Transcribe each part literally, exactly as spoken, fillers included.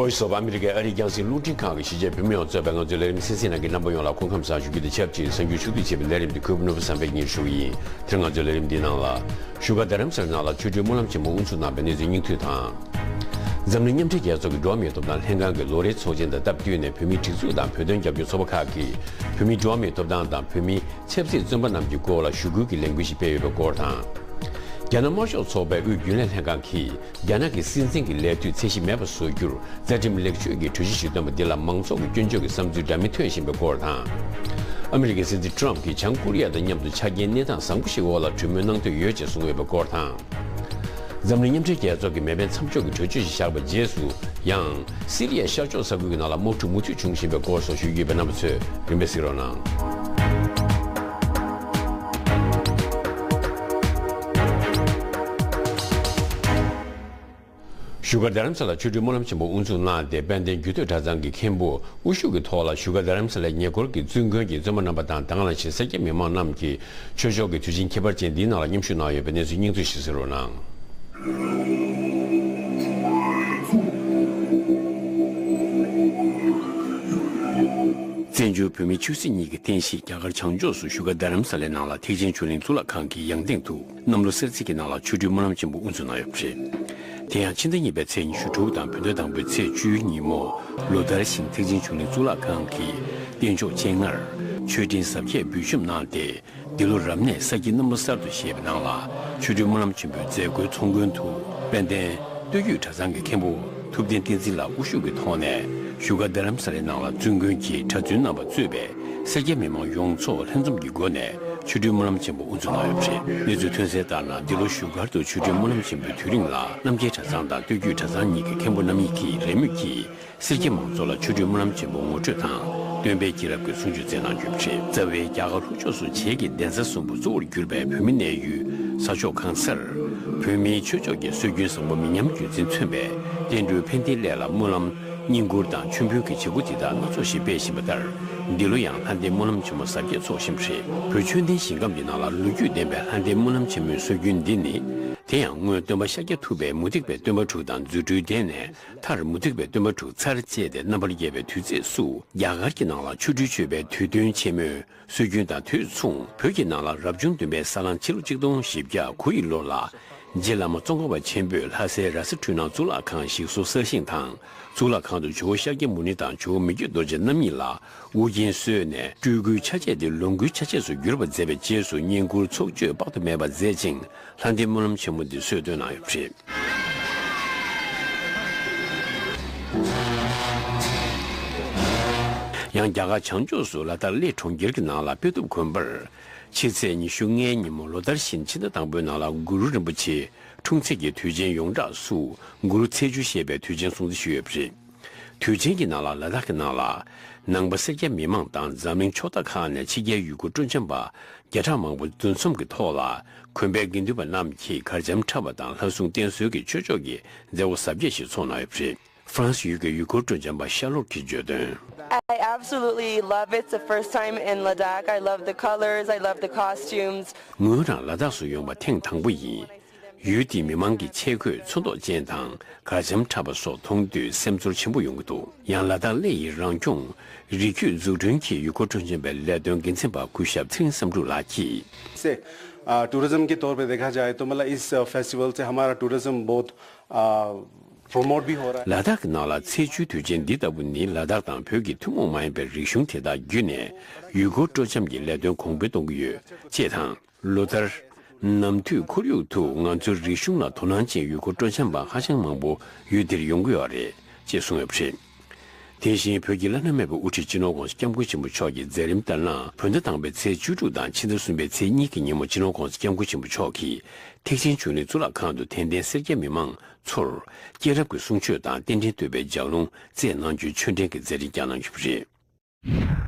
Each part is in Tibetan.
བྷོ་ཡིས་ཨོཕ་ཨ་མི་རི་ཀའི་ཨ་རིའི་རྒྱང་སྲིང་རླུང་འཕྲིན་ཁང་གི་གཞིས་བྱེས་བོད་མི་ཡོངས་གཙོས་པའི་ང་ཚོའི་ལས་རིམ་གསན་གཟིགས་གནང་མཁན་རྣམ་པ་ཡོངས་ལ་སྐུ་ཁམས་བཟང་ཞུ་རྒྱུ་དང་ཆབས་ཅིག་གསར་འགྱུར་ཕྱོགས་བསྡུས་བྱས་པའི་ལས་རིམ་འདི་གུས་པ་ནོར་བུ་བསམ་འཕེལ་གཉེར་ཞུ་གི་ཡིན། དེ་རིང་ང་ཚོའི་ལས་རིམ་འདིའི་ནང་ལ། བཞུགས་སྒར་རྡ་རམ་ས་ལའི་ནང་ལ་ཆོ་འཕྲུལ་སྨོན་ལམ་ཆེན་མོ་དབུ་འཛུགས་གནང་བའི་གནས་ཚུལ་སྙིང་བསྡུས་དང་། འཛམ་གླིང་མཉམ་འབྲེལ་རྒྱལ་ཚོགས་ཀྱི་འགྲོ་བ་མིའི་ཐོབ་ཐང་ལྷན་ཁང་གི་ལོ་རེའི་ཚོགས་ཆེན་དང་སྟབས་བསྟུན་ནས་བོད་མིའི་སྒྲིག་འཛུགས་དང་བོད་དོན་རྒྱབ་སྐྱོར་ཚོགས་པ་ཁག་གིས་བོད་མིའི་འགྲོ་བ་མིའི་ཐོབ་ཐང་དང་བོད་མིའི་ཆབ་སྲིད་བཙོན་པ་རྣམས་ཀྱི་སྐོར་ལ་ཞུ་སྐུལ་གྱི་ལས་འགུལ་ཞིག་སྤེལ་ཡོད་པའི་སྐོར་དང་། རྒྱ་ནག་དམར་ཤོག་ཚོགས་པའི་དབུས་རྒྱུན་ལས་ལྷན་ཁང་གིས་རྒྱ་ནག་གི་སྲིད་འཛིན་གྱི་ལས་དུས་ཚད་གཞི་མེད་པ་བཟོ་རྒྱུར་རྩ་ཁྲིམས་ལེགས་བཅོས་ཀྱི་གྲོས་གཞི་ཞིག་བཏོན་པ་འདི་ལ་མང་ཚོགས་ཀྱི་སྐྱོན་བརྗོད་ཀྱི་བསམ་ཚུལ་འདྲ་མིན་ཐོན་བཞིན་པའི་སྐོར་དང་། ཨ་མི་རི་ཀའི་སྲིད་འཛིན་ཊམ་གྱིས་བྱང་ཀོ་རི་ཡ་དང་མཉམ་དུ་ཆ་རྐྱེན་གནས་སྟངས་བཟང་པོ་ཞིག་འོག་ལ་གྲོས་མོལ་གནང་འདོད་ཡོད་ཅེས་གསུངས་ཡོད་པའི་སྐོར་དང་། འཛམ་གླིང་མཉམ་འབྲེལ་རྒྱལ་ཚོགས་ཀྱིས་མེ་འཕེན་མཚམས་འཇོག་གི་གྲོས་ཆོད་ཞིག་བཞག་པའི་རྗེས་སུ་ཡང་། སི་རི་ཡའི་ཤར་ཕྱོགས་ས་ཁུལ་གྱི་ནང་ལ་དམག་འཁྲུག་མུ་མཐུད་འབྱུང་བཞིན་པའི་སྐོར་སོགས་ཞུ་རྒྱུ་ཡོད་པས་རྣམ་པ་ཚོས་རིམ་པས་གཟིགས་རོགས་གནང་། བཞུགས་སྒར་རྡ་རམ་ས་ལར་ཆོ་འཕྲུལ་སྨོན་ལམ་ཆེན་པོ་དབུ་འཛུགས་གནང་སྟེ། དཔལ་ལྡན་རྒྱུད་སྟོད་གྲྭ་ཚང་གི་མཁན་པོ་དབུ་བཞུགས་ཀྱི་ཐོག་ལ་བཞུགས་སྒར་རྡ་རམ་ས་ལའི་ཉེ་འཁོར་གྱི་བཙུན་དགོན་གྱི་བཙུན་མ་རྣམ་པ་དང་། ད་ག་ནང་བཞིན་སེར་སྐྱ་མི་མང་རྣམས་ཀྱིས་ཆོས་ཕྱོགས་ཀྱི་དུས་ཆེན་ཁྱད་པར་ཅན་འདིའི་ནང་ལ་མཉམ་ཞུགས་གནང་ཡོད་པའི་གནས་ཚུལ་སྙིང་བསྡུས་ཤིག་གཟིགས་རོགས་གནང་། བཙན་བྱོལ་བོད་མིའི་ཆོས་སྲིད་གཉིས་ཀྱི་རྟེན་གཞི་རྒྱ་གར་བྱང་ཕྱོགས་སུ་བཞུགས་སྒར་རྡ་རམ་ས་ལའི་ནང་ལ་ཐེག་ཆེན་ཆོས་གླིང་གཙུག་ལག་ཁང་གི་ཡང་སྟེང་དུ། གནམ་ལོ་གསར་ཚེས་ཀྱི་ནང་ལ་ཆོ་འཕྲུལ་སྨོན་ལམ་ཆེན་པོ་དབུ་འཛུགས་གནང་ཡོད་པ་རེད། དེ་ཡང་ཕྱི་ཟླ་གཉིས་པའི་ཚེས་ཉི་ཤུ་དྲུག་དང་བོད་ཟླ་དང་པོའི་ཚེས་བཅུའི་ཉིན་མོ། ལོ་ལྟར་བཞིན་ཐེག་ཆེན་ཆོས་གླིང་གཙུག་ལག་ཁང་གི་རྟེན་མཆོག་སྤྱན་སྔར་མཆོད་སྤྲིན་གཟབ་རྒྱས་འབུལ་ཞུམ་གནང་སྟེ། འདི་ལོ་རབ་གནས་ས་ཀྱི་གནམ་ལོ་གསར་དུ་བཞད་པའི་ནང་ལ་ཆོ་འཕྲུལ་སྨོན་ལམ་ཆེན་པོའི་མཛད་སྒོའི་ཚོགས་མགོན་དུ་དཔལ་ལྡན་སྟོད་རྒྱུད་གྲྭ་ཚང་གི་མཁན་པོ་ཐུབ་བསྟན་བསྟན་འཛིན་ལགས་དབུ་བཞུགས་ཀྱི་ཐོག་ནས་བཞུགས་སྒར་རྡ་རམ་ས་ལའི་ནང་ལ་བཙུན་དགོན་གྱི་གྲྭ་བཙུན་རྣམ་པ་གཙོས་པའི་སེར་སྐྱ་མི་མང་ཡོངས་རྫོགས་ལྷན་འཛོམས་ཀྱི་སྒོ་ནས། ཆོ་འཕྲུལ་སྨོན་ལམ་ཆེན་པོ་དབུ་འཛུགས་གནང་ཡོད་པ་རེད། གནས་ཚུལ་ཐོན་གསལ་ལྟར་ན། འདི་ལོ་བཞུགས་སྒར་དུ་ཆོ་འཕྲུལ་སྨོན་ལམ་ཆེན་པོའི་དུས་རིང་ལ་རྣམ་རྒྱལ་གྲྭ་ཚང་དང་སྟོད་རྒྱུད་གྲྭ་ཚང་གཉིས་ཀྱི་མཁན་པོ་རྣམ་གཉིས་ཀྱིས་རེས་མོས་ཀྱིས་སེར་སྐྱ་མང་ཚོགས་ལ་ཆོ་འཕྲུལ་སྨོན་ལམ་ཆེན་པོ་ངོ་སྤྲོད་དང་། སྟོན་པའི་སྐྱེས་རབས་ཀྱི་གསུང་ཆོས་སྩལ་གནང་ཡོད་པ་རེད། རྩ་བའི་རྒྱ་གར་ལྷོ་ཕྱོགས་སུ་བྱེས་ཀྱི་གདན་ས་གསུམ་པོ་གཙོ་བོར་གྱུར་པའི་བོད་མི་གནས་ཡུལ་ས་ཕྱོགས་གང་སར། བོད་མིའི་ཆོས་ཕྱོགས་ཀྱི་སྲོལ་རྒྱུན་བཟང་པོ་མི་ཉམས་རྒྱུན་འཛིན་མཚོན་པའི་བསྟན་འགྲོའི་ཕན་བདེའི་སླད་ལ་སྨོན་ལམ། བསྙེན་བཀུར་དང་མཆོད་འབུལ་གྱི་བྱེད་སྒོ་འདི་དག་སྣ་ཚོགས་ཤིག་སྤེལ་བཞིན་པ་ལྟར། འདི་ལོ་ཡང་ལྷ་ལྡན་སྨོན་ལམ་ཆེན་མོ་གཟབ་རྒྱས་འཚོགས་བཞིན་པ་རེད། བོད་ཆོས་ལྡན་ཞིང་ཁམས་ཀྱི་ནང་ལ་ལོ་རྒྱུས་ལྡན་པའི་ལྷ་ལྡན་སྨོན་ལམ་ཆེན་མོའི་སྲོལ་རྒྱུན་འདི་ནི། དེ་ཡང་སྔོན་སྟོན་པ་ཤཱཀྱ་ཐུབ་པས་མུ་སྟེགས་པའི་སྟོན་པ་དྲུག་དང་རྫུ་འཕྲུལ་ལྡན་ནས། མཐར་མུ་སྟེགས་པའི་སྟོན་པ་དྲུག་ཚར་བཅད་དེ་རྣམ་པར་རྒྱལ་བའི་དུས་ཚེས་སུ། རྒྱ་གར་གྱི་ནང་ལ་ཆོ་འཕྲུལ་མཆོད་པའི་དུས་སྟོན་ཆེན་མོའི་སྲོལ་རྒྱུན་དང་དུས་མཚུངས། བོད་ཀྱི་ནང་ལ་རབ་བྱུང་བདུན་པའི་ས་གླང་ཕྱི་ལོ་གཅིག་སྟོང་བཞི་བརྒྱ་གོ་ཡི་ལོ་ལ། རྗེ་བླ་མ་ཙོང་ཁ་པ་ཆེན་པོས་ལྷ་སའི་ར་ས་འཕྲུལ་སྣང་གཙུག་ལག་ཁང་ཞིག་གསོ་གསར་བཞེངས་དང་། གཙུག་ལག་ཁང་དུ་ཇོ་བོ་ཤཱཀྱ་མུ་ནེ་དང་ཇོ་བོ་མི་བསྐྱོད་རྡོ་རྗེ་རྣམ་གཉིས་ལ་དབུ་རྒྱན་གསོལ་ནས་སྤྲུལ་སྐུའི་ཆ་བྱད་དེ་ལོངས་སྐུའི་ཆ་བྱད་དུ་བསྒྱུར་བ་མཛད་པའི་རྗེས་སུ། བསྙེན་བཀུར་ཚོགས་མཆོད་དཔག་ཏུ་མེད་པ་མཛད་ཅིང་། ལྷ་ལྡན་སྨོན་ལམ་ཆེན་མོ་འདི་སྲོལ་བཏོད་གནང་ཡོད་པ་རེད། ཡང་རྒྱ་གར་བྱང་ཕྱོགས་སུ་ལ་དྭགས་གླེ་གྲོང་ཁྱེར་གྱི་ནང་ལ་དཔེ་ཐུབ་དགོན་པར། ཕྱི་ཚེས་ཉི་ཤུ་ལྔའི་ཉིན་མོ་ལོ་ལྟར་བཞིན་ཕྱི་ཟླ་དང་པོའི་ནང་ལ་གུ་རུ་རིན་པོ་ཆེའི་འཁྲུངས་ཚེས་ཀྱི་དུས་ཆེན་ཡོངས་གྲགས་སུ་གུ་རུ་ཚེས་བཅུ་ཞེས་པའི་དུས་ཆེན་སྲུང་བརྩི་ཞུས་ཡོད་པ་རེད། དུས་ཆེན་གྱི་ནང་ལ་ལ་དྭགས་ཀྱི་ནང་ལ་ནང་པ་སེར་སྐྱ་མི་མང་དང་འཛམ་གླིང་ཕྱོགས་མཐའ་ཁག་ནས་ཕྱི་རྒྱལ་ཡུལ་སྐོར་སྤྲོ་འཆམ་པ་བརྒྱ་ཕྲག་མང་པོ་འདུ་འཛོམས་ཀྱི་ཐོག་ལ་དགོན་པའི་དགེ་འདུན་པ་རྣམས་ཀྱིས་གར་འཆམ་འཁྲབ་པ་དང་ལྷ་སྲུང་བསྟེན་གསོལ་གྱི་ཆོས་ཕྱོགས་ཀྱི་མཛད་སྒོ་གཟབ་རྒྱས་ཤིག་ཚོགས་གནང་ཡོད་པ་རེད། ཧྥ་རན་སི་ཡུལ་གྱི་ཡུལ་སྐོར་སྤྲོ་འཆམ་པ་ཤ་ལོར་གྱིས་བརྗོད་དོན། I absolutely love it. It's the first time in Ladakh. I love the colors. I love the costumes. ངོས་རང་ལ་དྭགས་སུ་ཡོང་བ་ཐེངས་དང་པོ་ཡིན། ཡུལ་དེའི་མི་མང་གི་ཆས་གོས་ཚོན་མདོག་ཅན་དང་གར་འཆམ་འཁྲབ་པ་སོགས་མཐོང་དུས་སེམས་ཚོར་ཆེན་པོ་ཡོང་གི་འདུག། ཡང་ལ་དྭགས་གླེ་ཡི་རང་སྐྱོང་རིགས་རྒྱུད་འཛུགས་སྐྲུན་གྱི་ཡུལ་སྐོར་སྤྲོ་འཆམ་པའི་ལས་དོན་འགན་འཛིན་པ་སྐུ་ཞབས་ཚེ་རིང་བསམ་འགྲུབ་ལགས་ཀྱིས། से टूरिज्म के तौर पे देखा जाए तो मतलब इस फेस्टिवल से हमारा टूरिज्म बहुत प्रमोट भी हो रहा है। ལ་དྭགས་ཀྱི་ནང་ལ་ཚེས་བཅུའི་དུས་ཆེན་འདི་ལྟ་བུ་ནི་ལ་དྭགས་དང་བོད་ཀྱི་ཐུན་མོང་མ་ཡིན་པའི་རིག་གཞུང་དེ་དག་བརྒྱུད་ནས་ཡུལ་སྐོར་སྤྲོ་འཆམ་གྱི་ལས་དོན་གོང་འཕེལ་གཏོང་གི་ཡོད་ཅེས་དང་། ལོ་ལྟར། ནམ་དུས་ཁོར་ཡུག་ཏུ་ང་ཚོའི་རིག་གཞུང་ལ་དོ་སྣང་ཅན་ཡུལ་སྐོར་སྤྲོ་འཆམ་པ་ཧ་ཅང་མང་པོ་ཡུལ་འདིར་ཡོང་གི་ཡོད་རེད་ཅེས་གསུངས་ཡོད་པ་རེད། དེ་བཞིན་བོད་ཀྱི་བླ་ན་མེད་པའི་དབུ་ཁྲིད་སྤྱི་ནོར་༸གོང་ས་༸སྐྱབས་མགོན་ཆེན་པོ་མཆོག་གི་མཛད་རིམ་ལྟར་ན། བོད་ཟླ་དང་པོའི་ཚེས་བཅུ་དྲུག་དང་ཕྱི་ཟླ་གསུམ་པའི་ཚེས་གཉིས་ཀྱི་ཉིན་མོ་སྤྱི་ནོར་༸གོང་ས་༸སྐྱབས་མགོན་ཆེན་པོ་མཆོག་གིས་ཐེག་ཆེན་ཆོས་གླིང་གཙུག་ལག་ཁང་དུ་དད་ལྡན་སེར་སྐྱ་མི་མང་ཚོར་སྐྱེས་རབས་ཀྱི་གསུང་ཆོས་དང་རྟེན་འབྲེལ་བསྟོད་པའི་ལྗགས་ལུང་སྩལ་གནང་རྒྱུའི་ཆོས་འབྲེལ་གྱི་མཛད་རིམ་བསྐྱངས་གནང་ཡོད་པ་རེད།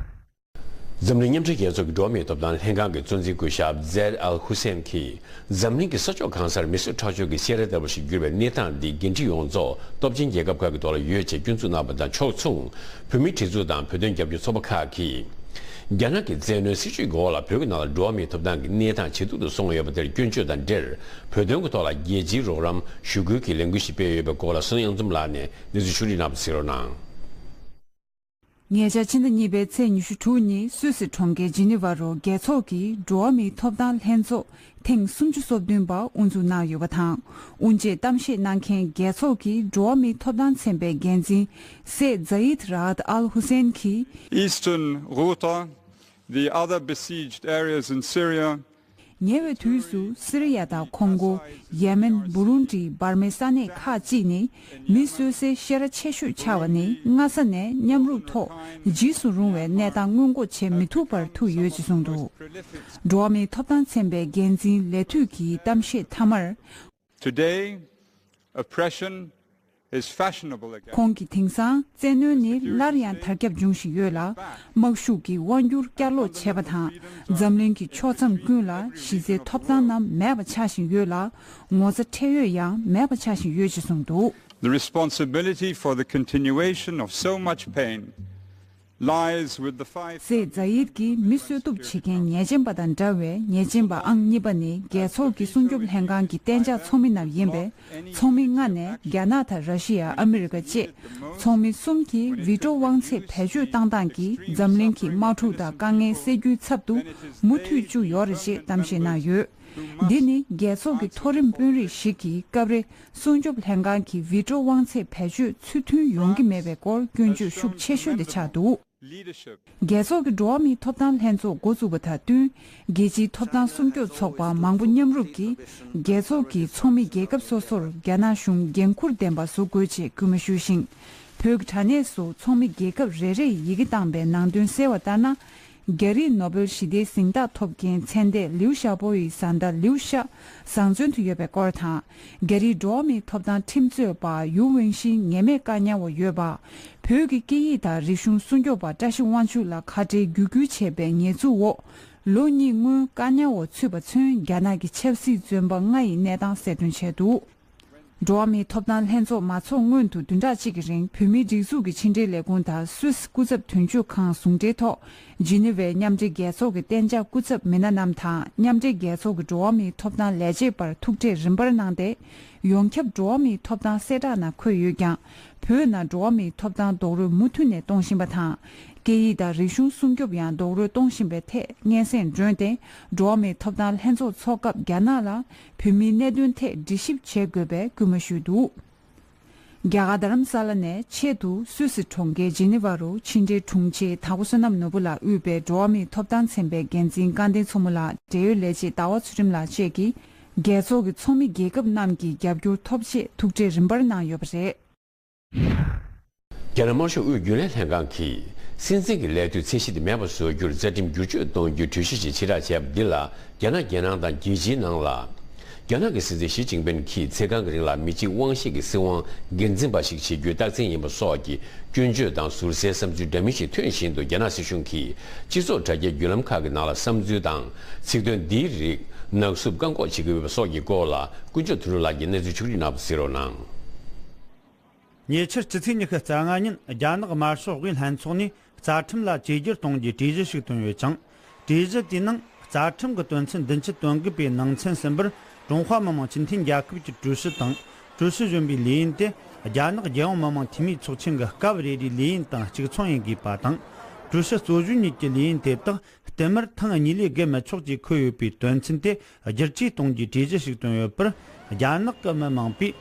འཛམ་གླིང་མཉམ་འབྲེལ་རྒྱལ་ཚོགས་ཀྱི་འགྲོ་བ་མིའི་ཐོབ་ཐང་ལྷན་ཁང་གི་གཙོ་འཛིན་སྐུ་ཞབས་ཛེར་ཨལ་ཧུ་སེན་གྱིས། འཛམ་གླིང་གི་ས་ཕྱོགས་གང་སར་མི་གསོད་ཁྲག་སྦྱོར་གྱི་བཤས་ར་ལྟ་བུ་ཞིག་གྱུར་བའི་གནས་སྟངས་འདི་འགན་འཁྲི་ཡོངས་རྫོགས་སྟོབས་ཆེན་རྒྱལ་ཁབ་ཁག་གི་ཐོག་ལ་ཡོད་ཅེས་སྐྱོན་འཛུགས་གནང་བ་དང་ཕྱོགས་མཚུངས། བོད་མིའི་སྒྲིག་འཛུགས་དང་བོད་དོན་རྒྱབ་སྐྱོར་ཚོགས་པ་ཁག་གིས། རྒྱ་ནག་གི་བཙན་གནོན་སྲིད་བྱུས་ཀྱི་འོག་ལ་བོད་ཀྱི་ནང་ལ་འགྲོ་བ་མིའི་ཐོབ་ཐང་གི་གནས་སྟངས་ཇེ་སྡུག་ཏུ་སོང་ཡོད་པ་དེར་སྐྱོན་བརྗོད་དང་འབྲེལ། བོད་དོན་གྱི་ཐོག་ལ་རྒྱལ་སྤྱིའི་རོགས་རམ་ཞུ་སྐུལ་གྱི་ལས་འགུལ་ཞིག་སྤེལ་ཡོད་པའི་སྐོར་ལ་བསོད་ནམས་གཡུང་དྲུང་ལགས་ནས་གནས་ཚུལ་ཕྱོགས་བསྒྲིགས་གནང་བ་གཟིགས་རོགས་གནང་། ཉེ་ཆར་ཕྱི་ཟླ་གཉིས་པའི་ཚེས་ཉི་ཤུ་དྲུག་ཉིན་སུད་སི་གྲོང་ཁྱེར་ཇི་ནི་ཝ་རུ་རྒྱལ་ཚོགས་ཀྱི་འགྲོ་བ་མིའི་ཐོབ་ཐང་ལྷན་ཚོགས་ཐེངས་སུམ་ཅུ་སོ་བདུན་པ་དབུ་འཛུགས་གནང་ཡོད་པ་དང་། དབུ་འབྱེད་གཏམ་བཤད་གནང་མཁན་རྒྱལ་ཚོགས་ཀྱི་འགྲོ་བ་མིའི་ཐོབ་ཐང་ཚན་པའི་འགན་འཛིན་སེ་ཛ་ཡིད་ར་ཨད་ཨལ་ཧུ་སེན་གྱིས། Eastern Ghouta, the other besieged areas in Syria, ཉེ་བའི་དུས་སུ་སི་རི་ཡ་དང་ཁོང་གོ། ཡེ་མེན། བུ་རུན་ཌི། འབར་མའི་ས་གནས་ཁག་ཅིག་ནི་མི་གསོད་སའི་བཤས་ར་ཆེ་ཤོས་ཆགས་པ་ནི་སྔ་ས་ནས་མཉམ་རུབ་ཐོག་འཇིགས་སུ་རུང་བའི་གནས་སྟངས་སྔོན་འགོག་བྱེད་མི་ཐུབ་པར་ཐུག་ཡོད་ཅེས་གསུངས་འདུག་འགྲོ་བ་མིའི་ཐོབ་ཐང་ཚན་པའི་འགན་འཛིན་ལས་དུས་ཀྱི་གཏམ་བཤད་མཐའ་མར། Today, oppression is fashionable again. ཁོང་གིས་དེང་སང་བཙན་གནོན་ནི་སླར་ཡང་དར་ཁྱབ་འབྱུང་བཞིན་ཡོད་ལ། དམག་ཤུགས་ཀྱི་དབང་སྒྱུར་བསྐྱར་ལོག་བྱས་པ་དང་། འཛམ་གླིང་གི་ཕྱོགས་མཚམས་ཀུན་ལ་གཞི་རྩའི་ཐོབ་ཐང་རྣམས་མེད་པ་ཆགས་བཞིན་ཡོད་ལ། ངོ་ཚ་ཁྲེལ་ཡོད་ཡང་མེད་པ་ཆགས་བཞིན་ཡོད་ཅེས་གསུངས་འདུག The responsibility for the continuation of so much pain lies with the five. སེ་ཛ་ཡིད་ཀྱིས་མི་གསོད་གཏུབ་བྱེད་མཁན་ཉེས་ཅན་པ་དང་འདྲ་བའི་ཉེས་ཅན་པ་ཨང་གཉིས་པ་ནི་རྒྱལ་ཚོགས་ཀྱི་སྲུང་སྐྱོབ་ལྷན་ཁང་གི་གཏན་འཇགས་ཚོགས་མི་རྣམས་ཡིན་པས། ཚོགས་མི་ལྔ་ནས་རྒྱ་ནག་དང་ར་ཤི་ཡ། ཨ་མི་རི་ཀ་བཅས་ཚོགས་མི་གསུམ་གྱིས་ཝི་ཀྲོ་དབང་ཚད་བེད་སྤྱོད་བཏང་སྟངས་ཀྱིས་འཛམ་གླིང་གི་དམག་འཁྲུག་དང་དཀའ་ངལ་སེལ་རྒྱུའི་ཚབ་ཏུ་མུ་མཐུད་བཅུག་ཡོད་རེད་ཅེས་གཏམ་བཤད་གནང་ཡོད། འདི་ནི་རྒྱལ་ཚོགས་ཀྱི་མཐོ་རིམ་དཔོན་རིགས་ཤིག་གིས་སྐབས་རེ་སྲུང་སྐྱོབ་ལྷན་ཁང་གི་ཝི་ཀྲོ་དབང་ཚད་བེད་སྤྱོད་ཚུལ་མཐུན་ཡོང་གི་མེད་པའི་སྐོར་སྐྱོན་བརྗོད་ཤུགས་ཆེ་ཤོས་དེ་ཆགས་འདུག་རྒྱལ་ཚོགས་ཀྱི་འགྲོ་བ་མིའི་ཐོབ་ཐང་ལྷན་ཚོགས་འགོ་བཙུགས་པ་དང་བསྟུན། རྒྱལ་སྤྱིའི་ཐོབ་ཐང་སྲུང་སྐྱོབ་ཚོགས་པ་མང་པོ་མཉམ་རུབ་ཀྱིས་རྒྱལ་ཚོགས་ཀྱི་ཚོགས་མི་རྒྱལ་ཁབ་སོ་སོར་རྒྱ་ནག་གཞུང་འགན་འཁུར་ལྡན་པ་བཟོ་དགོས་ཅེས་སྐུལ་མ་ཞུས་ཤིང་། བོད་ཀྱི་དྲ་གནས་སུ་ཚོགས་མི་རྒྱལ་ཁབ་རེ་རེས་ཡི་གེ་བཏང་པའི་ནང་དོན་གསལ་བ་ལྟར་ན། རྒྱ་རིགས་ནོ་བེལ་ཞི་བདེའི་གཟེངས་རྟགས་ཐོབ་མཁན་ཚེ་འདས་ལིའུ་ཞའོ་པོ་ཡི་བཟའ་ཟླ་ལིའུ་ཤ་བཟང་བཙོན་དུ་ཡོད་པའི་སྐོར་དང་། རྒྱ་རིགས་འགྲོ་བ་མིའི་ཐོབ་ཐང་ཁྲིམས་རྩོད་པ་ཡུའུ་ཝེང་ཤིན་ཉེས་མེད་བཀག་ཉར་འོག་ཡོད་པ། བོད་ཀྱི་སྐད་ཡིག་དང་རིག་གཞུང་སྲུང་སྐྱོབ་པ་བཀྲ་ཤིས་དབང་ཕྱུག་ལ་ཁ་བྲལ་བརྒྱུད་སྐུལ་བྱས་པའི་ཉེས་འཛུགས་འོག་ལོ་གཉིས་སྔོན་བཀག་ཉར་འོག་ཚུད་པ་ཚུན་རྒྱ་ནག་གི་ཆབ་སྲིད་བཙོན་པ་ལྔ་ཡི་གནས་སྟངས་གསལ་སྟོན་བྱས་འདུག་འགྲོ་བ་མིའི་ཐོབ་ཐང་ལྷན་ཚོགས་མ་འཚོགས་སྔོན་དུ་བདུན་ཕྲག་གཅིག་གི་རིང་བོད་མིའི་སྒྲིག་འཛུགས་ཀྱི་ཕྱི་འབྲེལ་ལས་ཁུངས་དང་སུད་སི་སྐུ་ཚབ་དོན་གཅོད་ཁང་ཟུང་འབྲེལ་ཐོག་ཇི་ནི་ཝའི་མཉམ་འབྲེལ་རྒྱལ་ཚོགས་ཀྱི་གཏན་འཇགས་སྐུ་ཚབ་མི་སྣ་རྣམས་དང་མཉམ་འབྲེལ་རྒྱལ་ཚོགས་ཀྱི་འགྲོ་བ་མིའི་ཐོབ་ཐང་ལས་བྱེད་པར་ཐུག་འཕྲད་རིམ་པར་གནང་སྟེ། ཡོངས་ཁྱབ་འགྲོ་བ་མིའི་ཐོབ་ཐང་གསལ་བསྒྲགས་ནང་འཁོད་ཡོད་ཀྱང་། བོད་ནང་འགྲོ་བ་མིའི་ཐོབ་ཐང་རྡོག་རོལ་མུ་མཐུད་ནས་གཏོང་བཞིན་པ་དང་། སྐད་ཡིག་དང་རིག་གཞུང་སྲུང་སྐྱོབ་ཡང་རྡོག་རོལ་གཏོང་བཞིན་པའི་ཐད་སྙན་སེང་བསྒྲོན་ཏེ། འགྲོ་བ་མིའི་ཐོབ་ཐང་ལྷན་ཚོགས་འཚོགས་སྐབས་རྒྱ་ནག་ལ་བོད་མིའི་གནད་དོན་ཐད་འདྲི་ཞིབ་བྱེད་དགོས་པའི་སྐུལ་མ་ཞུས་འདུག་རྒྱ་གར་རྡ་རམ་ས་ལ་ནས་ཆེད་དུ་སུད་སི་གྲོང་ཁྱེར་ཇི་ནི་ཝ་རུ་ཕྱི་འབྲེལ་དྲུང་ཆེ་དྭགས་པོ་བསོད་ནམས་ནོར་བུ་ལགས་དབུས་པའི་འགྲོ་བ་མིའི་ཐོབ་ཐང་ཚན་པའི་འགན་འཛིན་སྐལ་ལྡན་མཚོ་མོ་ལགས། འབྲེལ་ཡོད་ལས་བྱེད་ཟླ་བ་ཚུལ་ཁྲིམས་ལགས་བཅས་ཀྱིས་རྒྱལ་ཚོགས་ཀྱི་ཚོགས་མི་རྒྱལ་ཁབ་རྣམས་ཀྱི་རྒྱབ་སྐྱོར་ཐོབ་ཆེད་ཐུག་འཕྲད་རིམ་པར་གནང་ཡོད་པ་རེད། རྒྱ་ནག་དམར་ཤོག་དབུས་རྒྱུན་ལས་ལྷན་ཁང་གིས་སྲིད་འཛིན་གྱི་ལས་དུས་ཚད་གཞི་དེ་མེད་པར་བཟོ་རྒྱུར་རྩ་ཁྲིམས་བསྒྱུར་བཅོས་གཏོང་རྒྱུའི་གྲོས་གཞི་ཞིག་ཕྱིར་བསྒྲགས་བྱས་པ་འདི་ལ་རྒྱ་ནག་རྒྱལ་ནང་དང་རྒྱལ་སྤྱིའི་ནང་ལ། རྒྱ་ནག་གི་སྲིད་འཛིན་ཞི་ཅིན་ཕིན་གྱིས་ཚེ་གང་གི་རིང་ལ་མི་གཅིག་དབང་ཤེད་ཀྱི་སྲིད་དབང་སྒེར་འཛིན་པ་ཞིག་བྱེད་རྒྱུའི་རྟགས་མཚན་ཡིན་པ་སོགས་ཀྱི་སྐྱོན་བརྗོད་དང་ཟུར་ཟའི་བསམ་ཚུལ་འདྲ་མིན་ཞིག་ཐོན་བཞིན་དུ། རྒྱ་ནག་སྲིད་གཞུང་གིས་སྤྱི་ཚོགས་དྲ་རྒྱའི་བརྒྱུད་ལམ་ཁག་གི་ནང་ལ་བསམ་ཚུལ་དང་ཚིག་དོན་འདིའི་རིགས་ནག་བསུབ་བཀག་འགོག་བྱེད་ཀྱི་ཡོད་པ་སོགས་ཀྱི་སྐོར་ལ་ཀུན་སྤྱོད་ཐུ་རུ་ལགས་ཀྱིས་གནས་ཚུལ་ཕྱོགས་བསྒྲིགས་གནང་བ་གཟིགས་རོགས་གནང་། ཉེ་ཆར་སྤྱི་ཚེས་ཉི་ཤུ་རྩ་ལྔ་ཉིན་རྒྱ་ནག་དམར་ཤོག་དབུས་ལྷན་ཚོགས་ནས་རྩ་ཁྲིམས་ལ་བཅོས་བསྒྱུར་གཏོང་རྒྱུའི་གྲོས་གཞི་ཞིག་བཏོན་ཡོད་ཅིང་། གྲོས་གཞི་དེའི་ནང་རྩ་ཁྲིམས་ཀྱི་དོན་ཚན་བདུན་ཅུ་དོན་དགུ་པའི་ནང་ཚན་གསུམ་པར། ཀྲུང་ཧྭ་མི་དམངས་སྤྱི་མཐུན་རྒྱལ་ཁབ་ཀྱི་ཀྲུའུ་ཞི་དང་། ཀྲུའུ་ཞི་གཞོན་པའི་ལས་ཡུན་དེ་རྒྱ་ནག་རྒྱལ་ཡོངས་མི་དམངས་འཐུས་མིའི་ཚོགས་ཆེན་གྱི་སྐབས་རེ་རེའི་ལས་ཡུན་དང་གཅིག་མཚུངས་ཡིན་དགོས་པ་དང་། ཀྲུའུ་ཞི་གཙོ་བཞོན་གཉིས་ཀྱི་ལས་ཡུན་དེ་དག་བསྟུད་མར་ཐེངས་གཉིས་ལས་བརྒལ་མི་ཆོག་ཅེས་འཁོད་ཡོད་པའི་དོན་ཚན་དེ་བསྒྱུར་བཅོས་གཏོང་རྒྱུའི་གྲོས་གཞི་ཞིག་བཏོན་ཡོད་པར། རྒྱ་ནག་གི་མི་མང་པོས་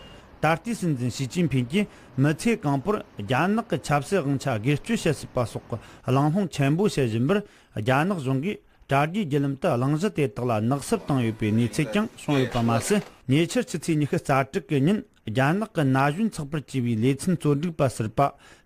ད་ལྟའི་སྲིད་འཛིན་ཞི་ཅིན་ཕིན་གྱིས་མི་ཚེ་གང་པོར་རྒྱ་ནག་གི་ཆབ་སྲིད་དབང་ཆ་སྒེར་གཅོད་བྱེད་སྲིད་པ་སོགས་ཀྱི་གླེང་སློང་ཆེན་པོ་བྱེད་བཞིན་པར། རྒྱ་ནག་གཞུང་གིས་དྲ་རྒྱའི་བརྒྱུད་ལམ་དུ་གླེང་གཞི་དེ་དག་ལ་ནག་བསུབ་བཏང་ཡོད་པའི་གནས་ཚུལ་ཀྱང་བྱུང་ཡོད་པ་མ་ཟད། ཉེ་ཆར་ཕྱི་ཚེས་ཉི་ཤུ་རྩ་དྲུག་གི་ཉིན། རྒྱ་ནག་གི་ན་གཞོན་ཚགས་པར་བཅས་པའི་ལེ་ཚན་གཙོ་སྒྲིག་པ་ཟུར་པ་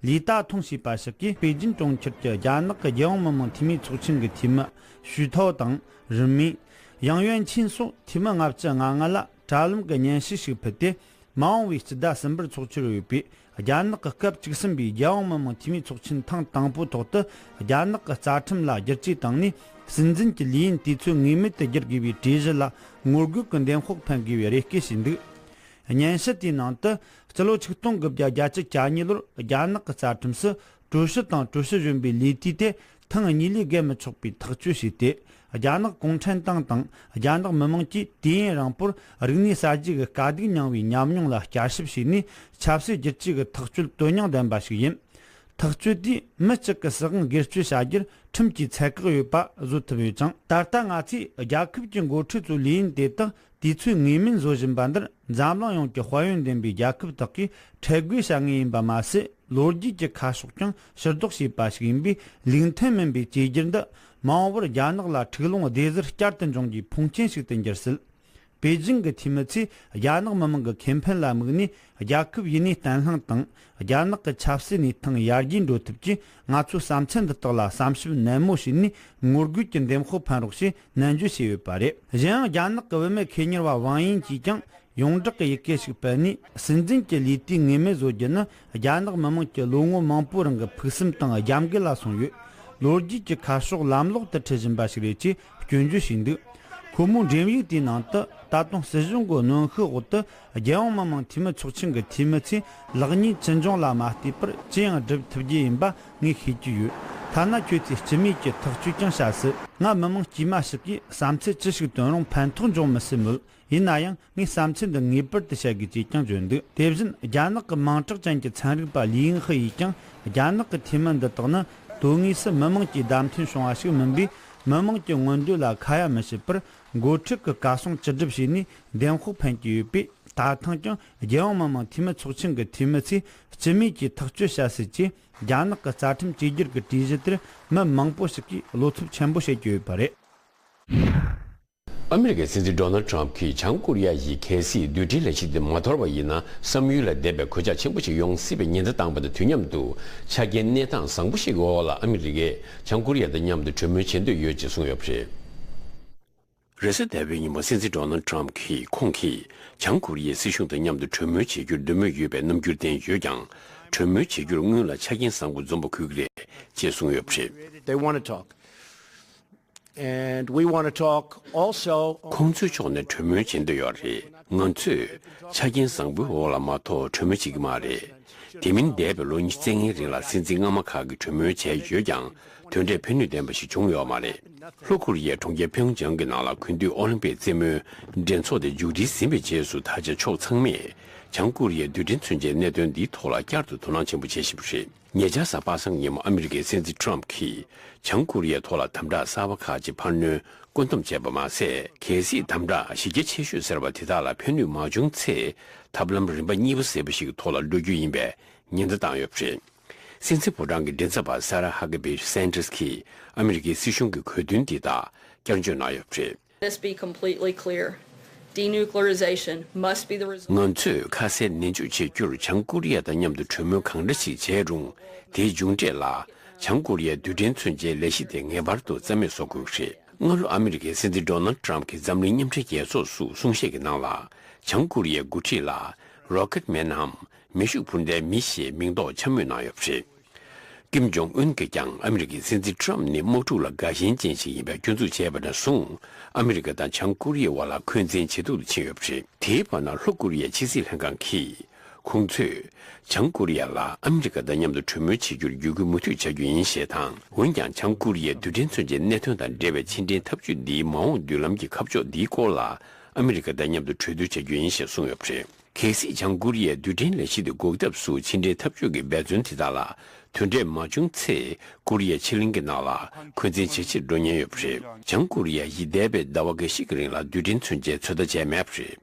ལི་ཏཱ་ཐུང་ཞེས་པ་ཞིག་གིས་པེ་ཅིན་གྲོང་ཁྱེར་གྱི་རྒྱ་ནག་གི་རྒྱལ་ཡོངས་མི་དམངས་འཐུས་མིའི་ཚོགས་ཆེན་གྱི་འཐུས་མི་ཞུས་ཐའོ་དང་། རིན་མིན། ཡང་ཡོན་ཆིན་སོགས་འཐུས་མི་ལྔ་བཅུ་ང་ལྔ་ལ་དྲ་ལམ་གྱི་སྙན་ཞུ་ཞིག་ཕུལ་ཏེ། མ་འོངས་པའི་སྤྱི་ཟླ་གསུམ་པར་ཚོགས་འཆར་ཡོད་པའི་རྒྱ་ནག་གི་སྐབས་བཅུ་གསུམ་པའི་རྒྱལ་ཡོངས་མི་དམངས་འཐུས་མིའི་ཚོགས་ཆེན་ཐེངས་དང་པོའི་ཐོག་ཏུ། རྒྱ་ནག་གི་རྩ་ཁྲིམས་ལ་བསྒྱུར་བཅོས་བཏང་ནས། སྲིད་འཛིན་གྱི་ལས་ཡུན་དུས་ཚོད་ངེས་མེད་དུ་བསྒྱུར་དགོས་པའི་གྲོས་གཞི་ལ་ངོ་རྒོལ་གྱི་འདེམས་ཤོག་འཕེན་དགོས་པའི་རེ་སྐུལ་བྱས་འདུག་སྙན་ཞུ་དེའི་ནང་དུ། སྤྱི་ལོ་ཆིག་སྟོང་དགུ་བརྒྱ་བརྒྱད་ཅུ་གྱ་གཉིས་ལོར་རྒྱ་ནག་གི་རྩ་ཁྲིམས་སུ། ཀྲུའུ་ཞི་དང་ཀྲུའུ་ཞི་གཞོན་པའི་ལས་དུས་དེ་ ཐེངས་གཉིས་ལས་བརྒལ་མི་ཆོག་པའི་ཐག་གཅོད་བྱས་ཏེ། རྒྱ་ནག་གུང་ཁྲན་ཏང་དང་རྒྱ་ནག་མི་དམངས་ཀྱིས་དུས་ཡུན་རིང་པོར་རིག་གནས་གསར་བརྗེ་གི་དཀའ་སྡུག་མྱངས་པའི་ཉམས་མྱོང་ལ་བསྐྱར་ཞིབ་བྱས་ནས། ཆབ་སྲིད་བསྒྱུར་བཅོས་ཀྱི་ཐག་གཅོད་དོན་སྙིང་ལྡན་པ་ཞིག་ཡིན། ཐག་གཅོད་དེས་མི་གཅིག་གི་སྲིད་དབང་སྒེར་གཅོད་བྱ་རྒྱུར་ཁྲིམས་ཀྱིས་ཚད་བཀག་ཡོད་པ་བཟོ་ཐུབ་ཡོད་ཅིང་། ད་ལྟ་ང་ཚོས་རྒྱལ་ཁབ་ཀྱི་འགོ་ཁྲིད་ཚོའི་ལས་ཡུན་དེ་དག་དུས་ཚོད་ངེས་མེད་བཟོ་བཞིན་པ་འདིར། འཛམ་གླིང་ཡོངས་ཀྱི་དཔལ་ཡོན་ལྡན་པའི་རྒྱལ་ཁབ་དག་གིས་ཁྲལ་དགོས་བྱ་ངེས་ཡིན་པ་མ་ཟད། ལོ་རྒྱུས་ཀྱི་ཁ་ཕྱོགས་ཀྱང་ཕྱིར་ལྡོག་བྱས་པ་ཞིག་ཡིན་པས། ལུགས་མཐུན་མིན་པའི་བཅོས་བསྒྱུར་འདི་མ་འོངས་པར་རྒྱ་ནག་ལ་འཁྲུག་ལོང་བདེ་ཟུར་བསྐྱར་དུ་འབྱུང་རྒྱུའི་ཕོངས་ཆེན་ཞིག་ཏུ་འགྱུར་སྲིད། པེ་ཅིང་གི་འཐུས་མི་ཚོས་རྒྱ་ནག་མི་དམངས་ཀྱི་ཁེ་ཕན་ལ་དམིགས་ནས། རྒྱལ་ཁབ་ཡུན་གནས་བརྟན་ལྷིང་དང་། རྒྱ་ནག་གི་ཆབ་སྲིད་གནས་སྟངས་ཡར་རྒྱས་འགྲོ་ཐབས་ཀྱི་ང་ཚོའི་བསམ་ཚུལ་འདི་དག་ལ་བསམ་ཞིབ་ནན་མོ་བྱས་ནས། ངོ་རྒོལ་གྱི་འདེམས་དཔོག་འཕེན་རོགས་ཞེས་ནན་བརྗོད་བྱས་ཡོད་པ་རེད། གཞན་ཡང་། རྒྱ་ནག་གི་བུད་མེད་ཁེ་གཉེར་བ་ཝང་ཡིན་གྱིས་ཀྱང་ཡོངས་བསྒྲགས་ཀྱི་ཡི་གེ་ཞིག་སྤེལ་ནས། སྲིད་འཛིན་གྱི་ལས་དུས་ངེས་མེད་བཟོ་རྒྱུ་ནི་རྒྱ་ནག་མི་དམངས་ཀྱི་ལོ་ངོ་མང་པོའི་རིང་གི་ཕུགས་བསམ་དང་རྒྱབ་འགལ་ལ་སོང་ཡོད། ལོ་རྒྱུས་ཀྱི་ཁ་ཕྱོགས་ལམ་ལོག་ཏུ་ཁྲིད་བཞིན་པ་ཞིག་རེད་ཅེས་སྐྱོན་བརྗོད་བྱས་འདུག་ཁོ་མོའི་འགྲེམས་ཡིག་དེའི་ནང་དུ། ད་དུང་སྲིད་གཞུང་གི་གནོན་ཤུགས་འོག་ཏུ་རྒྱལ་ཡོངས་མི་དམངས་འཐུས་མི་ཚོགས་ཆེན་གྱི་འཐུས་མི་ཚོས་ལེགས་ཉེས་ཅི་འབྱུང་ལ་མ་ལྟོས་པར་ཅི་ཡང་སྒྲུབ་ཐུབ་རྒྱུ་ཡིན་པ་ངས་ཤེས་ཀྱི་ཡོད། ཐ་ན་ཁྱོད་ཚོས་སྤྱི་མོས་ཀྱི་ཐག་གཅོད་ཀྱང་བྱ་སྲིད། ང་མི་དམངས་དཀྱུས་མ་ཞིག་གིས་བསམ་ཚུལ་ཅི་ཞིག་བཏོན་རུང་ཕན་ཐོགས་འབྱུང་མི་སྲིད་མོད། ཡིན་ན་ཡང་། ངས་བསམ་ཚུལ་འདི་ངེས་པར་དུ་བཤད་དགོས་ཅེས་ཀྱང་བརྗོད་འདུག་དེ་བཞིན། རྒྱ་ནག་གི་མིང་གྲགས་ཅན་གྱི་ཚན་རིག་པ་ལི་ཡིང་ཧི་ཡིས་ཀྱང་། རྒྱ་ནག་གི་འཐུས་མི་འདི་དག་ནི་དོན་དངོས་སུ་མི་དམངས་ཀྱི་བདམས་ཐོན་བྱུང་བ་ཞིག་མིན་པས། མི་དམངས་ཀྱི་མངོན་འདོད་ལ་ཁ་ཡ་མི་བྱེད་པར། འགོ་ཁྲིད་ཀྱི་བཀའ་གསུང་ཅི་སྒྲུབ་བྱས་ནས་འདེམས་དཔོག་འཕེན་གྱི་ཡོད་པས། ད་ཐེངས་ཀྱང་རྒྱལ་ཡོངས་མི་དམངས་འཐུས་མི་ཚོགས་ཆེན་གྱི་འཐུས་མི་ཚོས་སྤྱི་མོས་ཀྱིས་ཐག་གཅོད་བྱ་སྲིད་ཅེས། རྒྱ་ནག་གི་རྩ་ཁྲིམས་བཅོས་བསྒྱུར་གྱི་གྲོས་གཞི་དེར་མི་མང་པོ་ཞིག་གིས་བློ་འཚབ་ཆེན་པོ་བྱེད་ཀྱི་ཡོད་པ་རེད། ཨ་མི་རི་ཀའི་སྲིད་འཛིན་ཌོ་ནལ་ཌི་ཊརམ་ཕི་གྱིས་བྱང་ཀོ་རི་ཡ་ཡིས་གལ་སྲིད་རྡུལ་ཕྲན་ལས་གཞི་དེ་མ་དོར་བ་ཡིན་ན། བསམ་ཡུལ་ལས་འདས་པའི་གོད་ཆག་ཆེན་པོ་ཞིག་ཡོང་སྲིད་པའི་ཉེན་བརྡ་བཏང་བ་དང་དུས་མཉམ་དུ། ཆ་རྐྱེན་གནས་སྟངས་བཟང་པོ་ཞིག་གི་འོག་ལ་ཨ་མི་རི་ཀས་བྱང་ཀོ་རི་ཡ་དང་མཉམ་དུ་གྲོས་མོལ་བྱེད་འདོད་ཡོད་ཅེས་གསུངས་ཡོད་པ་རེད། རེས་གཟའ་ཟླ་བའི་ཉིན་མོ་སྲིད་འཛིན་ཌོ་ནལ་ཌི་ཊརམ་ཕི་ཁོང་གིས་བྱང་ཀོ་རི་ཡའི་སྲིད་གཞུང་དང་མཉམ་དུ་གྲོས་མོལ་བྱེད་རྒྱུར་འདོད་མོས་ཡོད་པའི་རྣམ་འགྱུར་བསྟན་ཡོད་ཀྱང་། གྲོས་མོལ་བྱེད་རྒྱུར་སྔོན་ལ་ཆ་རྐྱེན་བཟང་པོ་འཛོམས་པ་དགོས་ཀྱི་རེད་ཅེས་གསུངས་ཡོད་པ་རེད། They want to talk. And we want to talk also. ཁོང་ཚོའི་ཕྱོགས་ནས་གྲོས་མོལ་བྱེད་འདོད་ཡོད་རེད། ང་ཚོས་ཆ་རྐྱེན་བཟང་པོའི་འོག་ལ་མ་གཏོགས་གྲོས་མོལ་བྱེད་ཀྱི་མ་རེད། དེ་མིན་འདས་པའི་ལོ་ཉི་ཤུ་རྩ་ལྔའི་རིང་ལ་སྲིད་འཛིན་སྔ་མ་ཁག་གིས་གྲོས་མོལ་བྱས་ཡོད་ཀྱང་། དོན་འབྲས་ཕན་ནུས་ལྡན་པ་ཞིག་བྱུང་ཡོད་མ་རེད། ལྷོ་ཀོ་རི་ཡའི་གྲོང་ཁྱེར་ཕིའུ་ཅང་གི་ནང་ལ་དགུན་དུས་ཨོ་ལིམ་པིག་རྩེད་མོའི་འགྲན་ཚོགས་དེ་མཇུག་སྒྲིལ་ཟིན་པའི་རྗེས་སུ། ད་ཆ་ཕྱོགས་ཚང་མས་བྱང་ཀོ་རི་ཡའི་རྡུལ་ཕྲན་མཚོན་ཆའི་གནད་དོན་འདིའི་ཐོག་ལ་བསྐྱར་དུ་དོ་སྣང་ཆེན་པོ་བྱེད་བཞིན་པ་རེད། ཉེ་ཆར་གཟའ་པ་སངས་ཉིན་མོ་ཨ་མི་རི་ཀའི་སྲིད་འཛིན་ཊརམ་ཕི་གྱིས་བྱང་ཀོ་རི་ཡའི་ཐོག་ལ་དམ་དྲག་གསར་པ་ཁག་ཅིག་འཕར་སྣོན་བཀོད་འདོམས་བྱས་པ་མ་ཟད། གལ་སྲིད་དམ་དྲག་གཞི་རྒྱ་ཆེ་ཤོས་ཟེར་བ་དེ་དག་ལ་ཕན་ནུས་མ་བྱུང་ཚེ། ཐབས་ལམ་རིམ་པ་གཉིས་པ་ཟེར་བ་ཞིག་གི་ཐོག་ལ་འགྲོ་རྒྱུ་ཡིན་པའི་ཉེན་བརྡ་བཏང་ཡོད་པ་རེད། སྲིད་འཛིན་ཕོ་བྲང་གི་མགྲིན་ཚབ་པ་ས་ར་ཧ་ཀེ་བི་སན་ཏྲེས་ཀྱིས་ཨ་མི་རི་ཀའི་སྲིད་གཞུང་གི་གོ་དོན་འདི་དག་བསྐྱར་བརྗོད་གནང་ཡོད་པ་རེད། Let us be completely clear. Denuclearization must be the result. ང་ཚོས་ཁ་གསལ་ནན་བརྗོད་བྱེད་རྒྱུར། བྱང་ཀོ་རི་ཡ་དང་མཉམ་དུ་གྲོས་མོལ་གང་འདྲ་ཞིག་བྱས་རུང་། དེའི་མཇུག་འབྲས་ལ་བྱང་ཀོ་རི་ཡའི་རྡུལ་ཕྲན་མཚོན་ཆའི་ལས་གཞི་དེ་ངེས་པར་དུ་རྩ་མེད་བཟོ་དགོས་ཀྱི་རེད། སྔ་ལོ་ཨ་མི་རི་ཀའི་སྲིད་འཛིན་ཌོ་ནལ་ཌི་ཊརམ་ཕི་གིས་འཛམ་གླིང་མཉམ་འབྲེལ་རྒྱལ་ཚོགས་སུ་གསུང་བཤད་ཀྱི་ནང་ལ། བྱང་ཀོ་རི་ཡའི་འགོ་ཁྲིད་ལ་རོ་ཀེད་མེན་ནམ། མེ་ཤུགས་འཕུར་མདའི་མི་ཞེས་མིང་འདོགས་འཕྱ་སྨོད་གནང་ཡོད་པ་རེད། ཀིམ་ཇོང་ཨུན་གྱིས་ཀྱང་ཨ་མི་རི་ཀའི་སྲིད་འཛིན་ཊརམ་ཕི་ནི་དམག་འཁྲུག་ལ་དགའ་ཞེན་ཅན་ཞིག་ཡིན་པའི་སྐྱོན་འཛུགས་བྱས་པ་ནས་བཟུང་། ཨ་མི་རི་ཀ་དང་བྱང་ཀོ་རི་ཡའི་བར་ལ་འཁོན་འཛིན་ཇེ་སྡུག་ཏུ་ཕྱིན་ཡོད་པ་རེད། དེའི་བར་ན་ལྷོ་ཀོ་རི་ཡའི་ཕྱི་སྲིད་ལྷན་ཁང་གིས། ཁོང་ཚོས་བྱང་ཀོ་རི་ཡ་ལ་ཨ་མི་རི་ཀ་དང་མཉམ་དུ་གྲོས་མོལ་བྱེད་རྒྱུར་བརྒྱུད་སྐུལ་མུ་མཐུད་བྱ་རྒྱུ་ཡིན་ཞེས་དང་། འོན་ཀྱང་། བྱང་ཀོ་རི་ཡའི་རྡུལ་ཕྲན་མཚོན་ཆའི་གནད་དོན་དང་འབྲེལ་བའི་ཕྱི་འབྲེལ་འཐབ་ཇུས་འདིའི་མ་འོངས་མདུན་ལམ་གྱི་ཁ་ཕྱོགས་འདིའི་སྐོར་ལ་ཨ་མི་རི་ཀ་དང་མཉམ་དུ་གྲོས་བསྡུར་བྱ་རྒྱུ་ཡིན་ཞེས་གསུངས་ཡོད་པ་རེད། གལ་སྲིད་བྱང་ཀོ་རི་ཡས་རྡུལ་ཕྲན་ལས་གཞི་དེ་འགོག་ཐབས་སུ་ཕྱི་འབྲེལ་འཐབ་ཇུས་ཀྱི་འབད་བརྩོན་དེ་དག་ལ་དོན་འབྲས་མ་བྱུང་ཚེ། ཀོ་རི་ཡའི་ཕྱེད་གླིང་གི་ནང་ལ་འཁོན་འཛིན་ཇེ་ཆེར་འགྲོ་ཉེན་ཡོད་པ་རེད། བྱང་ཀོ་རི་ཡ་ཡིས་འདས་པའི་ཟླ་བ་འགའ་ཞིག་གི་རིང་ལ་རྡུལ་ཕྲན་མཚོན་ཆའི་ཚོད་ལྟ་བྱས་མེད་པ་རེད།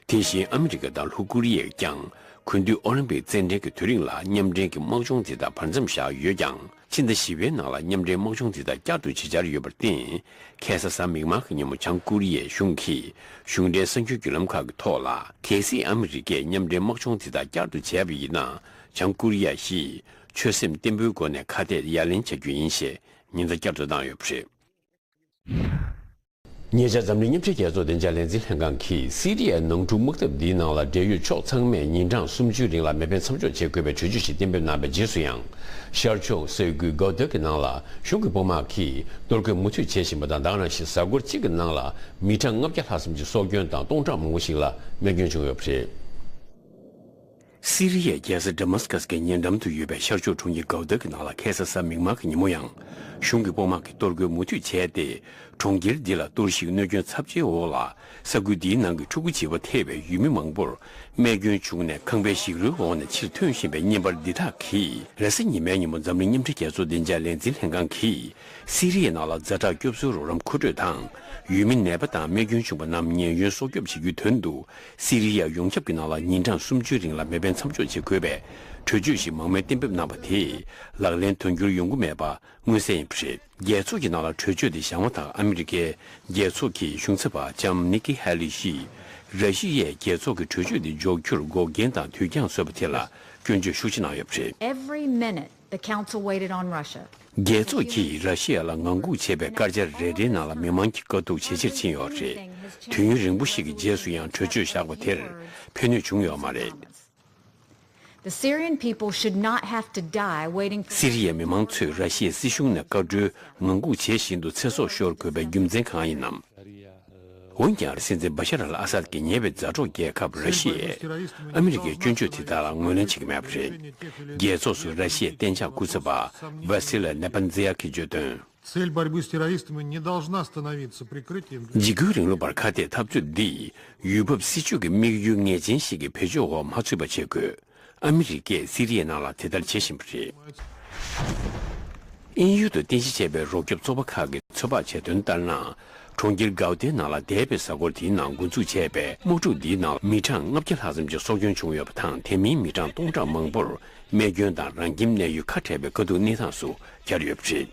དེ་བཞིན་ཨ་མི་རི་ཀ་དང་ལྷོ་ཀོ་རི་ཡས་ཀྱང་དགུན་དུས་ཨོ་ལིམ་པིག་རྩེད་འགྲན་གྱི་དུས་རིང་ལ་མཉམ་འབྲེལ་གྱི་དམག་སྦྱོང་དེ་དག་བར་མཚམས་བཞག་ཡོད་ཀྱང་། ཕྱི་ཟླ་བཞི་པའི་ནང་ལ་མཉམ་འབྲེལ་དམག་སྦྱོང་དེ་དག་བསྐྱར་དུ་བྱེད་འཆར་ཡོད་པར་བརྟེན། ཁ་སང་གཟའ་མིག་དམར་གྱི་ཉིན་མོ་བྱང་ཀོ་རི་ཡའི་གཞུང་གིས་གཞུང་འབྲེལ་གསར་འགྱུར་བརྒྱུད་ལམ་ཁག་གི་ཐོག་ལ། གལ་སྲིད་ཨ་མི་རི་ཀས་མཉམ་འབྲེལ་དམག་སྦྱོང་དེ་དག་བསྐྱར་དུ་བྱས་པ་ཡིན་ན། བྱང་ཀོ་རི་ཡ་ཡིས་ཆོད་སེམས་བརྟན་པོའི་སྒོ་ནས་ཁ་གཏད་ཡ་ལེན་བྱ་རྒྱུ་ཡིན་ཞེས་ཉེན་བརྡ་བསྐྱར་དུ་བཏང་ཡོད་པ་རེད། ཉེ་ཆར་འཛམ་གླིང་མཉམ་འབྲེལ་རྒྱལ་ཚོགས་བདེ་འཇགས་ལས་འཛིན་ལྷན་ཁང་གིས་སི་རི་ཡའི་ནང་འཁྲུག་དམག་འཐབ་འདིའི་ནང་ལ་འབྲེལ་ཡོད་ཕྱོགས་ཚང་མས་ཉིན་གྲངས་སུམ་ཅུའི་རིང་ལ་མེ་འཕེན་མཚམས་འཇོག་བྱེད་དགོས་པའི་གྲོས་ཆོད་ཞིག་གཏན་འབེབས་གནང་བའི་རྗེས་སུ་ཡང་། ཤར་ཕྱོགས་སའི་གུའི་སྒོ་རྡོ་གི་ནང་ལ་གཞུང་གི་དཔུང་དམག་གིས་གཏོར་རྒོལ་མུ་མཐུད་བྱེད་བཞིན་པ་དང་། ད་ག་ནང་བཞིན་གཟའ་འཁོར་གཅིག་གི་ནང་ལ་མི་གྲངས་ལྔ་བརྒྱ་ལྷག་ཙམ་གྱི་སྲོག་སྐྱོན་དང་སྟོང་ཕྲག་མང་པོ་ཞིག་ལ་རྨས་སྐྱོན་བྱུང་ཡོད་པ་རེད། སི་རི་ཡའི་རྒྱལ་ས་ཌ་མཱ་སི་ཀ་སི་གི་ཉེ་འགྲམ་དུ་ཡོད་པའི་ཤར་ཕྱོགས་གྲོང་ཁྱེར་གའུ་ཏཱ་གི་ནང་ལ་ཁ་སང་གཟའ་མིག་དམར་གྱི་ཉིན་མོ་ཡང་གཞུང་གི་དཔུང་དམག་གིས་གཏོར་རྒོལ་མུ་མཐུད་བྱས་ཏེ། གྲོང་ཁྱེར་འདི་ལ་གཏོར་བཤིག་གནོད་སྐྱོན་ཚབས་ཆེའི་འོག་ལ། ས་ཁུལ་འདིའི་ནང་གི་ཕྲུ་གུ་བྱིས་པ་ཐེ་བའི་ཡུལ་མི་མང་པོར་རྨས་སྐྱོན་བྱུང་ནས་ཁང་པའི་ཞིག་རོའི་འོག་ནས་ཕྱིར་ཐོན་བཞིན་པའི་བརྙན་པར་འདི་དག་གིས། རེས་གཟའ་ཉི་མའི་ཉིན་མོ་འཛམ་གླིང་མཉམ་འབྲེལ་རྒྱལ་ཚོགས་བདེ་འཇགས་ལས་འཛིན་ལྷན་ཁང་གིས། སི་རི་ཡའི་ནང་ལ་ཛ་དྲག་སྐྱོབ་གསོའི་རོགས་རམ་མཁོ་སྤྲོད་དང་། ཡུལ་མི་ནད་པ་དང་རྨས་སྐྱོན་བྱུང་པ་རྣམས་ཉེན་གཡོལ་སྲོག་སྐྱོབ་བྱེད་རྒྱུའི་དོན་དུ། སི་རི་ཡ་ཡོངས་ཁྱབ་ཀྱི་ནང་ལ་ཉིན་གྲངས་སུམ་ཅུའི་རིང་ལ་མེ་འཕེན་མཚམས་འཇོག་བྱེད་དགོས་པའི་གྲོས་ཆོད་ཞིག་མང་མོས་གཏན་འབེབས་གནང་བ་དེས། ལག་ལེན་དོན་འཁྱོལ་ཡོང་གི་མེད་པ། མངོན་གསལ་ཡིན་པ་རེད། རྒྱལ་ཚོགས་ཀྱི་ནང་ལ་གྲོས་ཆོད་དེ་བཞག་མ་ཐག་ཨ་མི་རི་ཀའི་རྒྱལ་ཚོགས་ཀྱི་གཞུང་ཚབ་པ་ལྕམ་ནིག་ཀི་ཧེ་ལི་ཡིས། ར་ཤི་ཡས་རྒྱལ་ཚོགས་ཀྱི་གྲོས་ཆོད་དེ་འཇོག་རྒྱུར་འགོག་རྐྱེན་དང་དུས་འགྱངས་བཟོས་པ་དེ་ལ་སྐྱོན་བརྗོད་ཤུགས་ཆེ་གནང་ཡོད་པ་རེད། Every minute the council waited on Russia. རྒྱལ་ཚོགས་ཀྱིས་ར་ཤི་ཡ་ལ་ངང་སྒུག་བྱས་པའི་སྐར་ཆ་རེ་རེའི་ནང་ལ་མི་མང་གི་དཀའ་སྡུག་ཇེ་ཆེར་ཕྱིན་ཡོད་པ་རེད། དུས་ཡུན་རིང་པོ་ཞིག་གི་རྗེས་སུ་ཡང་གྲོས་ཆོད་བཞག་པ་དེར་ཕན་ནུས་བྱུང་ཡོད་མ་རེད། The Syrian people should not have to die waiting for སི་རི་ཡའི་མི་མང་ཚོས་ར་ཤི་ཡའི་སྲིད་གཞུང་ནས་བཀའ་འཁྲོལ་ངང་སྒུག་བྱེད་བཞིན་དུ་ཚེ་སྲོག་ཤོར་དགོས་པའི་རྒྱུ་མཚན་གང་ཡིན་ནམ། འོན་ཀྱང་། སྲིད་འཛིན་བ་ཤར་ཨལ་ཨ་སཱད་ཀྱིས་ཉེ་བའི་མཛའ་གྲོགས་རྒྱལ་ཁབ་ར་ཤི་ཡས་ཨ་མི་རི་ཀའི་སྐྱོན་བརྗོད་དེ་དག་ལ་ངོས་ལེན་བྱེད་ཀྱི་མེད་པ་རེད། རྒྱལ་ཚོགས་སུ་ར་ཤི་ཡའི་གཏན་འཇགས་སྐུ་ཚབ་པ་ཝ་སི་ལི་ནེ་པན་ཛེ་ཡ་གིས་བརྗོད་དོན། Цель борьбы с террористами не должна становиться прикрытием для འཇིགས་སྐུལ་རིང་ལུགས་པར་ཁ་གཏད་འཐབ་རྩོད་འདི་ཡུལ་བབ་སྲིད་ཇུས་ཀྱི་དམིགས་ཡུལ་ངེས་ཅན་ཞིག་གི་བེད་སྤྱོད་འོག་མ་ཚུད་པ་བྱེད་དགོས། ཨ་མི་རི་ཀས་སི་རི་ཡའི་ནང་ལ་དེ་ལྟར་བྱེད་བཞིན་པ་རེད། དབྱིན་ཡུལ་དུ་རྟེན་གཞི་བྱས་པའི་རོགས་སྐྱོབ་ཚོགས་པ་ཁག་གིས་ཚོད་དཔག་བྱས་དོན་ལྟར་ན། གྲོང་ཁྱེར་གའུ་ཏའི་ནང་ལ་འདས་པའི་གཟའ་འཁོར་དེའི་ནང་འགོ་འཛུགས་བྱས་པའི་དམག་འཁྲུག་འདིའི་ནང་མི་གྲངས་ལྔ་བརྒྱ་ལྷག་ཙམ་གྱི་སྲོག་སྐྱོན་བྱུང་ཡོད་པ་དང་། དེ་མིན་མི་གྲངས་སྟོང་ཕྲག་མང་པོར་རྨས་སྐྱོན་དང་རང་ཁྱིམ་གནས་ཡུལ་ཁ་བྲལ་བའི་དཀའ་སྡུག་གནས་སྟངས་སུ་གྱར་ཡོད་པ་རེད།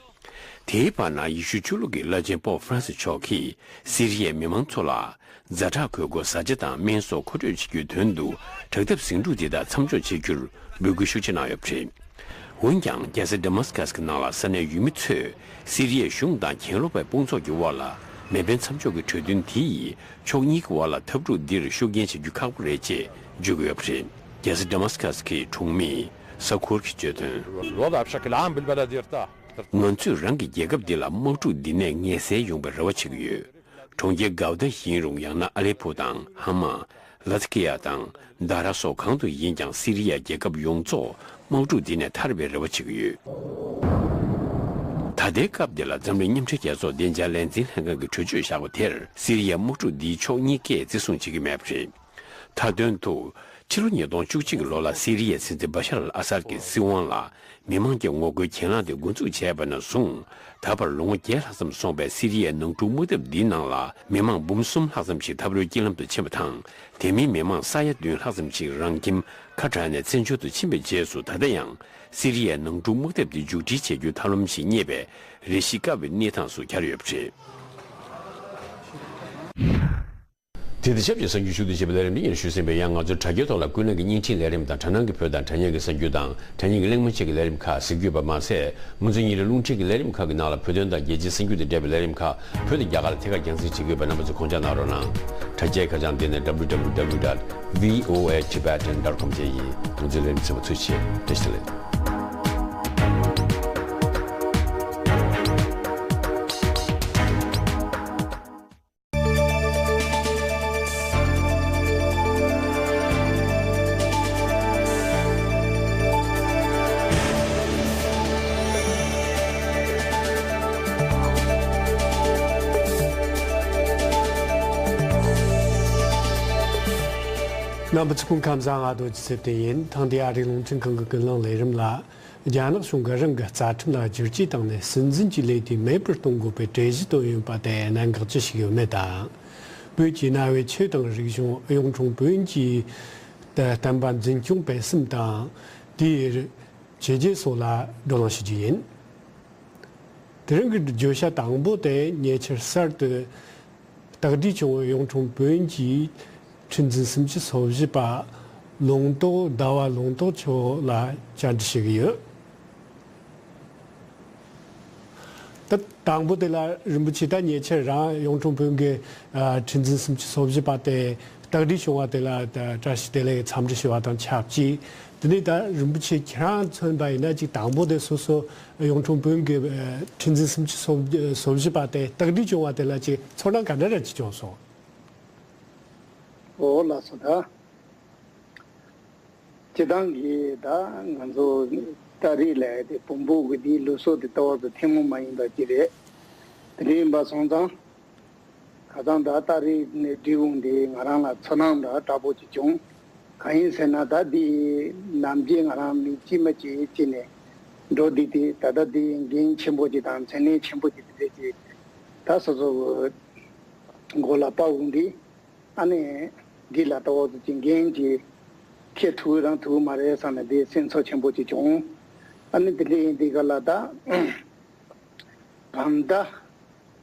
དེའི་བར་ན་ཡེ་ཤུ་ཆོས་ལུགས་ཀྱི་བླ་ཆེན་པོབ་ཧྥ་རན་སི་མཆོག་གིས་སི་རི་ཡའི་མི་མང་ཚོ་ལ། ཛ་དྲག་དགོས་མཁོ་བཟའ་བཅའ་དང་སྨན་སོགས་མཁོ་སྤྲོད་བྱེད་རྒྱུའི་དོན་དུ། དྲག་འཐབ་ཟིང་འཁྲུག་འདི་དག་མཚམས་འཇོག་བྱེད་རྒྱུར་འབོད་སྐུལ་ཤུགས་ཆེ་གནང་ཡོད་པ་རེད། འོན་ཀྱང་། རྒྱལ་ས་ཌ་མཱ་སི་ཀ་སི་གི་ནང་ལ་ས་གནས་ཡུལ་མི་ཚོས་སི་རི་ཡའི་གཞུང་དང་གྱེན་ལོག་པའི་དཔུང་ཚོགས་ཀྱི་དབར་ལ་མེ་འཕེན་མཚམས་འཇོག་གི་གྲོས་མཐུན་དེ་ཡིས་ཕྱོགས་གཉིས་ཀྱི་དབར་ལ་འཐབ་འཁྲུག་འདིར་ཤུགས་རྐྱེན་བྱེད་རྒྱུ་ཁག་པོ་རེད་ཅེས་བརྗོད་ཀྱི་ཡོད་པ་རེད། རྒྱལ་ས་ཌ་མཱ་སི་ཀ་སི་གི་གྲོང་མི་ས་ཁུར་གྱིས་བརྗོད་དོན། الوضع بشكل عام بالبلد يرتاح. ང་ཚོས་རང་གི་རྒྱལ་ཁབ་འདི་ལ་དམག་འཁྲུག་འདི་ནས་ངལ་སེལ་ཡོང་བའི་རེ་བ་བྱེད་ཀྱི་ཡོད། གྲོང་ཁྱེར་གའུ་ཏཱ་ཡིན་རུང་། ཡང་ན་ཨ་ལེ་པོ་དང་ཧ་མ། ལ་ཐི་ཀི་ཡ་དང་དཱ་ར་སོགས་གང་དུ་ཡིན་ཀྱང་། སི་རི་ཡ་རྒྱལ་ཁབ་ཡོངས་རྫོགས་དམག་འཁྲུག་འདི་ནས་ཐར་བའི་རེ་བ་བྱེད་ཀྱི་ཡོད། ད་ལྟའི་སྐབས་འདི་ལ་འཛམ་གླིང་མཉམ་འབྲེལ་རྒྱལ་ཚོགས་བདེ་འཇགས་ལས་འཛིན་ལྷན་ཁང་གིས་གྲོས་ཆོད་བཞག་པ་དེར། སི་རི་ཡའི་དམག་འཁྲུག་འདིའི་ཕྱོགས་གཉིས་ཀས་བརྩི་སྲུང་བྱེད་ཀྱི་མེད་པ་རེད། མཐའ་དོན་དུ། ཕྱི་ལོ་ཉིས་སྟོང་བཅུ་གཅིག་གི་ལོ་ལ་སི་རི་ཡའི་སྲིད་འཛིན་བ་ཤར་ཨལ་ཨ་སཱད་ཀྱི་སྲིད་དབང་ལ་མི་མང་གི་ངོ་རྒོལ་གྱེན་ལངས་དེ་འགོ་འཛུགས་བྱས་པ་ནས་བཟུང་། ད་བར་ལོ་ངོ་བརྒྱད་ལྷག་ཙམ་སོང་བའི་སི་རི་ཡའི་ནང་འཁྲུག་དམག་འཐབ་འདིའི་ནང་ལ་མི་མང་འབུམ་གསུམ་ལྷག་ཙམ་ཞིག་འཐབ་རོའི་རྐྱེན་ལམ་དུ་ཕྱིན་པ་དང་། དེ་མིན་མི་མང་ས་ཡ་བདུན་ལྷག་ཙམ་ཞིག་རང་ཁྱིམ་ཁ་བྲལ་ནས་བཙན་བྱོལ་དུ་ཕྱིན་པའི་རྗེས་སུ། ད་ལྟ་ཡང་སི་རི་ཡའི་ནང་འཁྲུག་དམག་འཐབ་འདི་མཇུག་སྒྲིལ་བྱེད་རྒྱུའི་ཐབས་ལམ་ཞིག་རྙེད་པའི་རེ་ཞིག་དཀའ་བའི་གནས་སྟངས་སུ་གྱར་ཡོད་པ་རེད། དེ་དང་ཆབས་ཅིག་གསར་འགྱུར་ཞུ་གཏུག་བྱེད་པའི་ལས་རིམ་འདི་ཉིད་ཞུ་ཟིན་པའི། ཡང་ང་ཚོའི་དྲ་རྒྱའི་ཐོག་ལ་ཀུན་གླེང་གི་བརྙན་འཕྲིན་ལས་རིམ་དང་། དྲ་སྣང་གི་བོད་དང་དྲ་བརྙན་གྱི་གསར་འགྱུར་དང་། དྲ་བརྙན་གྱི་གླེང་མོལ་བཅས་ཀྱི་ལས་རིམ་ཁག་གཟིགས་རྒྱུ་ཡོད་པ་མ་ཟད། ང་ཚོའི་ཉིན་རེའི་རླུང་འཕྲིན་གྱི་ལས་རིམ་ཁག་གི་ནང་ལ་བོད་དོན་དང་རྒྱལ་སྤྱིའི་གསར་འགྱུར་དང་འབྲེལ་བའི་ལས་རིམ་ཁག་བོད་དང་རྒྱ་གར་ལ་ཐད་ཀར་རྒྱང་སྲིང་བྱེད་ཀྱི་ཡོད་པས། རྣམ་པ་ཚོས་གོ་རྒྱ་གནང་རོགས་གནང་། དྲ་རྒྱའི་ཁ་བྱང་དེ་ནི་www dot voatibetan dot com བཅས་ཡིན། ང་ཚོའི་ལས་རིམ་ཚན་པ་ཚོས་ཆེད་བཀྲ་ཤིས་བདེ་ལེགས། རྣམ་པ་ཚོ་སྐུ་ཁམས་བཟང་། ང་རྡོ་རྗེ་ཚེ་བརྟན་ཡིན། ཐེངས་འདིའི་ཨ་རིའི་རླུང་འཕྲིན་ཁང་གི་ཀུན་གླེང་ལས་རིམ་ལ། རྒྱ་ནག་གཞུང་གིས་རང་གི་རྩ་ཁྲིམས་ལ་བསྒྱུར་བཅོས་བཏང་ནས། སྲིད་འཛིན་གྱི་ལས་དུས་མེད་པར་གཏོང་དགོས་པའི་གྲོས་གཞི་བཏོན་ཡོད་པ་དེ་གནད་འགག་ཅི་ཞིག་ཡོད་མེད་དང་། བོད་ཀྱི་གནའ་བོའི་ཆོས་དང་རིག་གཞུང་གཡུང་དྲུང་བོན་གྱི་བསྟན་པ་འཛིན་སྐྱོང་སྤེལ་གསུམ་དང་། དེའི་བྱས་རྗེས་སོགས་ལ་བགྲོ་གླེང་ཞུ་རྒྱུ་ཡིན། དེ་རིང་གི་བརྗོད་བྱ་དང་པོ་དེ། ཉེ་ཆར་གསར་དུ་སྟག་སྦྲུལ་བྱུང་བའི་གཡུང་དྲུང་བོན་གྱི་ཁྲི་འཛིན་སུམ་ཅུ་སོ་བཞི་པ་ལུང་རྟོགས། ཟླ་བ་ལུང་རྟོགས་མཆོག་ལ་བཅར་འདྲི་ཞུ་གི་ཡོད། ད་དང་པོ་དེ་ལ་རིན་པོ་ཆེ། ད་ཉེ་ཆར་རང་གཡུང་དྲུང་བོན་གྱི་ཨ་ཁྲི་འཛིན་སུམ་ཅུ་སོ་བཞི་པ་དེ་སྟག་སྦྲུལ་བྱུང་བ་དེ་ལ་ད་བཀྲ་ཤིས་བདེ་ལེགས་འཚམས་འདྲི་ཞུ་བ་དང་ཆབས་ཅིག་དེ་ནས་ད་རིན་པོ་ཆེ་ཁྱེད་རང་མཚོན་པ་ཡིན་ན། ཅིག་དང་པོ་དེ་སོ་སོ་གཡུང་དྲུང་བོན་གྱི་ཨ་ཁྲི་འཛིན་སུམ་ཅུ་སོ་སོ་བཞི་པ་དེ་སྟག་སྦྲུལ་བྱུང་བ་དེ་ལ་ཅིག་ཚོར་སྣང་ག་འདྲ་རེ་ཅིག་བྱུང་སོང་། འོ་ལགས་སོ། ད་ སྤྱིར་བཏང་གི་ད་ང་ཚོ་ཏ་རིག་ལབ་ཡ་དེ་བོན་པོ་གི་དེའི་ལུགས་སྲོལ་དེ་ལྟ་བུ་དེ་ཐུན་མོང་མ་ཡིན་པ་ཅིག་རེད། དེ་འདྲ་ཡིན་པ་སོང་ཙང་། ཁ་སང་ད་ཏ་རིག་ནས་འབྲི་འོང་དེ་ང་རང་ལ་ཚོར་སྣང་འདྲ་དྲག་པོ་ཅིག་བྱུང་། གང་ཡིན་ཟེར་ན་ད་འདི་ནམ་རྒྱུན་ང་རང་མི་གཅིག་མ་གཅིག་བྱས་ནས་འགྲོ་བསྡད་དེ། ད་ལྟ་འདི་འགན་ཆེན་པོ་ཅིག་དང་མཚན་གནས་ཆེན་པོ་ཅིག་དེ་འདྲ་ཅིག་ད་སོ་སོ་གི་མགོ་ལ་དཔའ་འོང་དུས། ཨ་ནི་འདི་ལ་ལྟ་བུ་ཅིག་འགན་ཅིག་འཁྱེར་ཐུབ་རང་ཐུབ་མ་རེད་བསམ་ནས་འདི་སེམས་ཚོར་ཆེན་པོ་ཅིག་བྱུང་། ཨ་ནི་དེ་འདྲ་ཡིན་དུས་ག་ལ་ད་གང་ལྟར་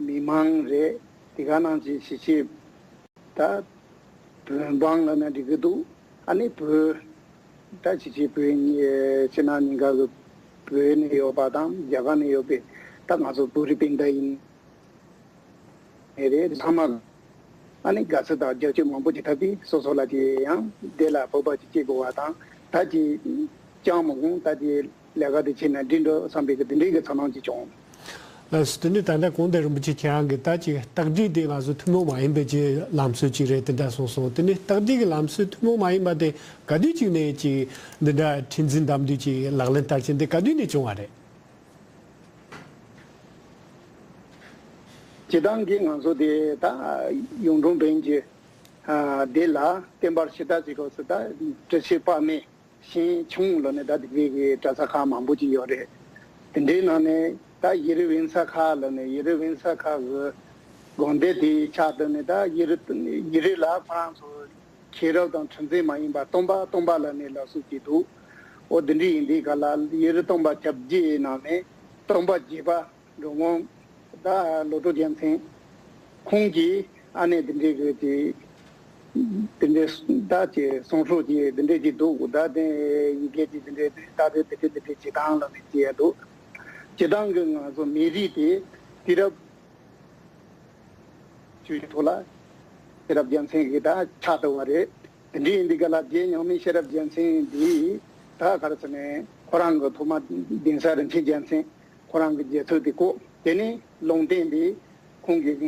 མི་མང་རེད། དེ་ག་ནང་བཞིན་གཞིས་བྱེས་ད་བོད་འབངས་ལབ་ན་འགྲིག་གི་འདུག་ཨ་ནི་བོད་ད་གཞིས་བྱེས་བོད་གཉིས་ཕྱི་ནང་གཉིས་ཀ་གི་བོད་ནས་ཡོད་པ་དང་རྒྱ་གར་ནས་ཡོད་པའི་ད་ང་ཚོ་བོད་རིགས་སྤུན་ཟླ་ཡིན། ནས་རེད། ཚང་མ་ཨ་ནི་དགའ་བསུ་དང་རྒྱབ་སྐྱོར་མང་པོ་ཅིག་ཐོབ་དུས་སོ་སོ་ལ་ཅིག་ཡང་དེ་ལ་སྤོབས་པ་ཅིག་སྐྱེ་དགོས་པ་དང་། ད་ཅིག་ཅང་མ་འོང་ད་ཅིག་ལས་ཀ་དེ་བྱས་ན་འགྲིག་འགྲོ་བསམ་པའི་གི་དེ་འདྲའི་གི་ཚོར་སྣང་ཅིག་བྱུང་། ལགས་སོ། དེ་ནས་ད་ལྟ་གོང་དུ་རིན་པོ་ཆེ་ཁྱེད་རང་གིས་ད་ཅིག་རྟགས་སྒྲིག་དེ་ང་ཚོ་ཐུན་མོང་མ་ཡིན་པའི་ཅིག་ལམ་སྲོལ་ཅིག་རེད་དེ་འདྲ་གསུངས་སོང་། དེ་ནས་རྟགས་སྒྲིག་གི་ལམ་སྲོལ་ཐུན་མོང་མ་ཡིན་པ་དེ་ག་དུས་ཅིག་ནས་ཅིག་འདི་འདྲ་ཁྲིམས་འཛིན་དམ་དུས་ཅིག་ལག་ལེན་བསྟར་ཆེད་འདི་ག་དུས་ནས་བྱུང་བ་རེད། སྤྱིར་བཏང་གི་ང་ཚོ་དེ་ད་གཡུང་དྲུང་བོན་གྱི་ཨ་དེ་ལ་བསྟན་པར་ཕྱི་དར་ཟེར་དགོས་སུ་ད་བཀྲ་ཤིས་དཔག་མེད་ཞིང་ཆུང་ལ་ནི་ད་དེ་འདྲའི་གི་གྲྭ་ས་ཁག་མང་པོ་ཅིག་ཡོད་རེད། དེ་འདྲའི་ནང་ནས་ད་ཡེ་རི་ཝན་ས་ཁག་ལ་ནི་ཡེ་རི་ཝན་ས་ཁག་གི་དགོན་སྡེ་དེའི་ཆ་དུ་ནི་ད་ཡེ་རི་ཡེ་རི་ལ་ཁོ་རང་ཚོ་མཁྱེན་རབ་དང་ཁྲིམས་འཛིན་མ་ཡིན་པ་སྟོན་པ་སྟོན་པ་ལ་ནི་ལ་སུ་གཅིག་འདུག་འོ་དེ་འདྲ་ཡིན་དུས་ག་ལ་ཡེ་རི་སྟོན་པ་བརྒྱད་བརྒྱའི་ནང་ནས་སྟོན་པ་བརྒྱད་པ་འགྲོ་མགོན་ད་བློ་གྲོས་རྒྱལ་མཚན་ཁོང་གིས་ཨ་ནེ་དེ་འདྲའི་གི་དེ་དེ་འདྲའི་ད་ཀྱི་གསུང་སྲོལ་གྱི་དེ་འདྲའི་གི་འདུག་ད་དེ་ཡི་གེ་གི་དེ་འདྲའི་ད་དེ་དེ་འདྲའི་དེ་འདྲའི་བྱེད་སྟངས་ལ་ནི་བྱེད་ཡ་འདུག་སྤྱིར་བཏང་གི་ང་ཚོ་མི་རིགས་དེ་དུས་རབས་བཅུ་བཞི་ཐོག་ལ་ཤེས་རབ་རྒྱལ་མཚན་གྱི་ད་ཕྱག་བཏབ་པ་རེད། དེ་འདྲའི་ཡིན་དུས་ག་ལ་རྗེ་མྱང་མི་ཤེས་རབ་རྒྱལ་མཚན་འདི་ད་ག་རེ་ཟེར་ནས་ཁོ་རང་གི་ཐོག་མ་གདན་ས་རིན་ཆེན་རྒྱལ་མཚན་ཁོ་རང་གི་རྗེས་ཚུལ་དེ་བཀོད། དེ་ནས་ལུང་བསྟན་འདི་ཁོང་གིས་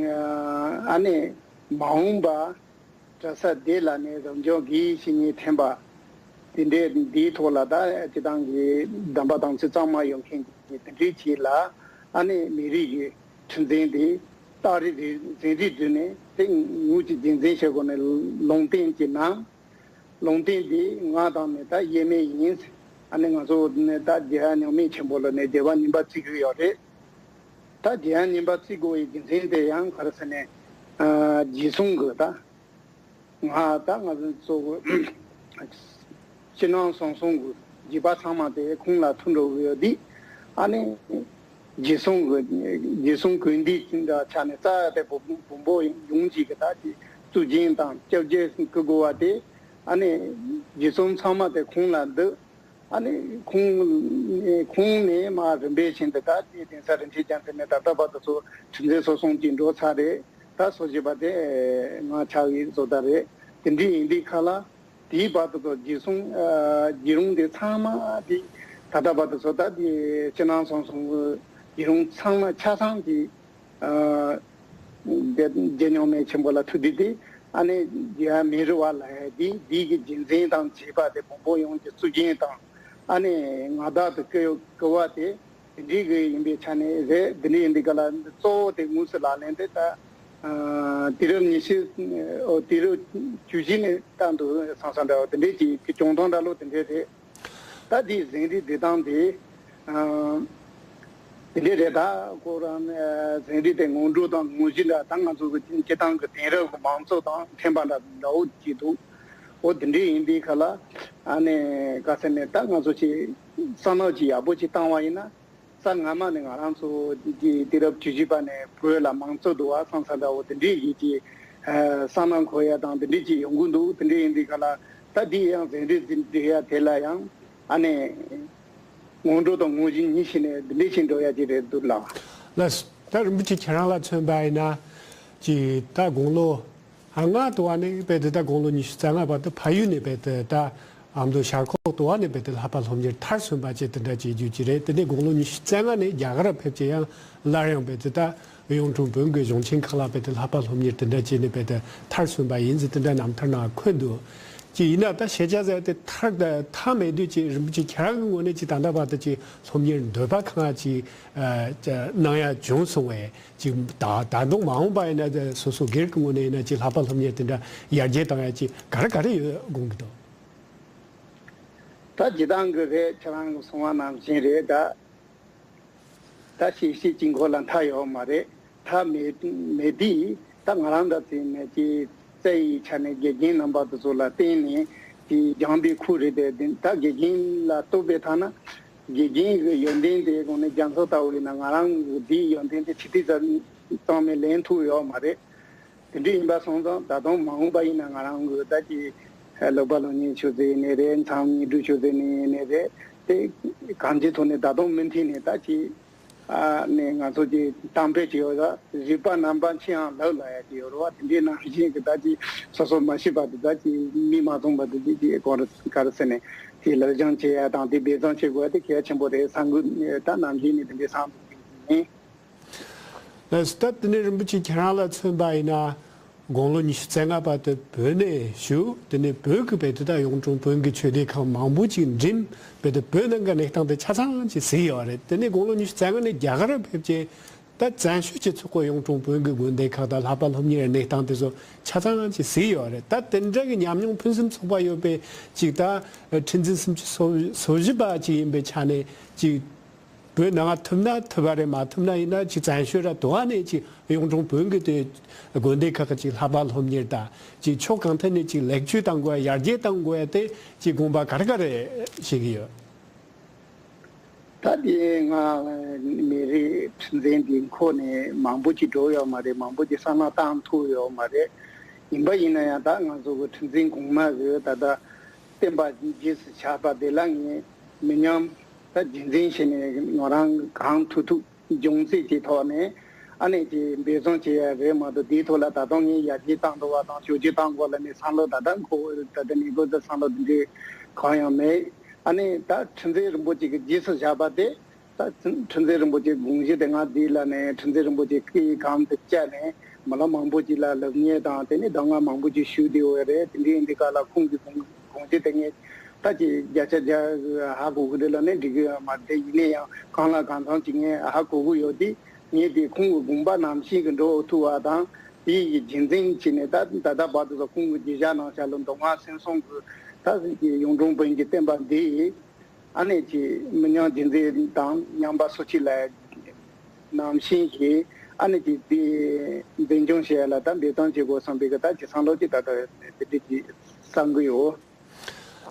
ཨ་ནེ་མ་འོངས་པ་གྲྭ་ས་དེ་ལ་ནས་རབ་འབྱམས་དགེ་བའི་བཤེས་གཉེན་ཐེམ་པ་དེ་འདྲའི་འདིའི་ཐོག་ལ་ད་སྤྱིར་བཏང་གི་གདམས་པ་དམ་ཚིག་གཙང་མ་ཡོད་མཁན་གྱི་དེ་འདྲའི་ཅིག་ལ་ཨ་ནེ་མི་རིགས་ཀྱི་ཁྲིམས་འཛིན་དེ་རྟགས་རིགས་རིགས་འཛིན་རིགས་བསྒྲིལ་ནས་དེ་ངོས་ཀྱི་རྒྱུན་འཛིན་བྱེད་དགོས་ནས་ལུང་བསྟན་གྱི་ནང་ལུང་བསྟན་འདི་ང་དང་ནི་ད་དབྱེར་མེད་ཡིན། ཨ་ནི་ང་ཚོ་ནི་ད་རྒྱལ་བ་མྱང་མི་ཆེན་པོ་ལ་ནི་རྒྱལ་བ་ཉིན་པ་བརྩི་གི་ཡོད་རེད། ད་རྒྱལ་བ་ཉིན་པ་བརྩི་དགོས་པའི་རྒྱུ་མཚན་དེ་ཡང་ག་རེ་ཟེར་ནས་ཨ་རྗེས་གསུང་གི་ད་ང་ད་ང་ཚོ་གཙོ་བོ་ཕྱི་ནང་གསང་གསུམ་གྱི་རྒྱུད་པ་ཚང་མ་དེ་ཁོང་ལ་ཐུག་འགྲོ་གི་ཡོད་དུས། ཨ་ནི་རྗེས་གསུང་གི་རྗེས་གསུང་གུས་འདུད་ཅི་འདྲ་ཆ་ནས་རྩ་དེ་བོན་བོན་པོ་ཡོངས་ཀྱི་གི་ད་ཀྱི་གཙུག་རྒྱན་དང་སྐྱབས་རྗེ་བསྐུལ་དགོས་པ་དེ། ཨ་ནི་རྗེས་གསུང་ཚང་མ་དེ་ཁོང་ལ་འདུད། ཨ་ནི་ཁོང་ཁོང་ནས་མ་རིམ་པས་བཞིན་དུ་ད་ཀྱི་གདན་ས་རིན་ཆེན་རྒྱལ་མཚན་ནས་ད་ལྟ་བར་དུ་ཚོ་ཁྲིམས་འཛིན་སོ་གསུམ་གྱི་འགྲོ་ཚར་རེད། ད་སོ་བཞི་པ་དེ་ང་ཆགས་ཡིན་བཟོ་ལྟ་རེད། དེ་འདྲའི་ཡིན་དུས་ཁ་ལ། དེའི་བར་དུ་ཚོ་རྗེས་གསུང་ཨ་རྗེས་རུང་དེ་ཚང་མ་དེ་ད་ལྟ་བར་དུ་ཚོ་ད་དེ་ཕྱི་ནང་གསང་གསུམ་གྱི་རྗེས་རུང་ཚང་མ་ཆ་ཚང་དེ་ཨ་དེ་རྗེ་མྱང་མི་ཆེན་པོ་ལ་ཐུག་དུས་དེ་ཨ་ནི་རྒྱལ་བ་མེ་རི་བ་ལ་དེ་དེའི་གི་རྒྱུན་འཛིན་དང་བྱེད་པ་དེ་བོན་པོ་ཡོངས་ཀྱི་གཙུག་རྒྱན་དང་ཨ་ནི་མངའ་བདག་ཏུ་བསྐོ་བསྐོ་བ་དེ། དེ་འདྲའི་གི་ཡིན་པའི་ཆ་ནས་རེད། དེ་འདྲའི་ཡིན་དུས་ག་ལ་གཙོ་བོ་དེ་དངོས་སུ་ལག་ལེན་དེ་ད་ཨ་དུས་རབས་ཉི་ཤུ་ཨོ་དུས་རབས་བཅུ་བཞི་ནས་བཏང་འདུག་བསམ་བསམ་འདྲ་བ་དེ་འདྲའི་ཅིག་གི་བྱུང་སྟངས་འདྲ་ལོ་དེ་འདྲའི་རེད། ད་དེའི་ཟིན་བྲིས་འབྲི་སྟངས་དེ་ཨ་དེ་འདྲའི་རེད། ད་ཁོ་རང་ཨ་ཟིན་བྲིས་དེ་སྔོན་འགྲོ་དང་དངོས་གཞི་འདྲ་ད་ང་ཚོ་གི་སྤྱིར་བཏང་གི་དེང་རབས་ཀྱི་མང་གཙོ་དང་འཕྲད་པ་འདྲ་འདྲ་བོ་ཅིག་འདུག་འོ་དེ་འདྲའི་ཡིན་དུས་ག་ལ་ཨ་ནི་ག་ཟེར་ནས་ད་ང་ཚོ་ཅིག་བསམ་བློ་ཅིག་ཡག་པོ་ཅིག་བཏང་བ་ཡིན་ན། གསར་སྔ་མ་ནས་ང་རང་ཚོ་འདི་དུས་རབས་བཅུ་བཞི་པ་ནས་བོད་ལ་མང་གཙོ་འདུག་བ་བསམ་ས་འདྲ་བོ་དེ་འདྲའི་ཡིད་ཀྱི་བསམ་སྣང་འཁོར་ཡ་དང་དེ་འདྲའི་ཅིག་ཡོང་གི་འདུག་དེ་འདྲའི་ཡིན་དུས་ག་ལ་ད་འདི་ཡང་ཟིན་བྲིས་འདི་འབྲི་ཡ་དེ་ལ་ཡང་ཨ་ནི་སྔོན་འགྲོ་དང་དངོས་གཞི་གཉིས་ཤིག་ནས་དེ་འདྲའི་ཅིག་འགྲོ་ཡ་ཅིག་རེད་འདུག་ལགས། ལགས། ད་རིན་པོ་ཆེ་ཁྱེད་རང་ལ་མཚོན་པ་ཡིན་ན་ཅིག་ད་དགུང་ལོ། ཨ་ང་དུ་བ་ནི་དཔེ་དེ་ད་དགུང་ལོ་ཉི་ཤུ་རྩ་ལྔ་བར་དུ་ཕ་ཡུལ་ནས་དཔེ་དེ་ད་ཨ་མདོ་ཤར་ཁོག་དུ་བ་ནས་དཔེ་དེ་ལྷག་པ་སློབ་གཉེར་མཐར་སོན་པ་བཅས་དེ་འདྲ་བྱེད་རྒྱུ་ཅི་རེད། དེ་ནས་དགུང་ལོ་ཉི་ཤུ་རྩ་ལྔ་ནས་རྒྱ་གར་ཕེབས་ཀྱི་ཡང་སླར་ཡང་དཔེ་དེ་ད་གཡུང་དྲུང་བོན་གྱི་གཞུང་ཆེན་ཁག་ལ་དཔེ་དེ་ལྷག་པ་སློབ་གཉེར་དེ་འདྲ་བྱས་ནས་དཔེ་དེ་མཐར་སོན་པ་ཡིན་ཟེར་དེ་འདྲ་རྣམ་ཐར་ནང་འཁོད་འདུག་ཅིག་ཡིན་ན་ད་ཤེས་བྱ་ཟེར་དེ་མཐར་མཐའ་མེད་དུས་ཅིག་རིན་པོ་ཆེ་ཁྱེད་རང་གི་ངོས་ནས་ཅིག་ད་ལྟ་བར་དུ་ཅིག་སློབ་གཉེར་འདོད་པ་གང་ཅིག་གནང་ཡ་བྱུང་སོང་བས་ཅིག་ད་ད་དུང་མ་འོངས་པ་ཡིན་ན་སོ་སོ་སྒེར་གྱི་ངོས་ནས་ཡིན་ན་ཅིག་ལྷག་པར་སློབ་གཉེར་དེ་འདྲ་ཡར་རྒྱས་བཏང་ཡ་ཅིག་ག་རེ་ག་རེ་ཡོད་དགོངས་ཀྱི་འདུག་ད་ཇི་ལྟར་གྱི་རེད། ཁྱེད་རང་གི་གསུང་བ་ནང་བཞིན་རེད་ད། ད་ཤེས་བྱའི་དཀྱིལ་འཁོར་ལ་མཐའ་ཡོད་མ་རེད། མཐའ་མེད་མེད་དུས་ད་ང་རང་འདྲ་ཚོས་ནས་ཀྱི་རྩ་ཡི་ཆ་ནས་དགེ་རྒན་རྣམ་པ་དེ་ཚོ་ལ་བརྟེན་ནས་ཀྱི་སྦྱངས་པའི་ཁུལ་རེད་དེ། ད་དགེ་རྒན་ལ་གཏུགས་པའི་ཐ་ན་དགེ་རྒན་གྱི་ཡོན་ཏན་དེ་གོང་ནས་རྒྱ་མཚོ་ལྟ་བུ་ཡིན་ན་ང་རང་གི་དེའི་ཡོན་ཏན་དེ་ཆུ་ཐིགས་ཙམ་མ་ལེན་ཐུབ་ཡོད་མ་རེད། དེ་འདྲ་ཡིན་པ་སོང་ཙང་ད་དུང་མ་འོངས་པ་ཡིན་ན་ང་རང་གི་ད་ཀྱི་སློབ་པ་སློབ་གཉེར་ཆུ་ཚད་ཡིན་ནའི་རེད། མཚམས་བསྙེན་སྒྲུབ་ཆུ་ཚད་ནས་ཡིན་ནའི་རེད། དེ་གང་ཅི་ཐོག་ནས་ད་དུང་མུ་མཐུད་ནས་ད་ཀྱི་ཨ་ནས་ང་ཚོ་ཀྱི་གཏམ་དཔེ་ཅིག་ཡོད་ལ། རིག་པ་རྣམ་པ་མཁྱེན་ཡང་ལག་ལ་ཡ་ཅིག་ཡོད་རེད་བ། དེ་འདྲའི་ནང་བཞིན་གྱི་ད་ཀྱི་སོ་སོ་མ་ཤེས་པ་དེ་ད་ཀྱི་མིས་མ་མཐོང་པ་དེ་ཀྱི་ཀྱི་གོ་ར་ག་རེ་ཟེར་ནས་དེ་ལག་བཅངས་བྱེད་ཡ་དང་དེ་འབད་བརྩོན་བྱེད་དགོས་ཡ་དེ་གལ་ཆེན་པོ་རེད་བསམ་གི། ད་ནམ་རྒྱུན་ནས་དེ་འདྲའི་བསམ་གི་ཡིན། ལགས་སོ། ད་དེ་ནས་རིན་པོ་ཆེ་ཁྱེད་རང་ལ་མཚོན་པ་ཡིན་ན། དགུང་ལོ་ཉི་ཤུ་རྩ་ལྔ་བར་དུ་བོད་ནས་བཞུགས། དེ་ནས་བོད་ཀྱི་བོད་དུ་ད་གཡུང་དྲུང་བོན་གྱི་ཆོས་སྡེ་ཁག་མང་པོ་ཅིག་འགྲིམས། བོད་དུ་བོད་ནང་གི་གནས་སྟངས་དེ་ཆ་ཚང་ཅིག་གཟིགས་ཡོད་རེད། དེ་ནས་དགུང་ལོ་ཉི་ཤུ་རྩ་ལྔ་ནས་རྒྱ་གར་ཕེབས་རྗེས་ད་བཙན་བྱོལ་སྤྱི་ཚོགས་ཀྱི་གཡུང་དྲུང་བོན་གྱི་དགོན་སྡེ་ཁག་དང་ལྷག་པར་སློབ་གཉེར་གནས་སྟངས་དེ་ཚོ་ཆ་ཚང་ཅིག་གཟིགས་ཡོད་རེད། ད་དེ་འདྲ་གི་ཉམས་མྱོང་ཕུན་སུམ་ཚོགས་པ་ཡོད་པའི་ཅིག་ད་ཁྲི་འཛིན་སུམ་ཅུ་སོ་སོ་བཞི་པ་ཅིག་ཡིན་པའི་ཆ་ནས་ཅིག་བོད་ནང་ཐུབ་ན་ཐུབ་པ་རེད། མ་ཐུབ་ན་ཡིན་ན་ཅིག་བཙན་བྱོལ་ར་དུ་བ་ནས་ཅིག་གཡུང་དྲུང་བོན་གྱི་དེ་དགོན་སྡེ་ཁག་གི་ཅིག་ལྷག་པར་སློབ་གཉེར་དང་ཅིག་ཕྱོགས་གང་ཐད་ནས་ཅིག་ལེགས་བཅོས་གཏང་དགོས་ཡ། ཡར་རྒྱས་གཏང་དགོས་ཡ་དེ་ཅིག་དགོངས་པ་ག་རེ་ག་རེ་བཞེས་ཀྱི་ཡོད། ད་དེ་ང་མི་རིགས་ཁྲི་འཛིན་འདི་འཁོར་ནས་མང་པོ་ཅིག་འགྲོ་ཡོད་མ་རེད། མང་པོ་ཅིག་བསམ་བློ་བཏང་ཐུབ་ཡོད་མ་རེད། ཡིན་པ་ཡིན་ན་ཡང་ད་ང་ཚོ་གི་ཁྲི་འཛིན་གོང་མ་གི་ད་ལྟ་བསྟན་པ་རྗེས་སུ་ཆགས་པ་དེ་ལ་ངས་མི་ཉམས་ད་རྒྱུན་འཛིན་བྱས་ནས་ང་རང་གང་ཐུབ་ཐུབ་སྦྱོང་ཚད་ཀྱི་ཐོག་ནས་ཨ་ནེ་ཀྱི་འབད་བརྩོན་བྱེད་ཡ་རེད་མ་གཏོགས། དེའི་ཐོག་ལ་ད་དུང་ངས་ཡར་རྒྱས་བཏང་འདུག་བ་དང་ཞོ་རྒྱས་བཏང་དགོས་ལ་ནས་བསམ་བློ་ད་ལྟ་འཁོར་ད་ལྟ་ནས་འགོ་ཚུགས་བསམ་བློ་དེ་འདྲའི་གང་ཡང་མེད། ཨ་ནེ་ད་ཁྲི་འཛིན་རིན་པོ་ཆེ་གི་རྗེས་སུ་བཞག་པ་དེ། ད་ཁྲི་འཛིན་རིན་པོ་ཆེ་དགོངས་གཞི་དེ་ང་འདི་ལ་ནས་ཁྲི་འཛིན་རིན་པོ་ཆེ་སྐུའི་གམ་དུ་བཅར་ནས་མི་ལ་མང་པོ་ཅིག་ལ་སློབ་གཉེར་དང་དེ་ནས་གདམས་ངག་མང་པོ་ཅིག་ཞུས་བསྡད་ཡོད་རེད། དེ་འདྲའི་འདི་ག་ལ་ཁོང་གི་དགོངས་དགོངས་གཞི་དེ་ངས་ད་ཅིག་བརྒྱ་ཆ་བརྒྱ་ཧ་གོ་གི་རེད་ལ་ནས་འགྲིག་གི་མ་རེད། ཡིན་ན་ཡང་གང་ལ་གང་འཚམ་ཅིག་ངས་ཧ་གོ་གི་ཡོད་དེ། ངས་དེ་ཁོང་གི་དགོངས་པ་ནང་བཞིན་གི་འགྲོ་ཐུབ་པ་དང་དེ་ཡི་རྒྱུན་འཛིན་བྱས་ནས་ད་ད་ལྟ་བར་དུ་ཁོང་གི་བརྗོད་བྱ་ནང་བཞིན་ལ་མདོ་སྔགས་སེམས་གསུམ་གི་ད་གཡུང་དྲུང་བོན་གྱི་བསྟན་པ་འདི། ཨ་ནེ་ཀྱི་མི་ཉམས་རྒྱུན་འཛིན་དང་ཉམས་པ་སོར་ཆུད་ལ་ནང་བཞིན་གྱི་ཨ་ནེ་ཀྱི་དེ་འཛིན་སྐྱོང་བྱེད་ཡ་ལ་ད་འབད་བརྩོན་བྱེད་དགོས་བསམ་པའི་གི་ད་ཀྱི་བསམ་བློ་ཅིག་ད་ལྟ་དེ་འདྲ་ཅིག་བསམ་གི་ཡོད།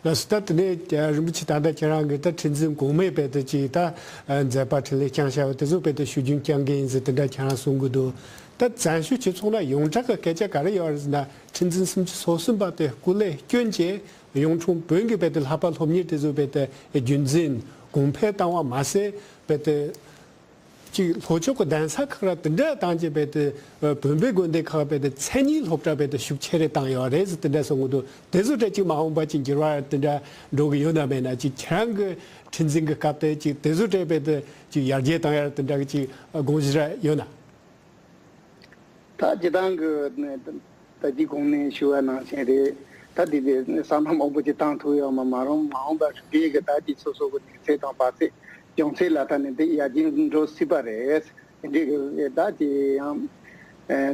ལགས་སོ། ད་དེ་ནས་རིན་པོ་ཆེ་ད་ལྟ་ཁྱེད་རང་གི་ད་ཁྲི་འཛིན་གོང་མའི་བེད་དུ་ཅིག་ད་མཛད་པ་འཕྲིན་ལས་བསྐྱངས་བཞག་པ་དེ་ཚོ་བེད་དུ་ཞུ་རྒྱུན་བསྐྱང་གི་ཡིན་ཟེར་དེ་འདྲ་ཁྱེད་རང་གསུང་གི་འདུག་ད་བཙན་བྱོལ་སྤྱི་ཚོགས་ན་ཡོངས་གྲགས་ཀྱི་སྐད་ཆ་ག་རེ་ཡོད་རེད་ཟེར་ན། ཁྲི་འཛིན་སུམ་ཅུ་སོ་གསུམ་པ་དེ་སྐུ་ལས་བསྐྱོན་རྗེས། གཡུང་དྲུང་བོན་གྱི་བེད་དུ་ལྷག་པར་སློབ་གཉེར་དེ་ཚོ་བེད་དུ་རྒྱུན་འཛིན་གོང་འཕེལ་བཏང་བ་མ་ཟད། བེད་དུ་ཅིག་ལྷོ་ཕྱོགས་ཀྱི་གདན་ས་ཁག་ར་དེ་འདྲ་བཏང་རྗེས་བེད་དུ་བོན་པོའི་དགོན་སྡེ་ཁག་བེད་དུ་མཚན་ཉིད་སློབ་གྲྭ་བེད་དུ་ཤུགས་ཆེ་རེ་བཏང་ཡོད་རེད་ཟེར་དེ་འདྲ་གསུང་གི་འདུག་དེ་ཚོ་འདྲ་ཅིག་མ་འོངས་པ་ཅིག་འགྱུར་བ་དེ་འདྲ་འགྲོ་གི་ཡོད་ན་མེད་ན། ཅིག་ཁྱེད་རང་གི་ཁྲི་འཛིན་གྱི་སྐབས་དེ་ཅིག་དེ་ཚོ་འདྲ་བེད་དུ་ཅིག་ཡར་རྒྱས་བཏང་ཡ་དེ་འདྲ་གི་ཅིག་དགོངས་གཞི་ར་ཡོད་ན། ད་སྤྱིར་བཏང་གི་ད་ཅི་གོང་ནས་ཞུ་བ་ནང་བཞིན་རེད། ད་དེ་དེ་བསམ་བློ་མང་པོ་ཅིག་བཏང་ཐུབ་ཡོད་མ་མ་རུང་མ་འོངས་པ་རིམ་པས་གི་ད་ཅི་སོ་སོ་གི་གནས་ཚད་དང་བར་ཚད་སྦྱོང་ཚད་ལ་ད་ནི་དེ་ཡར་རྒྱས་འགྲོ་སྲིད་པ་རེད། དེ་འདྲའི་གི་ད་ཅི་ཡང་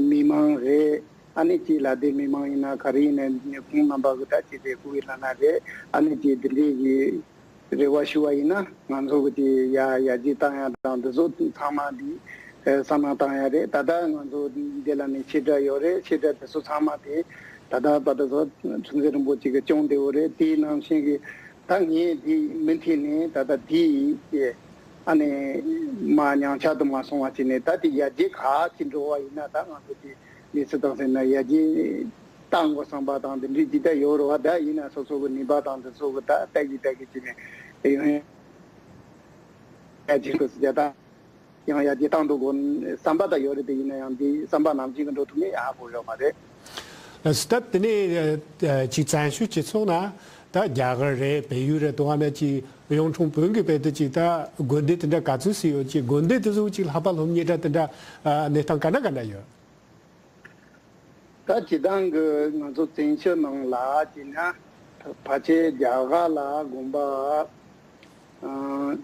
མི་མང་རེད། ཨ་ནི་ཅི་ལ་དེ་མི་མང་ཡིན་ན་ག་རེ་ཡིན་ན་ཁོང་རྣམ་པ་གི་ད་ཅི་རེད་སྐུ་ཡི་ལ་ན་རེད། ཨ་ནི་ཅི་དེ་འདྲའི་གི་རེ་བ་ཞུ་བ་ཡིན་ན་ང་ཚོ་གི་དེ་ཡ་ཡར་རྒྱས་བཏང་ཡ་དང་འདི་ཚོ་ཚང་མ་འདི་ཨེ་བསམ་བློ་བཏང་ཡ་རེད། ད་ལྟ་ང་ཚོ་འདི་ལ་ནི་ཆེ་དགྲ་ཡོད་རེད། ཆེ་དགྲ་དེ་ཚོ་ཚང་མ་དེ་ད་ལྟ་བར་དུ་ཚོ་ཁྲི་འཛིན་རིན་པོ་ཆེ་གི་སྐྱོང་བདེ་བོ་རེད། དེའི་ནང་བཞིན་གི་ད་ངས་འདི་མུ་མཐུད་ནས་ད་ལྟ་དེའི་ཨ་ནི་མ་ཉམས་ཆག་ཏུ་མ་སོང་བ་བྱས་ནས་ད་དེ་ཡར་རྒྱས་ག་ཅིག་འགྲོ་བ་ཡིན་ན་ད་ང་ཚོ་དེ། མི་ཚེ་དང་ཟེར་ན་ཡར་རྒྱས་བཏང་དགོས་བསམ་པ་དང་འདི་འདྲའི་ཇི་ལྟར་ཡོད་རེད་བ། ད་ཡིན་ན་སོ་སོ་གི་ནུས་པ་དང་འདི་ཚོ་གི་ད་ལྟ་གི་ལྟ་གི་ཅི་ནས་ཡོང་ཡ་ཅིག་གི་སུ་ཇ་ད་ཡང་ཡར་རྒྱས་བཏང་འདུག་གོ་བསམ་པ་ད་ཡོད་རེད། དེ་ཡིན་ན་ཡང་འདི་བསམ་པ་ནང་བཞིན་གི་འགྲོ་ཐུབ་མེད་ཡག་པོ་ཡོད་མ་རེད། ལགས་སོ། ད་དེ་ནས་ཅིག་བཙན་བྱོལ་སྤྱི་ཚོགས་ན་ད་རྒྱ་གར་རེད། བལ་ཡུལ་རེད། དུ་བ་ན་ཅིག་གཡུང་དྲུང་བོན་གྱི་བེད་དུ་ཅིག་ད་དགོན་སྡེ་དེ་འདྲ་ག་ཚོད་ཅིག་ཡོད། ཅིག་དགོན་སྡེ་དེ་ཚོ་ཅིག་ལྷག་པར་སློབ་གཉེར་གྲྭ་དེ་འདྲ་གནས་སྟངས་ག་འདྲ་ག་འདྲ་ཡོད། ད་སྤྱིར་བཏང་གི་ང་ཚོ་བཙན་བྱོལ་ནང་ལ་བྱས་ན་ ཕལ་ཆེར་རྒྱ་གར་ལ་དགོན་པ། ཨ།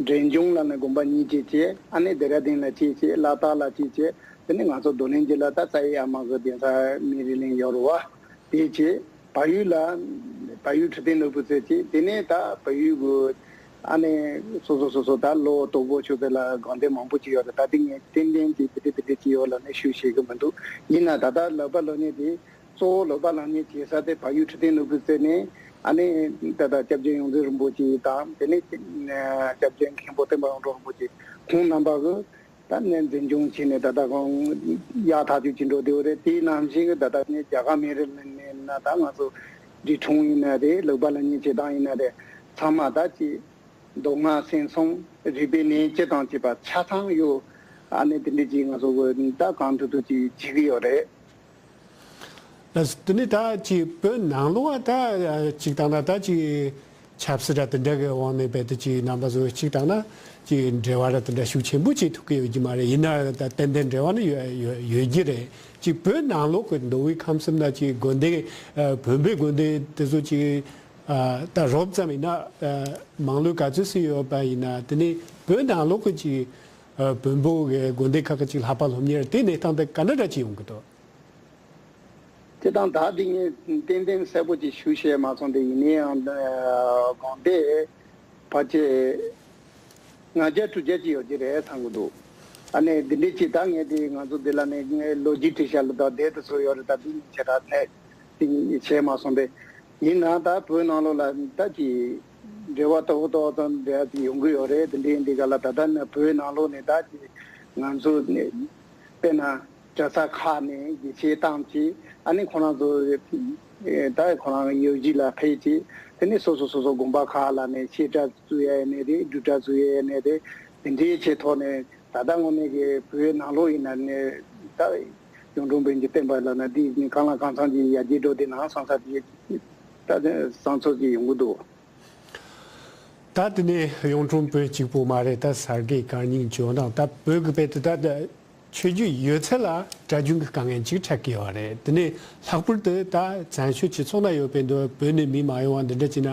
འབྲས་ལྗོངས་ལ་ནི་དགོན་པ་གཉིས་ཅིག་བྱས། ཨ་ནི་རྡེ་ར་ལྡུན་ལ་གཅིག་བྱས། ལ་དྭགས་ལ་གཅིག་བྱས། དེ་ནས་ང་ཚོ་རྡོར་གླིང་རྗེ་ལ་ད་རྩ་བའི་ཨ་མ་གི་གདན་ས་སྨན་རི་གླིང་ཡོད་རེད་བ། དེ་བྱས། བལ་ཡུལ་ལ་བལ་ཡུལ་ཁྲི་བརྟན་ནོར་བུ་རྩེ་བྱས། དེ་ནས་ད་བལ་ཡུལ་གི་ཨ་ནི་སོ་སོ་སོ་སོ་ད་ལོ་དོག་པོ་ཆོད་པའི་ལ་དགོན་སྡེ་མང་པོ་ཅིག་ཡོད་རེད། ད་དེ་ངས་ཏན་ཏན་གྱིས་དེ་འདྲ་དེ་འདྲ་ཅིག་ཡོད་ལབ་ནས་ཞུ་ཤེས་ཀྱི་མི་འདུག་ཡིན་ན་ད་ལྟ་ལག་པ་ལོན་ནས་དེ། གཙོ་བོ་ལག་པ་ལོན་ནས་བྱེད་ས་དེ་བལ་ཡུལ་ཁྲི་བརྟན་ནོར་བུ་རྩེ་ནས། ཨ་ནི་ད་ལྟ་སྐྱབས་རྗེ་ཡོངས་འཛིན་རིན་པོ་ཆེ་དང་། དེ་ནས་སྐྱབས་རྗེ་མཁན་པོ་བསྟན་པ་དབང་གྲགས་རིན་པོ་ཆེ། ཁོང་རྣམ་པ་གིས་ད་ནས་འཛིན་སྐྱོང་བྱས་ནས། ད་ལྟ་ཁོང་ཡག་ཐག་ཆོད་ཅིག་འགྲོ་བསྡད་ཡོད་རེད། དེ་ནང་བཞིན་གྱི་ད་ལྟ་ནས་རྒྱ་གར་སྨན་རི་གླིང་ནས་ན། ད་ང་ཚོ་འབྲི་གྲོང་ཡིན་ན་རེད། ལག་པ་ལོན་ནས་བྱེད་སྟངས་ཡིན་ན་རེད། ཚང་མ་ད་ཅིག་མདོ་སྔགས་སེམས་གསུམ་རིག་པའི་གནས་སྤྱི་དང་བཅས་པ་ཆ་ཚང་ཡོད། ཨ་ནི་དེ་འདྲ་ཅིག་ང་ཚོ་གི་ད་གང་ཐུབ་ཐུབ་ཅིག་བྱེད་ཀྱི་ཡོད་རེད། ལགས་སོ། དེ་ནས་ད་ཅིག་བོད་ནང་ལོགས་ད་ཅིག་བཏང་ན། ད་ཅིག་ཆབ་སྲིད་ར་དེ་འདྲ་གི་དབང་ནས་རྦད་དེ་ཅིག་རྣམ་པ་བཟོ་ཅིག་བཏང་ན། ཅིག་འབྲེལ་བ་ར་དེ་འདྲ་ཤུགས་ཆེན་པོ་ཅིག་ཐུག་གི་ཡོད་ཀྱི་མ་རེད། ཡིན་ན་ད་ཏན་ཏན་འབྲེལ་བ་ནི་ཡོད་ཡོད་ཡོད་ཀྱི་རེད། ཅིག་བོད་ནང་ལོགས་ཀྱི་མདོ་དབུས་ཁམས་གསུམ་ན་ཅིག་དགོན་སྡེ། ཨ། བོན་པོའི་དགོན་སྡེ་དེ་ཚོ་ཅིག་ཨ། ད་རོབ་ཙམ་ཡིན་ན། ཨ། མང་ལོས་ག་ཚོད་ཙམ་ཡོད་པ་ཡིན་ན། དེ་ནས་བོད་ནང་ལོགས་ཀྱི་ཅིག་ཨ། བོན་པོ་གི་དགོན་སྡེ་ཁག་གི་ཅིག་ལྷག་པ་སློབ་གཉེར་དེ་གནས་སྟངས་དེ་ག་འདྲ་འདྲ་ཅིག་ཡོང་གི་འདུག་སྤྱིར་བཏང་ད་འདི་ངས་ཏན་ཏན་གསལ་པོ་ཅིག་ཞུ་ཤེས་མ་སོང་སྟེ། ཡིན་ན་ཡང་དགོན་སྡེ་ཕལ་ཆེར་ལྔ་བརྒྱ་དྲུག་བརྒྱ་ཅིག་ཡོད་ཀྱི་རེད་བསམ་གྱི་འདུག་ཨ་ནི་འདི་འདྲའི་ཅིག་ད་ངས་དེ་ང་ཚོ་འདི་ལ་ནས་ངས་ལོ་རྒྱུས་བྲིས་ཤག་ལ་ད་བསྡད་དུ་སོང་ཡོད་རེད། ད་འདི་ངས་ཆེ་དྲགས་ནས་དེ་བྱས་མ་སོང་པས། ཡིན་ནའང་ད་བོད་ནང་ལོགས་ལ་ད་ཅིག་འབྲེལ་བ་ཏོག་ཏོག་ཙམ་འབྲེལ་བ་ཡོང་གི་ཡོད་རེད། དེ་འདྲའི་འདི་ག་ལ་ད་ལྟ་ནས་བོད་ནང་ལོགས་ནས་ད་ཅིག་ང་ཚོ་ནས་དཔེར་ན་གྲྭ་ས་ཁག་ནས་དགེ་བཤེས་བཏང་བྱས། ཨ་ནི་ཁོ་རང་ཚོ་ད་ཁོ་རང་ཡོད་གཞི་ལ་ཕེབས་བྱས། དེ་ནས་སོ་སོ་སོ་སོ་དགོན་པ་ཁག་ལ་ནས་བཤད་གྲྭ་བཙུགས་ཡ་ཡིན་ནའི་རེད། སྒྲུབ་གྲྭ་བཙུགས་ཡ་ཡིན་ནའི་རེད། དེ་འདྲའི་ཆེད་ཐོག་ནས་ད་ལྟ་དངོས་གནས་ཀྱི་བོད་ནང་ལོགས་ཡིན་ན་ནས་ད་གཡུང་དྲུང་བོན་གྱི་བསྟན་པ་ལབ་ན་འདི་ནི་གང་ལ་གང་འཚམ་གྱི་ཡར་རྒྱས་འགྲོ་བསྡད་ན་བསམ་ས་དེ་ད་བསམ་ཚོར་ཅིག་ཡོང་གི་འདུག་ད་དེ་ནས་གཡུང་དྲུང་བོན་གཅིག་པོ་མ་རེད། ད་གསར་བསྐལ་གར་རྙིང་ཇོ་ནང་ད་བོད་ཀྱི་བོད་དུ་ད་ཆོས་བརྒྱུད་ཡོད་ཚད་ལ་གྲྭ་རྒྱུན་གྱི་དཀའ་ངལ་ཅིག་འཕྲད་ཀྱི་ཡོད་རེད། དེ་ནས་ལྷག་པར་དུ་ད་བཙན་བྱོལ་སྤྱི་ཚོགས་ན་ཡོད་པའི་འདུག་བོད་ནས་མི་མ་ཡོང་བ་འདི་འདྲ་བྱས་ན།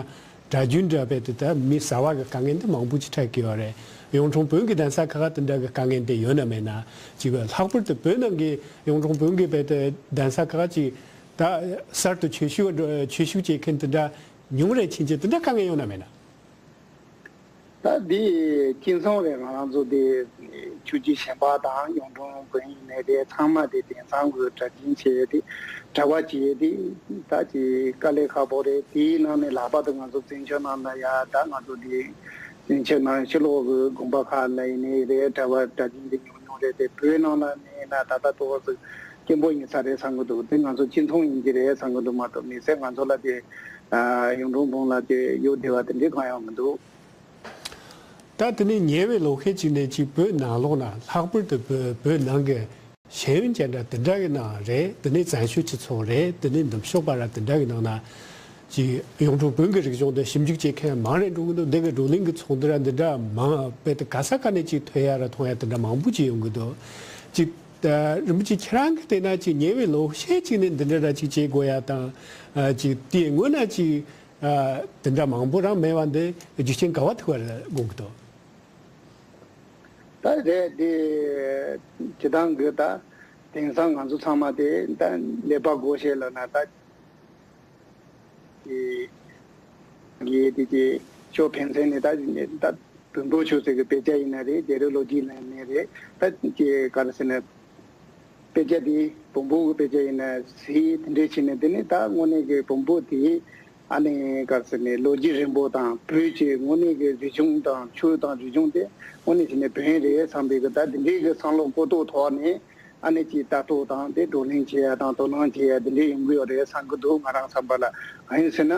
གྲྭ་རྒྱུན་འདྲ་བོད་དུ་ད་མི་ཟ་བ་གི་དཀའ་ངལ་འདི་མང་པོ་ཅིག་འཕྲད་ཀྱི་ཡོད་རེད། གཡུང་དྲུང་བོན་གྱི་གདན་ས་ཁག་དེ་འདྲ་གི་དཀའ་ངལ་འདི་ཡོད་ན་མེད་ན་ཅིག་ལྷག་པར་དུ་བོད་ནང་གི་གཡུང་དྲུང་བོན་གྱི་བོད་དུ་གདན་ས་ཁག་ཅིག་ད་གསར་དུ་ཆོས་ཞུགས་ཆོས་ཞུགས་བྱེད་མཁན་དེ་འདྲ་ཉུང་རེ་ཕྱིན་ཆད་དེ་འདྲ་དཀའ་ངལ་ཡོད་ན་མེད་ན། ད་འདི་སྤྱི་ཚོགས་རེད། ང་རང་ཚོ་དེ་ཆོས་བརྒྱུད་གཞན་པ་དང་གཡུང་དྲུང་བོན་ཡིན་ནའི་རེད། ཚང་མ་དེ་དེང་སང་གི་གྲྭ་རྒྱུན་བྱས་ཏེ་གྲྭ་པ་བྱས་ཏེ་ད་ཅིག་དཀའ་ལས་ཁག་པོ་རེད། དེའི་ནང་ནས་ལྷག་པར་དུ་ང་ཚོ་བཙན་བྱོལ་ནང་ལ་ཡ། ད་ང་ཚོ་དེ་བཙན་བྱོལ་ནང་ཕྱི་ལོགས་ཀྱི་དགོན་པ་ཁག་ལ་ཡིན་ནའི་རེད། གྲྭ་པ་གྲྭ་རྒྱུན་དེ་ཉུང་ཉུང་རེད་དེ། བོད་ནང་ལ་ནས་ན་ད་ལྟ་ཏོག་ཙམ་སྐྱེན་པོ་ཡིན་ས་རེད་བསམ་གི་འདུག་དེ་ང་ཚོ་སྤྱི་མཐོང་ཡིན་གྱི་རེད་བསམ་གི་འདུག་མ་གཏོགས་མི་སེར་ང་ཚོ་ལ་དེ་གཡུང་དྲུང་བོན་ལ་དེ་གཡོལ་བསྡད་པ་དེ་འདྲའི་གང་ཡང་མི་འདུག་ད་དེ་ནས་ཉེ་བའི་ལོ་ཤས་ཅིག་ནས་ཅིག་བོད་ནང་ལོགས་ན། ལྷག་པར་དུ་བོད་བོད་ནང་གི་ཤེས་ཡོན་ཅན་འདྲ་དེ་འདྲ་གི་ནང་རེད། དེ་ནས་བཙན་བྱོལ་སྤྱི་ཚོགས་རེད། དེ་ནས་ནུབ་ཕྱོགས་པ་ར་དེ་འདྲ་གི་ནང་ན་ཅིག་གཡུང་དྲུང་བོན་གྱི་རིག་གཞུང་དེ་ཞིབ་འཇུག་བྱེད་མཁན་མང་རེ་འགྲོ་གི་འདུག་འདི་གི་བགྲོ་གླེང་གི་ཚོགས་འདུ་ར་འདི་འདྲ་མང་བས་དེ་ག་ས་ག་ནས་ཅིག་ཐོས་ཡ་ར་མཐོང་ཡ་དེ་འདྲ་མང་པོ་ཅིག་ཡོང་གི་འདུག་ཅིག་ད་རིན་པོ་ཆེ་ཁྱེད་རང་གིས་བལྟས་ན་ཅིག་ཉེ་བའི་ལོ་ཤས་ཅིག་ནས་འདི་འདྲ་ར་ཅིག་བྱེད་དགོས་ཡ་དང་། ཨ། ཅིག་དེའི་སྔོན་ན་ཅིག་ཨ། དེ་འདྲ་མང་པོ་རང་མེད་པ་འདི་རྒྱུ་རྐྱེན་ག་བ་ཐུག་པ་རེད་དགོངས་ཀྱི་འདུག་ད་རེད་དེ། སྤྱིར་བཏང་གི་ད་དེང་སང་ང་ཚོ་ཚང་མ་དེ་ད་ཀླད་པ་སྒོར་གཞས་ལབ་ན་ད་དེ་གི་དེ་གི་ཕྱོགས་ཕན་ཚུན་ནས་ད་ད་བོན་པོ་ཆོས་ཟེར་གི་དཔེ་ཆ་ཡིན་ན་རེད། རྒྱལ་རབས་ལོ་རྒྱུས་ལ་ཡིན་ན་རེད། ད་ཀྱི་ག་རེ་ཟེར་ན། དཔེ་ཆ་དེ་བོན་པོ་གི་དཔེ་ཆ་ཡིན་ན་ཟེར་དེ་འདྲས་བྱས་ནས། དེ་ནས་ད་དངོས་གནས་ཀྱི་བོན་པོ་དེ་ཨ་ནི་ག་རེ་ཟེར་ནས་ལོ་རྒྱུས་རིང་པོ་དང་བོད་ཀྱི་དངོས་གནས་ཀྱི་རིག་གཞུང་དང་ཆོས་དང་རིག་གཞུང་དེ་དངོས་གནས་བྱས་ནས་བོན་རེད་བསམ་པའི་གི་ད་དེ་འདྲས་ཀྱི་བསམ་བློ་འཁོར་ཐོག་ཐོག་ནས་ཨ་ནི་ཅིག་ལྟ་རྟོག་དང་དེ་བགྲོ་གླེང་བྱེད་ཡ་དང་དོ་སྣང་བྱེད་ཡ་དེ་འདྲས་ཡོང་གི་ཡོད་རེད་བསམ་གི་འདུག་ང་རང་བསམ་པ་ལ། གང་ཡིན་ཟེར་ན།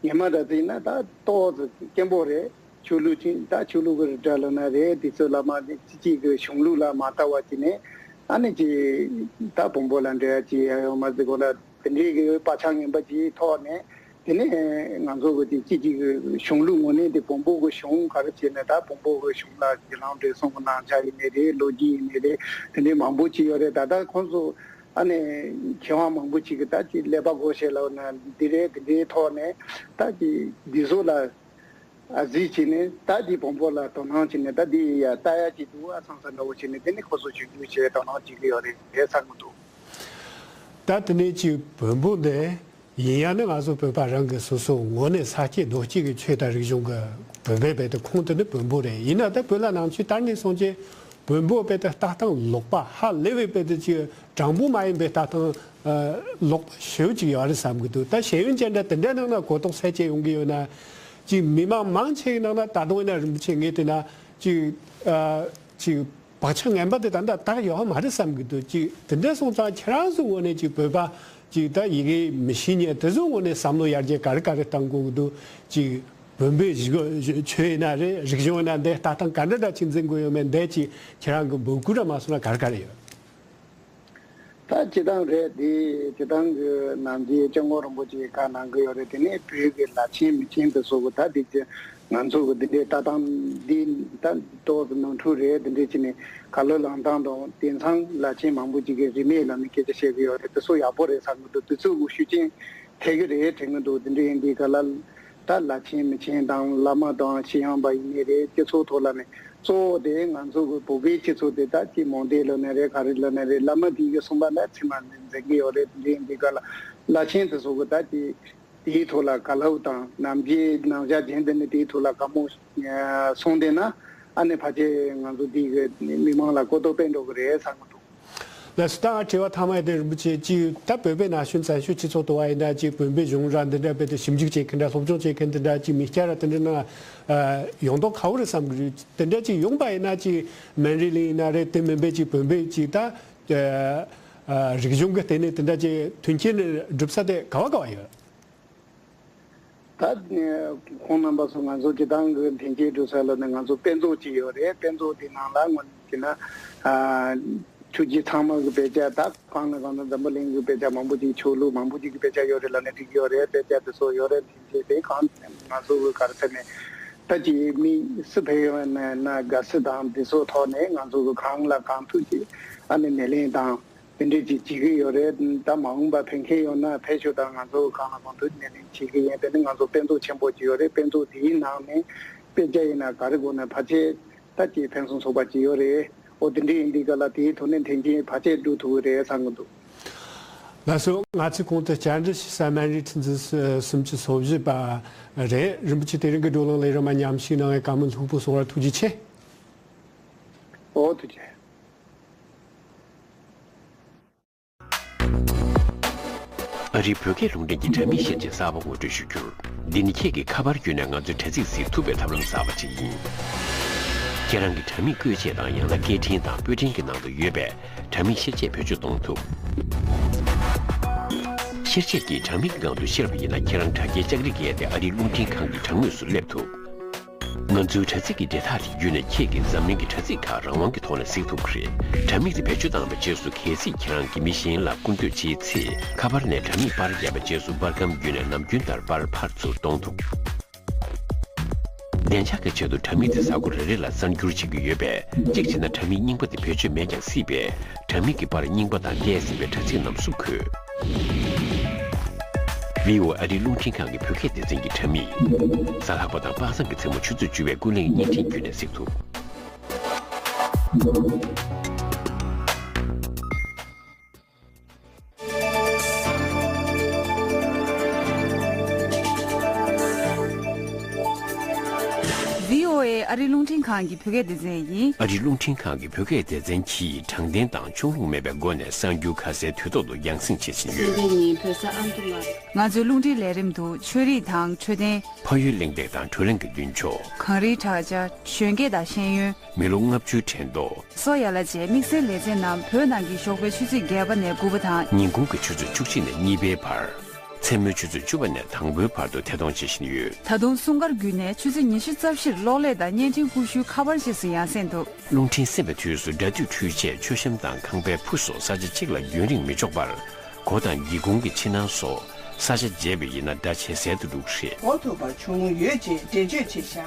ཉི་མ་ར་ཟིན་ན་ད་ཏོག་ཙམ་སྐྱེན་པོ་རེད། ཆོས་ལུགས་ཅིག་ད་ཆོས་ལུགས་ཀྱི་རིགས་འདྲ་ལབ་ན་རེད། དེ་ཚོ་ལ་མ་གཅིག་གཅིག་གི་གཞུང་ལུགས་ལ་མ་ལྟ་བ་བྱས་ནས་ཨ་ནི་ཅིག་ད་བོན་པོ་ལ་འབྲེལ་བ་བྱེད་ཡ་ཡོད་མ་རེད་གོ་ལ། དེ་འདྲའི་གི་བག་ཆགས་ངན་པ་ཅིག་ཐོག་ནས་དེ་ནས་ང་ཚོ་གི་དེ་གཅིག་གཅིག་གི་གཞུང་ལུགས་ངོས་ནས་དེ་བོན་པོ་གི་གཞུང་ག་རེ་བྱས་ནས་ད་བོན་པོ་གི་གཞུང་ལ་རྒྱུད་ལམ་འབྲས་གསུམ་གི་རྣམ་གཞག་ཡིན་ནའི་རེད། ལོ་རྒྱུས་ཡིན་ནའི་རེད། དེ་འདྲའི་མང་པོ་ཅིག་ཡོད་རེད། ད་ལྟ་ཁོང་ཚོ་ ཨ་ནི་མཁས་དབང་མང་པོ་ཅིག་གིས་ད་ཅིག་ཀླད་པ་སྒོར་གཞས་ལབ་ན་འདི་རེད། འདི་འདྲའི་ཐོག་ནས་ད་ཅིག་འདི་ཚོ་ལ་ཨ་གཟིགས་བྱས་ནས་ད་ཅིག་བོན་པོ་ལ་དོ་སྣང་བྱས་ནས་ད་འདི་ཡ་ལྟ་ཡ་ཅིག་འདུག་ཨ་བསམ་ས་འདྲ་བོ་བྱས་ནས། དེ་ནས་ཁོ་ཚོ་ཆོས་བརྒྱུད་ཆེད་དོ་སྣང་བྱེད་ཀྱི་ཡོད་རེད་བསམ་གྱི་འདུག། ད་དེ་ནས་ཅིག་བོན་པོ་འདི་ཡིན་ཡང་ནི་ང་ཚོ་བོད་པ་རང་གི་སོ་སོ་ངོས་ནས་ས་སྐྱེས་རྡོ་སྐྱེས་ཀྱི་ཆོས་དང་རིག་གཞུང་གི་བོད་པའི་བོད་དུ་ཁོངས་དུ་ནི་བོན་པོ་རེད། ཡིན་ན་ད་བོད་ལ་ནང་ཆོས་དར་ནས་སོང་རྗེས་བོན་པོ་བོད་དུ་ལྟ་སྟངས་ལོག་པ་ཧ་ལས་པའི་བོད་དུ་ཅིག་དྲང་པོ་མ་ཡིན་པའི་ལྟ་སྟངས་ལོག་པ་ཞེ་པོ་ཅིག་ཡོད་རེད་བསམ་གྱི་འདུག། ད་ཤེས་ཡོན་ཅན་འདྲ་དེ་འདྲ་ནང་ན་གོ་རྟོགས་ཚད་ཅིག་ཡོང་གི་ཡོད་ན། ཅིག་མི་མང་མང་ཆེ་གི་ནང་ན་ད་དུང་ཡིན་ན་རིན་པོ་ཆེ་ངས་བལྟས་ན་ཅིག་ཅིག་བག་ཆགས་ངན་པ་དེ་ད་ལྟ་དག་ཡོད་མ་རེད་བསམ་གྱི་འདུག། ཅིག་དེ་འདྲ་སོང་ཙང་ཁྱེད་རང་ཚོ་ངོས་ནས་ཅིག་བོད་པ་ཅིག་ད་ཡི་གེ་མི་ཤེས་མཁན་དེ་ཚོ་ངོས་ནས་བསམ་བློ་ཡར་རྒྱས་ག་རེ་ག་རེ་གཏང་དགོས་ཀྱི་འདུག། ཅིག་བོན་པོའི་གཞི་ག་ཆོས་ཡིན་ན་རེད། རིག་གཞུང་ཡིན་ན་འདི་ལྟ་སྟངས་ག་འདྲ་འདྲ་ཅིག་འཛིན་དགོས་ཡོད་མེད་འདི་ཅིག་ཁྱེད་རང་གི་འབོད་སྐུལ་ར་མ་སོང་ན་ག་རེ་ག་རེ་ཡོད། ད་སྤྱི་བཏང་རེད་དེ། སྤྱི་བཏང་གི་ནམ་རྒྱུན་སྐྱབས་མགོན་རིན་པོ་ཆེས་བཀའ་གནང་གི་ཡོད་རེད། དེ་ནས་བོད་ཀྱི་ལ་ཆེན་མི་ཆེན་དེ་ཚོ་གི་ད་དེ་ཚོ་ང་ཚོ་གི་འདི་འདྲའི་ལྟ་སྟངས་འདི་ད་ཏོག་ཙམ་ནོར་འཁྲུལ་རེད། དེ་འདྲའི་བྱས་ནས་བཀའ་སློབ་གནང་སྟངས་དང་། དེང་སང་ལ་ཆེན་མང་པོ་ཅིག་གིས་རིས་མེད་ལབ་ནས་སྐད་ཆ་བཤད་གི་ཡོད་རེད། དེ་ཚོ་ཡག་པོ་རེད་བསམ་གི་འདུག། དེ་ཚོ་གི་ཤུགས་རྐྱེན་ཐེབས་གི་རེད་དྲན་གི་འདུག། དེ་འདྲ་ཡིན་དུས་ག་ལ་ད་ལ་ཆེན་མི་ཆེན་དང་། བླ་མ་དང་ཤེས་ཡོན་པ་ཡིན་ནའི་རེད། སྤྱི་ཚོགས་ཐོག་ལ་ནས་གཙོ་བོ་དེ་ང་ཚོ་གི་བོད་པའི་སྤྱི་ཚོགས་དེ་ད་ཅིག་མོ་ཌལ་ལབ་ནའི་རེད། ག་རེ་ལབ་ནའི་རེད། བླ་མ་དེ་གིས་གསུངས་པ་ལ་ཚད་མ་འཛིན་གི་ཡོད་རེད། དེ་འདྲ་ཡིན་དུས་ག་ལ་ལ་ཆེན་དེ་ཚོ་གི་ད་ཅིག་དེའི་ཐོག་ལ་བཀའ་སློབ་དང་། ནམ་རྒྱུན་ནང་བཞག་རྒྱུན་དུ་ནས་དེའི་ཐོག་ལ་བཀའ་མོལ་གསུངས་བསྡད་ན། ཨ་ནི་ཕལ་ཆེར་ང་ཚོ་འདི་གི་མི་མང་ལ་གོ་རྟོགས་སྤེལ་འགྲོ་གི་རེད་བསམ་གི་འདུག། ལགས་སོ། ད་དྲི་བ་མཐའ་མ་དེ་རིན་པོ་ཆེ་ཅིག་ད་བོད་པའི་ན་གཞོན་བཙན་བྱོལ་སྤྱི་ཚོགས་དུ་བ་ཡིན་ན་ཅིག་བོན་པོའི་གཞུང་ར་འདི་འདྲ་བོད་དུ་ཞིབ་འཇུག་བྱེད་མཁན་འདྲ། སློབ་སྦྱོང་བྱེད་མཁན་འདི་འདྲ་ཅིག་མི་སྐྱ་ར་དེ་འདྲ་ན་ཡོང་མདོག་ཁ་པོ་རེད་བསམ་གི་རེད། དེ་འདྲ་ཅིག་ཡོང་པ་ཡིན་ན་ཅིག་སྨན་རི་གླིང་ཡིན་ན་རེད། དེ་མིན་པའི་ཅིག་བོན་པོའི་ཅིག་ད་རིག་གཞུང་གི་སྟེང་ནས་དེ་འདྲ་ཅིག་མཐུན་རྐྱེན་སྒྲུབ་ས་དེ་ག་བ་ག་བ་ཡོད། ད་ཁོང་རྣམ་པ་ཚོ་ང་ཚོ་སྤྱི་བཏང་གི་མཐུན་རྐྱེན་སྒྲུབ་ས་ལ་ནི་ང་ཚོ་དཔེ་མཛོད་ཅིག་ཡོད་རེད། དཔེ་མཛོད་དེ་ནང་ལ་དངོས་གནས་བྱས་ན་ཨ་ཆོས་བརྒྱུད་ཚང་མ་གི་དཔེ་ཆ། ད་གང་ལ་གང་འཚམ་འཛམ་བུ་གླིང་གི་དཔེ་ཆ་མང་པོ་ཅིག། ཆོས་ལུགས་མང་པོ་ཅིག་གི་དཔེ་ཆ་ཡོད་རེད་ལབ་ནས་འགྲིག་གི་ཡོད་རེད། དཔེ་ཆ་དེ་ཚོ་ཡོད་རེད། མཐུན་རྐྱེན་དེ་གང་ང་ཚོ་གི་ག་རེ་ཟེར་ནས་ད་ཅིག་མི་སུ་ཕེབས་ཡོང་ན་ན་དགའ་བསུ་དང་དེ་ཚོ་ཐོག་ནས་ང་ཚོ་གི་གང་ལ་གང་ཐུབ་ཅིག་ཨ་ནི་སྣེ་ལེན་དང་། དེ་འདྲས་ཅིག་བྱེད་ཀྱི་ཡོད་རེད། ད་མ་འོངས་པ་ཕེབས་མཁན་ཡོང་ན་ཕེབས་ཤོག་དང་། ང་ཚོ་གང་ལ་གང་འདུལ་སྣེ་ལེན་བྱེད་ཀྱི་ཡིན། དེ་ནི་ང་ཚོ་དཔེ་མཛོད་ཆེན་པོ་ཅིག་ཡོད་རེད། དཔེ་མཛོད་དེའི་ནང་ནས་དཔེ་ཆ་ཡིན་ན་ག་རེ་དགོས་ན་ཕལ་ཆེར་ད་ཅིག་ཕུན་སུམ་ཚོགས་པ་ཅིག་ཡོད་རེད། འོ་དེ་འདྲས་ཡིན་དུས་ག་ལ་དེའི་ཐོག་ནས་མཐུན་རྐྱེན་ཕལ་ཆེར་སྒྲུབ་ཐུབ་ཀྱི་རེད་བསམ་གྱི་འདུག། ལགས་སོ། ང་ཚོའི་གོང་དུ་བཅར་འདྲི་ཞུ་ས་སྨན་རིའི་ཁྲི་འཛིན་སུམ་ཅུ་སོ་བཞི་པ་རེད། རིན་པོ་ཆེ་དེ་རིང་གི་བགྲོ་གླེང་ལས་རིམ་མ་མཉམ་ཞུགས་གནང་བའི་བཀའ་མོལ་ལྷུག་པོ་གསུང་བར་ཐུགས་རྗེ་ཆེ། ཨོ་ཐུགས་རྗེ་ཆེ། ཨ་རིའི་བོད་སྐད་རླུང་འཕྲིན་གྱི་དྲ་མིག་བཤེར་དཔྱད་གསར་པ་ངོ་སྤྲོད་ཞུ་རྒྱུར། འདི་ནི་ཁྱེད་ཀྱིས་ཁ་པར་བརྒྱུད་ནས་ང་ཚོའི་དྲ་ཚིགས་གཟིགས་ཐུབ་པའི་ཐབས་ལམ་གསར་པ་ཅིག་ཡིན། ཁྱེད་རང་གི་དྲ་མིག་བཀོལ་ཆས་དང་ཡང་ན་སྐད་འཕྲིན་དང་པོད་འཕྲིན་གྱི་ནང་དུ་ཡོད་པའི་དྲ་མིག་བཤེར་དཔྱད་བེད་སྤྱོད་གཏོང་ཐུབ། བཤེར་དཔྱད་ཀྱིས་དྲ་མིག་གི་སྒང་དུ་བཤེར་བ་ཡིན་ན་ཁྱེད་རང་དྲ་རྒྱའི་ལྕགས་རི་བརྒལ་ཏེ་ཨ་རིའི་རླུང་འཕྲིན་ཁང་གི་དྲ་ངོས་སུ་སླེབས་ཐུབ། ང་ཚོའི་དྲ་ཚིགས་ཀྱི་འབྲེལ་ཐག་དེ་བརྒྱུད་ནས་ཁྱེད་ཀྱིས་འཛམ་གླིང་གི་དྲ་ཚིགས་ཁག་རང་དབང་གི་ཐོག་ནས་གཟིགས་ཐུབ་ཀྱི་རེད། དྲ་མིག་དེ་བེད་སྤྱོད་བཏང་བའི་རྗེས་སུ་གལ་སྲིད་ཁྱེད་རང་གིས་མི་གཞན་ལ་སྐུར་འདེབས་བྱེད་ཚེ། ཁ་པར་ནས་དྲ་མིག་པར་བརྒྱབ་པའི་རྗེས་སུ་པར་སྒམ་བརྒྱུད་ནས་ནམ་རྒྱུན་ལྟར་པར་ཕར་ཚུར་གཏོང་ཐུབ། བདེ་འཇགས་ཀྱི་ཆེད་དུ་དྲ་མིག་དེ་གཟའ་འཁོར་རེ་རེ་ལ་གསར་འགྱུར་བྱེད་ཀྱི་ཡོད་པས། གཅིག་བྱས་ན་དྲ་མིག་རྙིང་པ་དེ་བེད་སྤྱོད་མེད་ཀྱང་སྲིད་པས། དྲ་མིག་གི་པར་རྙིང་པ་དང་འདས་ཟིན་པའི་དྲ་ཚིགས་རྣམས་སུ་འཁོད། བྷི་ཨོ་ཨེ་ཨ་རིའི་རླུང་འཕྲིན་ཁང་གི་བོད་སྐད་སྡེ་ཚན་གྱི་དྲ་མིག། གཟའ་ལྷག་པ་དང་དཔག་བསམ་གྱི་མཚན་མོ་ཆུ་ཚོད་བཅུ་པའི་ཀུན་གླེང་བརྙན་འཕྲིན་བརྒྱུད་ནས་གཟིགས་ཐུབ། བྷི་ཨོ་ཨེ་ཨ་རིའི་རླུང་འཕྲིན་ཁང་གི་བོད་སྐད་སྡེ་ཚན་ཡིན། ཨ་རིའི་རླུང་འཕྲིན་ཁང་གི་བོད་སྐད་སྡེ་ཚན་གྱིས་དྲང་བདེན་དང་ཕྱོགས་ལྷུང་མེད་པའི་སྒོ་ནས་གསར་འགྱུར་ཁ་གསལ་དུས་ཐོག་ཏུ་རྒྱང་སྲིང་བྱེད་བཞིན་ཡོད། ང་ཚོའི་རླུང་འཕྲིན་ལས་རིམ་དུ་ཆོས་རིག་དང་འཕྲོད་བསྟེན། ཕ་ཡུལ་གླེང་སྟེགས་དང་བགྲོ་གླེང་གི་མདུན་ཕྱོགས། གངས་རིའི་བྲག་ཅ། གཞོན་སྐྱེས་དང་ཤེས་ཡོན། མི་ལོ་ལྔ་བཅུའི་དྲན་ཐོ། སོགས་ཡ་ལ་བཅས་དམིགས་བསལ་ལེ་ཚན་རྣམས་བོད་ནང་གི་ཞོགས་པའི་ཆུ་ཚོད་བརྒྱད་པ་ནས་དགུ་པ་དང་། ཉིན་གུང་གི་ཆུ་ཚོད་བཅུ་གཅིག་ནས་གཉིས་པའི་བར། མཚན་མོའི་ཆུ་ཚོད་བཅུ་པ་ནས་དང་པོའི་བར་དུ་ཐད་གཏོང་བྱེད་བཞིན་ཡོད། ད་དུང་སྲུང་སྐར་བརྒྱུད་ནས་ཆུ་ཚོད་ཉི་ཤུ་རྩ་བཞིར་གློག་ཀླད་དང་བརྙན་འཕྲིན་ཧུར་ཤུལ་ཁ་པར་རྗེས་སུ་ཡང་གསན་ཐུབ། རླུང་འཕྲིན་གསན་པའི་དུས་སུ་སྒྲ་སྡུད་འཕྲུལ་ཆས། མཆོད་བཤམས་དང་ཁང་པའི་ཕུ་སོགས་ས་ཆ་གཅིག་ལ་རྒྱུན་རིང་མི་འཇོག་པར། སྒོ་དང་སྒེའུ་ཁུང་གི་ཕྱི་ནང་སོགས་ས་ཆ་བརྗེ་བ་ཡིན་ན་སྒྲ་ཇེ་གསལ་དུ་འགྲོ་གི་རེད། གོ་ཐུབ་པ་བྱུང་ཡོད་ཅེས་འགྲེལ་བརྗོད་བྱས་བཞག།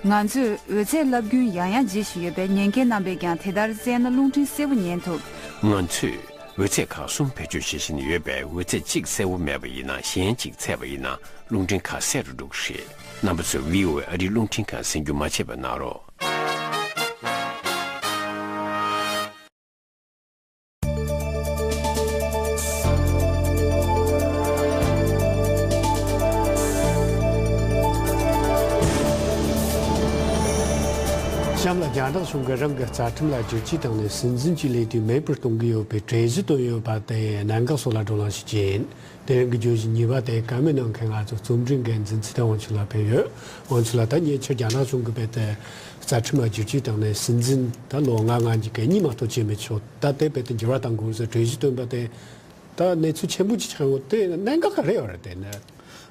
ང་ཚོས་འོད་ཚད་རླབས་རྒྱུན་ཡང་ཡང་བརྗེ་བཞིན་ཡོད་པས་ཉན་མཁན་རྣམ་པས་ཀྱང་དེ་ལྟར་བཙལ་ན་རླུང་འཕྲིན་གསལ་པོ་ཉན་ཐུབ། ང་ཚོས་ འོད་ཚད་ཁག་གསུམ་བེད་སྤྱོད་བྱེད་བཞིན་ཡོད་པས། འོད་ཚད་གཅིག་གསལ་བོ་མེད་པ་ཡིན་ན། གཞན་གཅིག་ཚད་པ་ཡིན་ན། རླུང་འཕྲིན་ཁ་གསལ་རུ་འགྲོ་གི་རེད། རྣམ་པ་ཚོས་བྷི་ཨོ་ཨེ་ཨ་རིའི་རླུང་འཕྲིན་ཁ་གསན་རྒྱུ་མ་བརྗེད་པ་གནང་རོགས། གཤམ་ལ་རྒྱ་ནག་གཞུང་གིས་རང་གི་རྩ་ཁྲིམས་ལ་བསྒྱུར་བཅོས་བཏང་ནས། སྲིད་འཛིན་གྱི་ལས་དུས་མེད་པར་གཏོང་གི་ཡོད་པའི་གྲོས་གཞི་བཏོན་ཡོད་པ་དེ་གནད་འགག་སོགས་ལ་བགྲོ་གླེང་ཞིག་བྱས་ཡིན། དེ་རིང་གི་བརྗོད་གཞི་གཉིས་པ་དེ་བཀའ་མོལ་གནང་མཁན་ང་ཚོ་རྩོམ་སྒྲིག་འགན་འཛིན་ཚེ་བརྟན་དབང་ཕྱུག་ལགས་ཕེབས་ཡོད། དབང་ཕྱུག་ལགས། ད་ཉེ་ཆར་རྒྱ་ནག་གཞུང་གིས་རྦད་དེ་རྩ་ཁྲིམས་ལ་བསྒྱུར་བཅོས་བཏང་ནས། སྲིད་འཛིན་ད་ལོ་ལྔ་ལྔ་གཉིས་ཀ་གཉིས་མ་གཏོགས་བྱེད་མི་ཆོག་ད་དེ་རྦད་དེ་འགྱུར་བ་གཏང་དགོས་ཟེར་གྲོས་གཞི་བཏོན་པ་དེ། ད་གནས་ཚུལ་ཆེན་པོ་ཅིག་ཆགས་ཡོད། དེ་གནད་འགག་ག་རེ་ཡོད་རེད། དེ་ནི།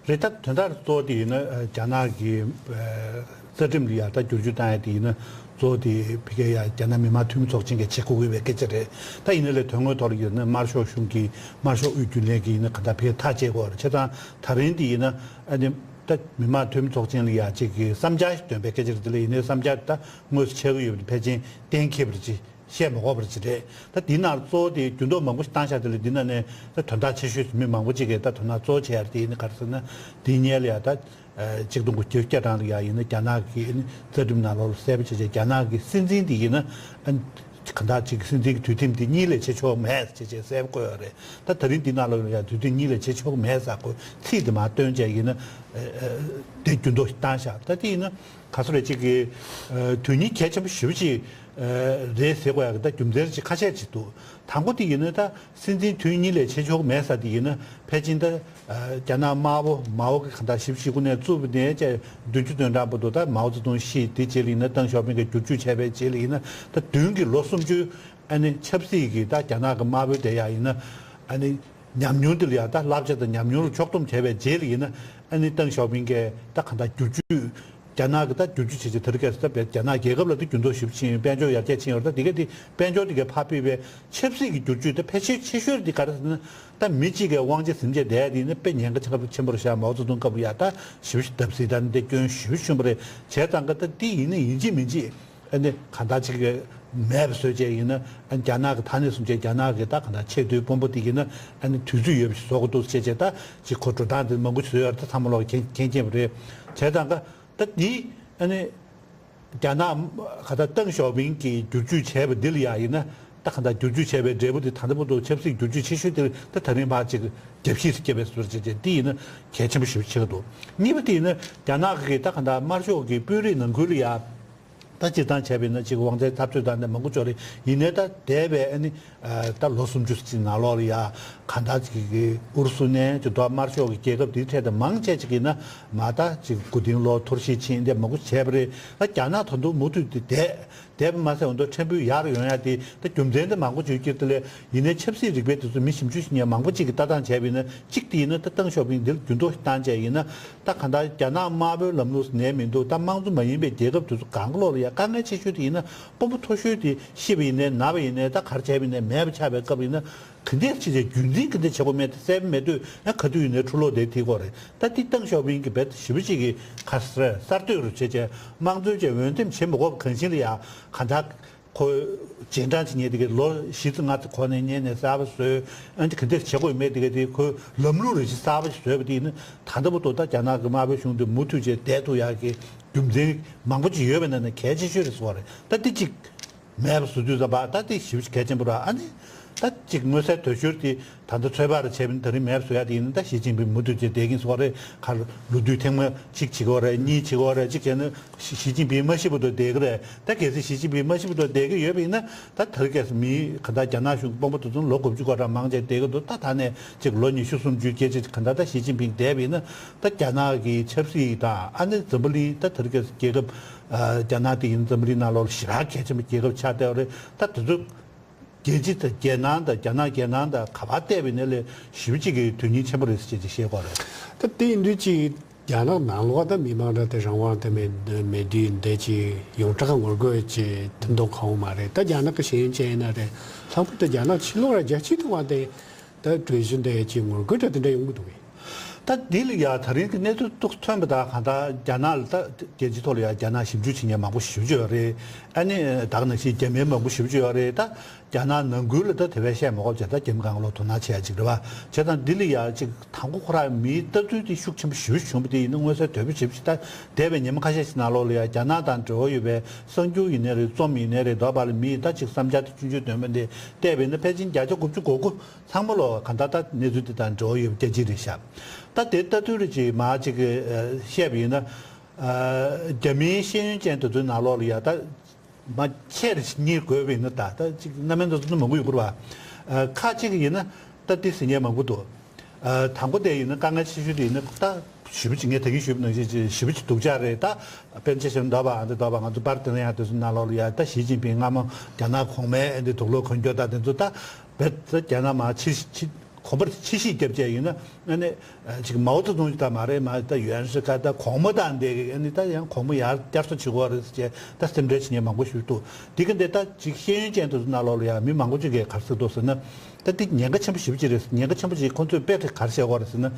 རེད། ད་དོན་དག་གཙོ་བོ་དེ་ཡིན་ན། ཨ། རྒྱ་ནག་གི་ཨ་རྩ་ཁྲིམས་ལ་ཡ་ད་བསྒྱུར་བཅོས་བཏང་ཡ་དེ་ཡིན་ན། གཙོ་བོ་དེ་ཕ་གིར་ཡ་རྒྱ་ནག་མི་དམངས་འཐུས་མི་ཚོགས་ཆེན་གྱིས་བྱེད་དགོས་ཀྱི་ཡོད་པའི་སྐད་ཆ་རེད། ད་ཡིན་ནའི་ལས་དོན་དངོས་ཐོག་ལ་ཡིན་ན། དམར་ཤོག་གཞུང་གིས། དམར་ཤོག་དབུས་རྒྱུན་ལས་ཀྱིས་ཡིན་ན་ག་འདྲ་ཕ་གིར་ཐག་བཅད་དགོས་པ་རེད། བྱས་ཙང་ད་རིང་དེ་ཡིན་ན། ཨ་ནི་ད་མི་དམངས་འཐུས་མི་ཚོགས་ཆེན་ལ་ཡ་གཅིག་གི་བསམ་འཆར་ཞིག་འདོན་པའི་སྐད་ཆ་རེད། དེ་ལ་ཡིན་ནའི་བསམ་འཆར་དེ་ད་དངོས་སུ་ཆགས་ཀྱི་ཡོད་པ་དེ་ཕལ་ཆེར་གཏན་འཁེལ་བ་རེད། ཅེས་བཤད་མ་དགོས་པ་ཅིག་རེད། ད་འདི་ནང་གཙོ་བོ་དེ་འགྱུར་ལྡོག་མང་པོ་ཞིག་བཏང་བཞག་དེ་ལས། འདི་ནང་ནས་ད་དོན་དག་ཆེ་ཤོས་སུ་མི་མང་པོ་ཅིག་གིས་ད་དོ་སྣང་གཙོ་བོ་བྱས་ཡ་དེ་ཡིན་ན་ག་རེ་ཟེར་ན། འདི་སྔོན་ལ་ཡ་ད་ཨ་གཅིག་སྟོང་དགུ་བརྒྱ་བརྒྱད་ཅུ་གྱ་གྲངས་ལ་ཡ་ཡིན་ན། རྒྱ་ནག་གི་ཨ་ནི་རྩ་ཁྲིམས་ནང་ལོགས་ལ་གསལ་པོ་བྱས་བྱས། རྒྱ་ནག་གི་སྲིད་འཛིན་དེ་ཡིན་ན། ཨ་ནི་གང་ལྟར་གཅིག་གི་སྲིད་འཛིན་གྱི་དུས་ཐེངས་དེ་གཉིས་ལས་བྱེད་ཆོག་མེད་ཅེས་བྱས་གསལ་པོ་བཀོད་ཡོད་རེད། ད་ད་རིང་འདི་ནང་ལོགས་ལ་ཡ་དུས་ཐེངས་གཉིས་ལས་བྱེད་ཆོག་མེད་ཟེར་ཁོ་ཚིག་དེ་མར་བཏོན་བྱས་ཡིན་ན། ཨ་ཨ་དེ་འགྱུར་ལྡོག་ཞིག་བཏང་བཞག་ད་དེ་ཡིན་ན། ག་ཚོད་རེད། གཅིག་གི་ཨ་དོན་སྙིང་གལ་ཆེན་པོ་ཞེ་པོ་ཅིག་ཨ་རེད་ཟེར་དགོས་ཡག་གི་ད་རྒྱུ་མཚན་ཅིག་ཁ་ཤས་ཅིག་འདུག་དང་པོ་དེ་ཡིན་ན། ད་སྲིད་འཛིན་དུས་གཉིས་ལས་བྱེད་ཆོག་མེད་ཟེར་དེ་ཡིན་ན། ཕལ་ཆེར་ད་ཨ་རྒྱ་ནག་དམར་པོ། མའོ་གི་གང་ལྟར་བཞི་བཅུ་ཞེ་དགུ་ནས་བཙུགས་པ་ནས་བྱས་བདུན་ཅུ་དོན་གྲངས་བར་དུ། ད་མའོ་ཙེ་ཏུང་ཤི། དེ་རྗེས་ལ་ཡིན་ན་ཏེང་ཞའོ་ཕིང་གིས་བསྒྱུར་བཅོས་བྱས་པའི་རྗེས་ལ་ཡིན་ན། ད་མདུན་གྱི་ལོ་སུམ་ཅུ་ཨ་ནི་ཆབ་སྲིད་ཀྱི་ད་རྒྱ་ནག་གི་དམར་པོའི་དེ་ཡ་ཡིན་ན། ཨ་ནི་ཉམས་མྱོང་དེ་ལ་ཡ་ད་བསླབ་བྱ་དང་ཉམས་མྱོང་ལ་ཕྱོགས་བསྡོམས་བྱས་པའི་རྗེས་ལ་ཡིན་ན། ཨ་ནི་ཏེང་ཞའོ་ཕིང་གིས་ད་གང་ལྟར་བསྒྱུར་བཅོས། རྒྱ་ནག་གི་ད་བསྒྱུར་བཅོས་བྱེད་ཆེད་དེ་རིང་ཁ་སང་ད་རྒྱ་ནག་རྒྱལ་ཁབ་ལ་ད་འགྱུར་ལྡོག་ཞེ་པོ་ཕྱིན་ཡོད། དཔལ་འབྱོར་ཡར་རྒྱས་ཕྱིན་ཡོད་རེད། ད་དེ་ག་དེ་དཔལ་འབྱོར་དེ་ག་ཕར་ཕུད་པའི་ཆབ་སྲིད་ཀྱི་བསྒྱུར་བཅོས་དེ་ཕལ་ཆེར་ཆེ་ཤོས་དེ་ག་རེ་ཟེར་ན། ད་མི་གཅིག་གིས་དབང་ཆ་ཟིན་བྱས་བསྡད་ཡ་དེ་ནི་དཔེ་ཉེན་ཁ་ཆེན་པོ་ཆེན་པོ་རེད་ཤག་མའོ་ཙེ་ཏུང་སྐབས་ལ་ཡ་ད་ཞེ་པོ་ཞིག་བརྡབ་གསིག་དང་འདི་སྐྱོན་ཞེ་པོ་ཆེན་པོ་རེད། བྱས་ཙང་ཀ་ད་འདི་ཡིན་ནི་ཡིན་གཅིག་མིན་གཅིག་ཨ་ནི་གང་ལྟར་ཅིག་མེད་པ་བཟོས་བྱས་ཡིན་ན། ཨ་རྒྱ་ནག་གི་ད་ནས་བཟུང་བྱས་རྒྱ་ནག་གི་ད་གང་ལྟར་ཆེས་མཐོའི་དཔོན་པོ་དེ་གིས་ན། ཨ་ནི་དུས་ཚོད་ཡོལ་བ་ཞིག་བཟོ་དགོས་འདུག་ཅེས་བྱས། ད་ཅིག་ཁོ་འགྲོ་སྟངས་དེ་མང་པོ་ཞིག་བཟོས་ཡོད་རེད། ད་ཚང་མ་ལོག་མཁྱེན་མཁྱེན་མཁྱེན་པ་རེད། བྱས་ཙང་ཀ་ད་འདི་ཨ་ནི་རྒྱ་ནག་ག་ད་ཏེང་ཞའོ་ཕིང་གིས་བསྒྱུར་བཅོས་བྱས་པ་འདི་ལ་ཡ་ཡིན་ན། ད་ག་ད་བསྒྱུར་བཅོས་བྱས་པའི་འབྲས་བུ་དེ་ད་ལྟ་བར་དུ་ཆབ་སྲིད་བསྒྱུར་བཅོས་ཆེ་ཤོས་དེ་ད་ད་རིང་བར་ཅིག་རྒྱབ་བཤིག་སྐྱེ་བའི་བཟོ་འདྲ་ཅིག་བྱས། འདི་ཡིན་ན་གལ་ཆེན་པོ་ཞེ་པོ་ཆགས་འདུག་གཉིས་པ་དེ་ཡིན་ན། རྒྱ་ནག་གིས་ད་ག་ད་དམར་ཤོག་གི་དཔོན་རིགས་ནང་ཁུལ་ལ་ཡ། ད་སྤྱིར་བཏང་བྱས་པ་ཡིན་ན་ཅིག་དབང་ཆའི་འཐབ་རྩོད་དང་དེ་མང་པོ་ཅིག་ཡོད་རེད། ཡིན་ནའི་ད་འདས་པའི་ཨ་ནི་ཨ་ད་ལོ་སུམ་ཅུ་ཅིག་ནང་ལོགས་ལ་ཡ། གང་ལྟར་ཅིག་གི་ཨུ་རུ་སུ་ནས་ཅིག་ད་དམར་ཤོག་གི་རྒྱལ་ཁབ་དེའི་གྲས་དེ་མང་ཆེ་ཅིག་ཡིན་ན་མར་ད་ཅིག་མགོ་རྟིང་སློག་ཐོར་ཞིག་ཕྱིན་དེ་མང་པོ་བྱས་པ་རེད། ད་རྒྱ་ནག་ད་དུང་མུ་མཐུད་དེ་བསྡད། བསྡད་པ་མ་ཟད་འོ་ད་ཕྲན་བུ་ཡར་ཡོང་ཡ་དེ་ད་རྒྱུ་མཚན་དེ་མང་པོ་ཅིག་ཡོད་ཀྱི་རེད། དེ་ལས་ཡིན་ནའི་ཆབ་སྲིད་རིག་པའི་དེ་ཚོ་མི་ཞིབ་འཇུག་བྱེད་མཁན་མང་པོ་ཅིག་གིས་ལྟ་སྟངས་བྱས་པ་ཡིན་ན། གཅིག་དེ་ཡིན་ན་ད་ཏེང་ཞའོ་ཕིང་འདིར་འགྱུར་ལྡོག་བཏང་བྱས་ཡིན་ན། ད་གང་ལྟར་རྒྱ་ནག་དམར་པོའི་ལམ་ལུགས་སུ་ནས་མི་འདུག་ད་དམངས་གཙོ་མ་ཡིན་པའི་རྒྱལ་ཁབ་དེ་ཚོ་གང་ག་ལོག་ལ་ཡ་དཀའ་ངལ་ཆེ་ཤོས་དེ་ཡིན་ན། དཔོན་པོ་མཐོ་ཤོས་དེ་ཤི་བ་ཡིན་ནའི་ན་བ་ཡིན་ནའི་ད་ག་རེ་བྱས་པ་ཡིན་ནའི་མེད་པ་ཆགས་པའི་སྐབས་ཡིན་ན། ག་འདྲས་བྱས་བྱས་རྒྱུན་འཛིན་ག་འདྲས་བྱེད་དགོས་མེད་དེ་གསལ་པོ་མེད་དུས། ཡང་ག་དུས་ཡིན་ནའི་འཁྲུག་ལོག་དེ་ཐེབས་ཀྱི་ཡོད་རེད། ད་འདི་ཏེང་ཞའོ་ཕིང་གིས་རྦད་ཞེ་པོ་ཅིག་གིས་ག་རེ་ཟེར། གསར་གཏོད་རུ་བྱས་བྱས་དམངས་གཙོའི་བྱས་འོས་འདེམས་བྱེད་མི་དགོས་པ་གང་ཞིག་ལ་ཡ་གང་ལྟར་ཁོ་རྗེས་འབྲང་བྱེད་མཁན་དེ་གའི་ལོ་བཞི་ཙམ་ལྔ་ཙམ་གོང་ནས་སྔོན་ནས་གསར་པ་བཟོས། ཨ་ནི་ག་འདྲས་བྱེད་དགོས་མེད་དེ་གའི་དེ་ཁོའི་ལམ་ལུགས་རེ་ཞིག་གསར་པ་ཞིག་བཟོས་པ་དེ་ཡིན་ན། ད་ལྟ་བར་དུ་ད་རྒྱ་ནག་གི་དམར་པོའི་གཞུང་དེ་མུ་མཐུད་བྱས་བསྡད་ཐུབ་ཡག་གི་རྒྱུ་མཚན་མང་པོ་ཅིག་ཡོད་པའི་ནང་ནས་གལ་ཆེ་ཤོས་རེད་ཟེར་བ་རེད། ད་འདི་གཅིག་མེད་པ་བཟོ་དུས་ཙམ་པ་ད་དེ་ཞེ་པོ་ཅིག་གལ་ཆེན་པོ་རེད། ཨ་ནི་ད་ཅིག་མངོན་གསལ་དོད་ཤོས་དེ་ད་ལྟ་ཚོད་དཔག་རེ་བྱས་པ་ཡིན་ན། ད་རིང་མེད་པ་བཟོ་ཡ་དེ་ཡིན་ན་ད་ཞི་ཅིན་ཕིང་མུ་མཐུད་བྱས་བསྡད་ཀྱིན་ཟེར་བ་རེད། ག་ལོ་དུས་ཐེངས་མ་གཅིག་བྱེད་ཀྱི་ཡོད་རེད། གཉིས་བྱེད་ཀྱི་ཡོད་རེད། གཅིག་བྱས་ན་ཞི་ཞི་ཅིན་ཕིང་མ་ཤི་བར་དུ་བསྡད་ཀྱི་རེད། ད་གལ་སྲིད་ཞི་ཅིན་ཕིང་མ་ཤི་བར་དུ་བསྡད་ཀྱི་ཡོད་པ་ཡིན་ན། ད་དེ་རིང་ཁ་སང་མི་ག་འདྲ་རྒྱ་ནག་གཞུང་གི་དཔོན་པོ་དེ་ཚོ་ལོ་དགུ་བཅུ་གོ་གྲངས་མང་ཆེ་བསྡད་ཀྱི་འདུག་ད་ད་ནས་ཅིག་ལོ་ཉི་ཤུ་སུམ་ཅུ་སྐད་ཆ་ག་འདྲ་ད་ཞི་ཅིན་ཕིང་བསྡད་པ་ཡིན་ན། ད་རྒྱ་ནག་གི་ཆབ་སྲིད་དང་། ཨ་ནི་འཛམ་བུ་གླིང་ད་དེ་རིང་ཁ་སང་རྒྱལ་ཁབ་ཨ་རྒྱ་ནག་དེ་ཡིན། འཛམ་བུ་གླིང་ནང་ལོགས་ལ་ཞེ་དྲག་གལ་ཆེན་པོ་རྒྱལ་ཁབ་ཆགས་བསྡད་པ་རེད། ད་དེ་ཚོ་རྒྱལ་སྤྱི་དང་རྒྱལ་ནང་དང་། རྒྱ་ནག་རྒྱལ་ནང་དང་ག་པར་བལྟས་པ་ཡིན་ནའི་ལས་ཞེ་པོ་ཅིག་གི་དོན་སྙིང་ཆེན་པོ་རེད་ཟེར་བྱས་ཅིག་བཤད་དགོས་རེད། ད་དེ་ཡིན་དུས་ཅིག་རྒྱ་ནག་ནང་ལོགས་ད་མི་མང་འདྲ་དེ་རང་དབང་དེ་མེད་མེད་དུས་འདི་ཅིག་ཡོངས་གྲགས་ངོ་རྒོལ་གྱི་ཐུན་མོང་གང་མ་རེད། ད་རྒྱ་ནག་གི་ཤེས་ཡོན་ཅན་ཡིན་ན་རེད། ལྷག་པར་དུ་རྒྱ་ནག་ཕྱི་ལོགས་ལ་རྒྱལ་སྤྱིའི་ཐོག་ལ་དེ་ད་གྲོས་གཞི་འདི་ཅིག་ངོ་རྒོལ་འདྲ་དེ་འདྲ་ཡོང་གི་འདུག་གས། ད་འདི་ལ་ཡ་ད་རིང་གི་གནས་ཚུལ་ཏོག་ཐོན་པ་དང་། གང་ལྟར་རྒྱ་ནག་ལ་ད་རྒྱལ་སྤྱིའི་ཐོག་ལ་ཡ་རྒྱ་ནག་ཞིབ་འཇུག་བྱེད་མཁན་མང་པོ་ཞེ་པོ་ཅིག་ཡོད་རེད། ཨ་ནི་ད་ག་ནང་བཞིན་རྒྱ་མི་མང་པོ་ཞེ་པོ་ཅིག་ཡོད་རེད། ད་ རྒྱ་ནག་ནང་ཁུལ་ལ་ད་དེ་བས་བཤད་མ་དགོས་བྱས། ད་རྒྱ་མི་གང་ལོག་དོ་སྣང་བྱེད་ཡ་ཅིག་རེད་བ། བྱས་ཙང་འདི་ལ་ཡ་ཅིག་དང་པོ་ཁོ་རང་མིའི་ལྟ་ཚུལ་དེ་ཤུགས་ཆེན་པོ་ཞེ་པོ་བྱུང་བ་དེ་ཡིན་ན། མངོན་གསལ་དོད་པོ་ཞེ་པོ་ཅིག་ད་འདས་པའི་ཉི་མ་ཁ་ཤས་ཤིག་ནང་ལོགས་ལ་ཡ་རྒྱ་ནག་དང་འབྲེལ་བ་ཡོད་པའི་གསར་འགྱུར་ཡིན་ནའི་རེད། རྩོམ་ཡིན་ནའི་རེད། འདོད་པ་ལ་མིའི་ད་ཅིག་བསམ་འཆར་དེ་ཆུང་ཆུང་འདོན་པ་འདི་བལྟས་པ་ཡིན་ན། ཕལ་ཆེར་བརྒྱ་ཆ་དགུ་བཅུ་གོ་དགུ་ཚང་མ་ལོག་གང་ལྟར་ད་གནས་ཚུལ་དེ་དང་འབྲེལ་བ་ཡོད་པ་རྒྱལ་སྤྱི་རེད་ཤག་ད་དེ་ལྟ་དུས་རེ་ཅིག་མ་ཅིག་གིས་བཤད་པ་ཡིན་ན། རྒྱ་མིའི་ཤེས་ཡོན་ཅན་དེ་ཚོའི་ནང་ལོགས་ལ་ཡ་ད། མ་ཆེར་གཉེར་དགོས་པ་ཡིན་ན། ད་ད་ཅིག་རྣམ་སྨིན་དེ་ཚོ་མང་པོ་ཡོང་གི་རེད་བ། ཁ་ཅིག་ཡིན་ན་ད་འདི་ཟེར་མཁན་མང་པོ་འདུག་དང་པོ་དེ་ཡིན་ན་དཀའ་ངལ་ཆེ་ཤོས་དེ་ཡིན་ན། ད་ཞེ་པོ་ཅིག་ངས་ད་གིན་ཞུས་པ་ནང་བཞིན་ཅིག་ཞེ་པོ་ཅིག་སྡུག་ཅག་རེད། ད་དཔེར་ན་ཆ་བཞག་ན་འདོད་པ་ཨ་འདི་འདོད་པ་ང་ཚོ་པར་དེ་ན་ཡང་དེ་ཚོ་ནང་ལོགས་ལ་ཡ་ད་ཞི་ཅིན་ཕིང་སྔ་མོ་རྒྱ་ནག་གོང་མའི་ཨ་འདི་དུག་ལོག་གོན་རྒྱུ་ད་དེ་ཚོ་ད་བེད་ད་རྒྱ་ནག་མ་ཕྱིར་ཕྱིར་གོམ་པ་ཕྱིར་བཤིག་བརྒྱབ་བྱས་ཡིན་ན། ཨ་ནི་ཅིག་མའོ་ཙེ་ཏུང་ཅིག་ད་མ་རེད། མ་ད་ཡུན་སྲི་ཀ་ད་གོང་མ་དང་འདི་ཨ་ནི་ད་ཡང་གོང་མ་ཡར་བསྐྱར་གསོ་བྱེད་དགོས་རེད་ཟེར་བྱས་ད་སེམས་ཁྲལ་བྱེད་མཁན་མང་པོ་ཞིག་འདུག་དེ་ག་འདི་ད་ཅིག་ཤེས་ཡོན་ཅན་དེ་ཚོ་ནང་ལོགས་ལ་ཡ་མི་མང་པོ་ཅིག་གིས་ག་རེ་ཟེར་འདུག་ཟེར་ན། ད་འདི་ཉེན་ཁ་ཆེན་པོ་ཞེ་པོ་ཅིག་རེད། ཉེན་ཁ་ཆེན་པོ་ཅིག་ཁོང་ཚོས་དཔེ་ག་རེ་བཤད་ཀྱི་ཡོད་རེད་ཟེར་ན།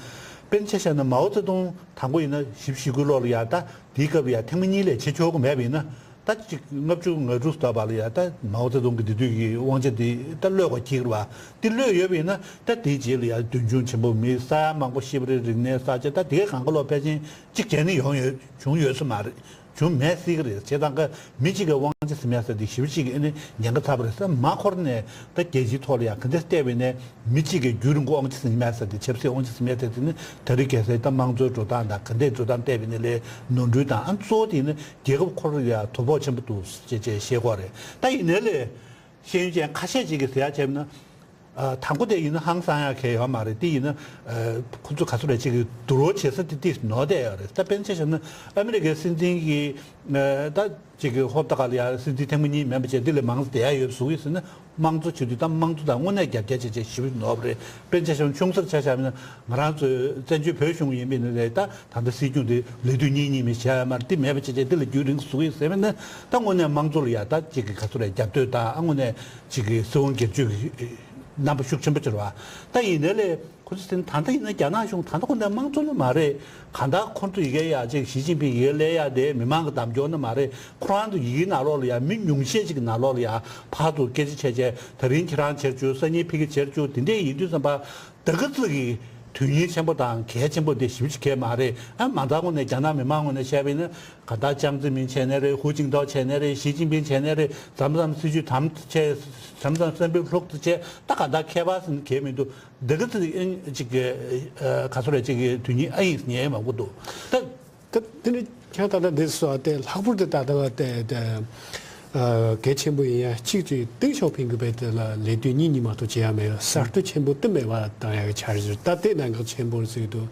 དཔེར་ན་ཆ་བཞག་ན་མའོ་ཙེ་ཏུང་དང་པོ་ཡིན་ན་བཞི་བཅུ་ཞེ་དགུའི་ལོ་ལ་ཡ་ད་དེའི་སྐབས་ལ་ཡ་ཐེངས་མ་གཉིས་ལས་བྱེད་ཆོག་གི་མེད་པ་ཡིན་ན། ད་ཅིག་ལྔ་བཅུ་ང་དྲུག་ཙམ་པ་ལ་ཡ་ད་མའོ་ཙེ་ཏུང་གི་དེ་དུས་ཀྱི་དབང་ཆ་དེ་ད་གློད་དགོས་ཀྱི་རེད་བ། དེ་གློད་ཡོད་པ་ཡིན་ན་ད་དེའི་རྗེས་ལ་ཡ་མདུན་མཆོང་ཆེན་པོ་མི་ས་ཡ་མང་པོ་ཤི་བ་རེད། རིག་གནས་གསར་བརྗེ་ད་དེ་གང་ག་ལོག་ཕལ་ཆེར་གཅིག་བྱས་ནས་ཡོང་ཡོད་བྱུང་ཡོད་ས་མ་རེད། བྱུང་མེད་སྲིད་ཀྱི་རེད། བྱས་ཙང་ཀ་མི་གཅིག་གིས་དབང་ཆ་ཟིན་ཡ་ཟེར་དེ་ཞེ་པོ་ཅིག་ཨ་ནི་ཉེན་ཁ་ཚ་པོ་རེད་ཟེར། མ་འཁོར་ནས་ད་རྒྱལ་སྤྱིའི་ཐོག་ལ་ཡ་ག་འདྲ་བལྟས་པ་ཡིན་ནའི་མི་གཅིག་གིས་རྒྱུན་རིང་པོ་དབང་ཆ་ཟིན་མེད་ཟེར་དེ། ཆབ་སྲིད་དབང་ཆ་ཟིན་མེད་ཟེར་དེ་ནི་ད་རེས་གལ་སྲིད་ད་དམངས་གཙོའི་འགྲོ་སྟངས་དང་ག་འདྲའི་འགྲོ་སྟངས་བལྟས་པ་ཡིན་ནའི་ལས་ནོར་འཁྲུལ་དང་། ཨ་གཙོ་བོ་དེ་ནི་རྒྱལ་ཁབ་ཁོ་རང་ལ་ཡ་དོ་ཕོག་ཆེན་པོ་འདུག་ཅེས་ཅེས་བཤད་ཀྱི་ཡོད་རེད། ད་ཡིན་ནའི་ལས་ཤེས་ཡོན་ཅན་ཁ་ཤས་ཅིག་གིས་ཟེར་ཡ་བྱས་ན། ཨ་དང་པོ་དེ་ཡིན་ན་ཧང་སང་ཡ་གང་ཡང་ཡོད་མ་རེད། དེ་ཡིན་ན་ཨ་ཁོ་ཚོ་ག་ཚོད་རེད་ཅིག་གི་བསྡུར་བ་བྱེད་ས་དེ་དེ་ནོར་བསྡད་ཡོད་རེད། ད་དཔེར་ན་ཆ་བཞག་ན་ཨ་མི་རི་ཀའི་སྲིད་འཛིན་གྱི་ཨ་ད་ཅིག་གི་ཧོབ་ཏེ་ག་ལ་ཡ་སྲིད་འཛིན་ཐེངས་མ་གཉིས་མིན་པ་བྱས་དེ་ལས་མང་ཙམ་བསྡད་ཡ་ཡོད་བཟོ་གི་ཟེར་ན། དམངས་གཙོ་བྱེད་དུས་ད་དམངས་གཙོ་དང་དངོས་གནས་རྒྱབ་འགལ་བྱེད་བྱེད་ཞེ་པོ་ནོར་བ་རེད། དཔེར་ན་ཆ་བཞག་ན་ཆུང་སར་ཆ་བཞག་ན་ང་རང་ཚོའི་བཙན་བྱོལ་བོད་གཞུང་ཡིན་པ་ཡིན་ན་རེད། ད་ད་ལྟ་སྲིད་སྐྱོང་དེ་ལས་དུས་གཉིས་གཉིས་མི་བྱས་ཡ་མ་རེད། དེ་མེད་པ་བྱས་བྱས་དེ་ལ་རྒྱུན་རིང་བཟོ་གི་ཟེར་བ་ཡིན་ན། ད་དངོས་གནས་དམངས་གཙོ་ལ་ཡ་ད་ཅིག་གི་ག་ཚོད་རེད་རྒྱབ་སྐྱོར་དང་། ཨ་དངོས་གནས་ཅིག་གི་སྲིད་དབང་སྒེར་གཅོད་ཀྱི་རྣམ་པ་ཤུགས་ཆེན་པོ་ཅིག་རེད་བ། ད་ཡིན་ནའི་ལས་ཁོ་ཚོ་ཟེར་ན་ད་ལྟ་ཡིན་ན་རྒྱ་ནག་གཞུང་ད་ལྟ་ཁོ་ཚོ་དམངས་གཙོ་ནི་མ་རེད། གང་ལྟར་ཁོ་ཚོ་ཡི་གེ་ཡ་ཅིག་ཞི་ཅིན་ཕིང་ཡི་གེ་སླེབས་ཡ་དེ་མི་མང་གི་གདམ་སྐྱོར་ནི་མ་རེད། ཁོ་རང་ཚོ་ཡི་གེ་ནང་ལོགས་ལ་ཡ་མི་ཉུང་ཤས་ཅིག་གི་ནང་ལོགས་ལ་ཡ་ཕར་ཚུར་སྐད་ཆ་བཤད་བྱས། ད་རིང་ཁྱེད་རང་བྱེད་རྒྱུ། སང་ཉིན་ཕ་གི་བྱེད་རྒྱུ། དེ་འདྲས་ཡིན་དུས་ཙམ་པ་ད་ག་ཚོད་ཀྱི་དོན་སྙིང་ཆེན་པོ་དང་གལ་ཆེན་པོ་དེ་ཞེ་པོ་ཅིག་གང་ཡང་མ་རེད། ཨ་མ་མཐའ་དངོས་གནས་རྒྱ་ནག་མི་མང་ངོས་ནས་བཤད་པ་ཡིན་ན། གང་ལྟར་ཅང་ཙེ་མིན་བྱས་ནའི་རེད། ཧུའུ་ཅིན་ཐའོ་བྱས་ནའི་རེད། ཞི་ཅིན་ཕིང་བྱས་ནའི་རེད། མཚམས་མཚམས་སྲིད་ཇུས་དམ་བྱས། མཚམས་མཚམས་བསམ་ཕུད་ལྷུག་ཏུ་བྱས། ད་གང་ལྟར་ཁྱད་པར་ཟེར་ན་གང་ཡང་མི་འདུག་ད་ག་ཚོད་ཅིག་ག་ཚོད་རེད་ཅིག་གི་དོན་སྙིང་ཨ་ཡིན་ཟེར་མཁན་མང་པོ་འདུག་ད། ད་དེ་ནི་ཁྱེད་ད་ལྟ་འདི་སོ་དེ་ལྷག་པར་དུ་ད་ལྟ་བ་དེ་དེ་གལ་ཆེན་པོ་ཡིན་ཡ་གཅིག་ཅིག་ཏེང་ཞའོ་ཕིང་གི་བས་དེ་ལ་ལས་དུས་གཉིས་གཉིས་མ་གཏོགས་བྱེད་ཡ་མེད་པ། གསར་གཏོད་ཆེན་པོ་དེ་མེད་པ་བཏང་ཡ་གི་འཆར་གཞི་ད་དེ་གནད་འགག་ཆེན་པོ་རེད་ཟེར་གི་འདུག་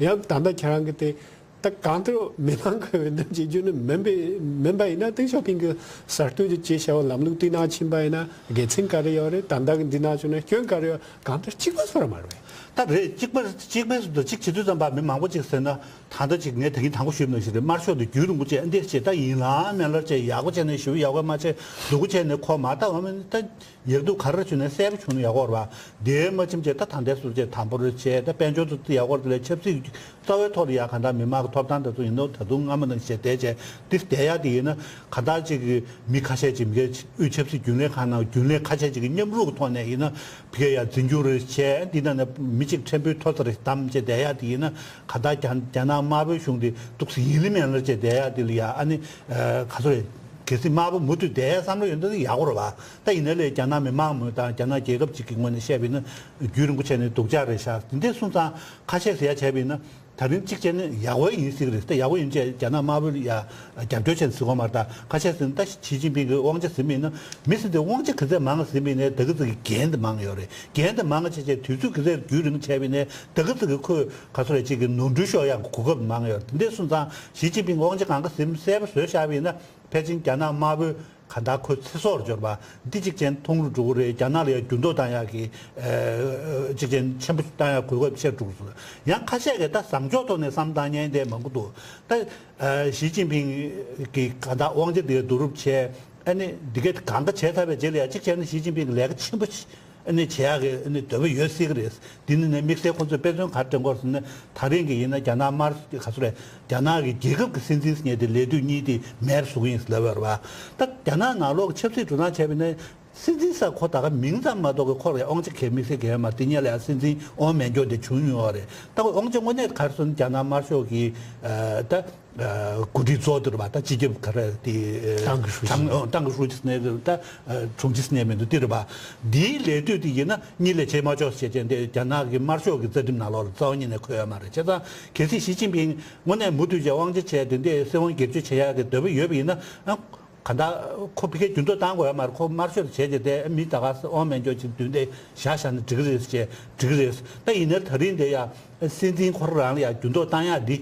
ཡང་ད་ལྟ་ཁྱེད་རང་གི་དེ། ད་གང་ལྟར་མི་མང་གི་འོས་འདེམས་བྱེད་རྒྱུ་ནི་མིན་པའི་མིན་པ་ཡིན་ན། ཏེང་ཞའོ་ཕིང་གི་གསར་གཏོད་ཀྱི་བྱེད་བྱ་བ་ལམ་ལུགས་དེའི་ནང་ཕྱིན་པ་ཡིན་ན་དགེ་མཚན་ག་རེ་ཡོད་རེད། ད་ལྟ་གི་འདི་ནང་བྱུང་ན་སྐྱོན་ག་རེ་ཡོད། གང་ལྟར་གཅིག་པ་བཟོ་ར་མ་རེད། ད་རེད། གཅིག་པ་གཅིག་པའི་སུ་དང་གཅིག་བྱེད་དུས་ཙམ་པ་མི་མང་པོ་གཅིག་ཟེར་ན། ད་ལྟ་གཅིག་ངས་ད་གིན་དང་པོ་ཞུས་པ་ནང་བཞིན་རེད། དམར་ཤོག་དེ་རྒྱུན་རིང་པོ་བྱས་འདི་བྱས། ད་ཡིན་ལ་མིན་ལ་བྱས། ཡག་པོ་བྱས་ནས་ཞུ། ཡག་པོ་མ་བྱས་སྡུག་པོ་བྱས་ནས་ཁོ་མ་ད་འོ་མ་ད། ཡག་སྡུག་ག་རེ་བྱུང་ནས་གསལ་པོ་བྱུང་ན་ཡག་པོ་རེད་བ། དེ་མ་ཕྱིན་བྱས་ད་ད་ལྟའི་སུ་བྱས་དམ་པོ་རེ་བྱས། ད་དཔལ་འབྱོར་དུ་ཡག་པོ་རེད། ཆབ་སྲིད་རྩ་བའི་ཐོག་ལ་ཡ་གང་ལྟར་མི་མང་གི་ཐོབ་ཐང་དེ་ཚོ་ཡིན་ནོ་ད་དུང་སྔ་མ་ནང་བཞིན་བྱས་བསྡད་བྱས། དེ་བསྡད་ཡ་དེ་ཡིན་ན་གང་ལྟར་ཅིག་གི་མི་ཁ་ཤས་ཅིག་མི་སྒེར་དབུས་ཆབ་སྲིད་རྒྱུན་ལས་ཁང་ནང་རྒྱུན་ལས་ཁ་ཤས་ཅིག་གི་མཉམ་རུབ་ཀྱི་ཐོག་ནས་ཡིན་ན་ཕ་གིར་ཡ་འཛིན་སྐྱོང་རེ་བྱས། འདི་ནང་ནས་མི་གཅིག་ཕྲན་བུའི་ཐོ་ཚ་རེ་བདམས་བྱས་བསྡད་ཡ་དེ་ཡིན་ན། གང་ལྟར་རྒྱ་རྒྱ་ནག་དམར་པོའི་གཞུང་དེ་འདུག་སེ་ཡིན་ལ་མིན་ལ་བྱས་བསྡད་ཡ་དེ་ལ་ཡ་ཨ་ནི་ག་ཚོད་རེད། གལ་སྲིད་དམར་པོ་མུ་མཐུད་བསྡད་ཡ་བསམ་བློ་ཡོད་ན་ཡག་པོ་རེད་བ། ད་ཡིན་ནའི་ལས་རྒྱ་ནག་མི་མང་མོས་དང་རྒྱ་ནག་རྒྱལ་ཁབ་ཅིག་གི་ངོས་ནས་བཤད་པ་ཡིན་ན་རྒྱུན་རིང་པོ་བྱས་ནས་སྡུག་ཅག་རེད་ཤག་དེ་འདྲས་སོང་ཙང་ཁ་ཤས་ཟེར་ཡ་བྱས་པ་ཡིན་ན། ད་རིང་གཅིག་བྱས་ན་ཡག་པོ་ཡིན་སྲིད་ཀྱི་རེད། ད་ཡག་པོ་ཡིན་བྱས་རྒྱ་ནག་དམར་པོ་ལ་ཡ་རྒྱབ་སྐྱོར་བྱས་ནས་ཟེར་གྱི་ཡོད་མ་རེད། ད་ཁ་ཤས་ཟེར་ན་ད་ཞི་ཅིན་ཕིང་གི་དབང་ཆ་ཟིན་པ་ཡིན་ན། མི་ཟེར་དེ་དབང་ཆ་ག་ཚད་མང་ཟིན་པ་ཡིན་ནའི་ད་ག་ཚོད་ཀྱི་འགན་དེ་མང་ཡོད་རེད། འགན་དེ་མང་བྱས་བྱས་དུས་ཚོད་ག་ཚད་རྒྱུན་རིང་བྱས་པ་ཡིན་ནའི་ད་ག་ཚོད་ཀྱི་ཁོས་ག་ཚོད་རེད་ཅིག་གི་ནོར་འཁྲུལ་ཤོར་ཡག་གི་གོ་སྐབས་མང་ཡོད་རེད། དེ་འདྲས་སོང་ཙང་ཞི་ཅིན་ཕིང་དབང་ཆ་གང་ག་ཟིན་གསལ་པོ་བཟོས་བཞག་པ་ཡིན་ན། ཕལ་ཆེར་རྒྱ་ནག་དམར་པོའི་གང་ལྟར་ཁོ་ཚེ་སྲོག་ལ་སྦྱོར་བ་འདི་གཅིག་བྱས་ན་ཐུང་རུ་འགྲོ་གི་རེད། རྒྱ་ནག་ལ་ཡང་འགྱུར་ལྡོག་བཏང་ཡག་གི་ཨ་གཅིག་བྱས་ན་ཆེན་པོ་བཏང་ཡག་གོ་སྐབས་ཆེ་རུ་འགྲོ་གི་རེད། ཡང་ཁ་ཤས་ཀྱིས་ད་བཟང་ཕྱོགས་ཐོག་ནས་བསམ་བཏང་མཁན་དེ་མང་པོ་འདུག་ད་ཨ་ཞི་ཅིན་ཕིང་གི་གང་ལྟར་དབང་ཆ་དེ་བསྡུ་རུབ་བྱས། ཨ་ནི་འདི་གས་གང་ག་བྱས་ཚར་བའི་རྗེས་ལ་ཡང་གཅིག་བྱས་ན་ཞི་ཅིན་ཕིང་གི་ལས་ཀ་ཆེན་པོ་ཞིག་ཨ་ནི་བྱེད་ཡག་གི་ཨ་ནི་འདོད་པ་ཡོད་སྲིད་ཀྱི་རེད། འདི་ནི་ནས་དམིགས་བསལ་ཁོང་ཚོས་དཔེ་མཚོན་ག་རེ་དྲན་གྱི་ཡོད་ཟེར་ན། ད་རིང་གི་ཡིན་ན་རྒྱ་ནག་དམར་ག་ཚོད་རེད། རྒྱ་ནག་གི་རྒྱལ་ཁབ་ཀྱི་སྲིད་འཛིན་ཟེར་མཁན་དེ་ལས་དུས་གཉིས་དེ་མེད་པ་བཟོ་གི་ཡིན་ཟེར་ལབ་ཡོད་རེད་བ། ད་རྒྱ་ནག་ནང་ལོགས་ཀྱི་ཆབ་སྲིད་འགྲོ་སྟངས་བྱས་པ་ཡིན་ན། སྲིད་འཛིན་ས་ཁོ་ད་ག་མིང་ཙམ་མ་གཏོགས་ཀྱི་ཁོ་ལ་དབང་ཆ་གས་དམིགས་བསལ་གས་མ་དེ་ཉེ་ལ་ཡང་སྲིད་འཛིན་འོ་མེ་འགྱོ་དེ་བྱུང་མྱོང་བ་རེད། ད་ཁོ་དབང་ཆ་དངོས་གནས་གར་སོང་རྒྱ་ནག་དམར་ཤོག་གི་ད་འགོ་ཁྲིད་གཙོ་དེ་རེད་པ། ད་སྤྱི་ཁྱབ་ག་རེ་དེ་ཏང་གི་ཧྲུའུ་ཅི། ཏང་ཏང་གི་ཧྲུའུ་ཅི་ཟེར་ནས་ད་དྲུང་ཆེ་ཟེར་ནས་མི་འདུག་དེ་རེད་པ། འདིའི་ལས་དུས་དེ་ཡིན་ན་གཉིད་ལས་བྱེད་མ་ཆོག་ཟེར་བྱས་ཏེ་རྒྱ་ནག་གི་དམར་ཤོག་གི་རྩ་ཁྲིམས་ནང་ལོགས་ལ་རྩ་བ་ཉིད་ནས་འཁོད་ཡོད་མ་རེད། བྱས་ཙང་གལ་སྲིད་ཞི་ཅིན་ཕིང་དངོས་གནས་མུ་མཐུད་བྱས་དབང་ཆ་བྱས་དེ་འདྲའི་སྲིད་དབང་སྒེར་གཅོད་བྱེད་ཡག་གི་འདོད་པ་ཡོད་པ་ཡིན་ན། གང་ལྟར་ཁོ་ཕ་གིར་འགྱུར་ལྡོག་བཏང་དགོས་ཡ་མ་རེད། ཁོ་དམར་ཤོག་ལ་བྱས་རྗེས་དེ་མི་ད་ག་ས་དབང་མེད་འཇོག་ཅིག་མདུན་དེ་བཞག་བཞག་ན་འགྲིག་གི་རེད་ཟེར་བྱས་འགྲིག་གི་རེད། ད་ཡིན་ནའི་ད་རིང་དེ་ཡ་སྲིད་འཛིན་ཁོ་རང་ལ་ཡ་འགྱུར་ལྡོག་བཏང་ཡ་འདི་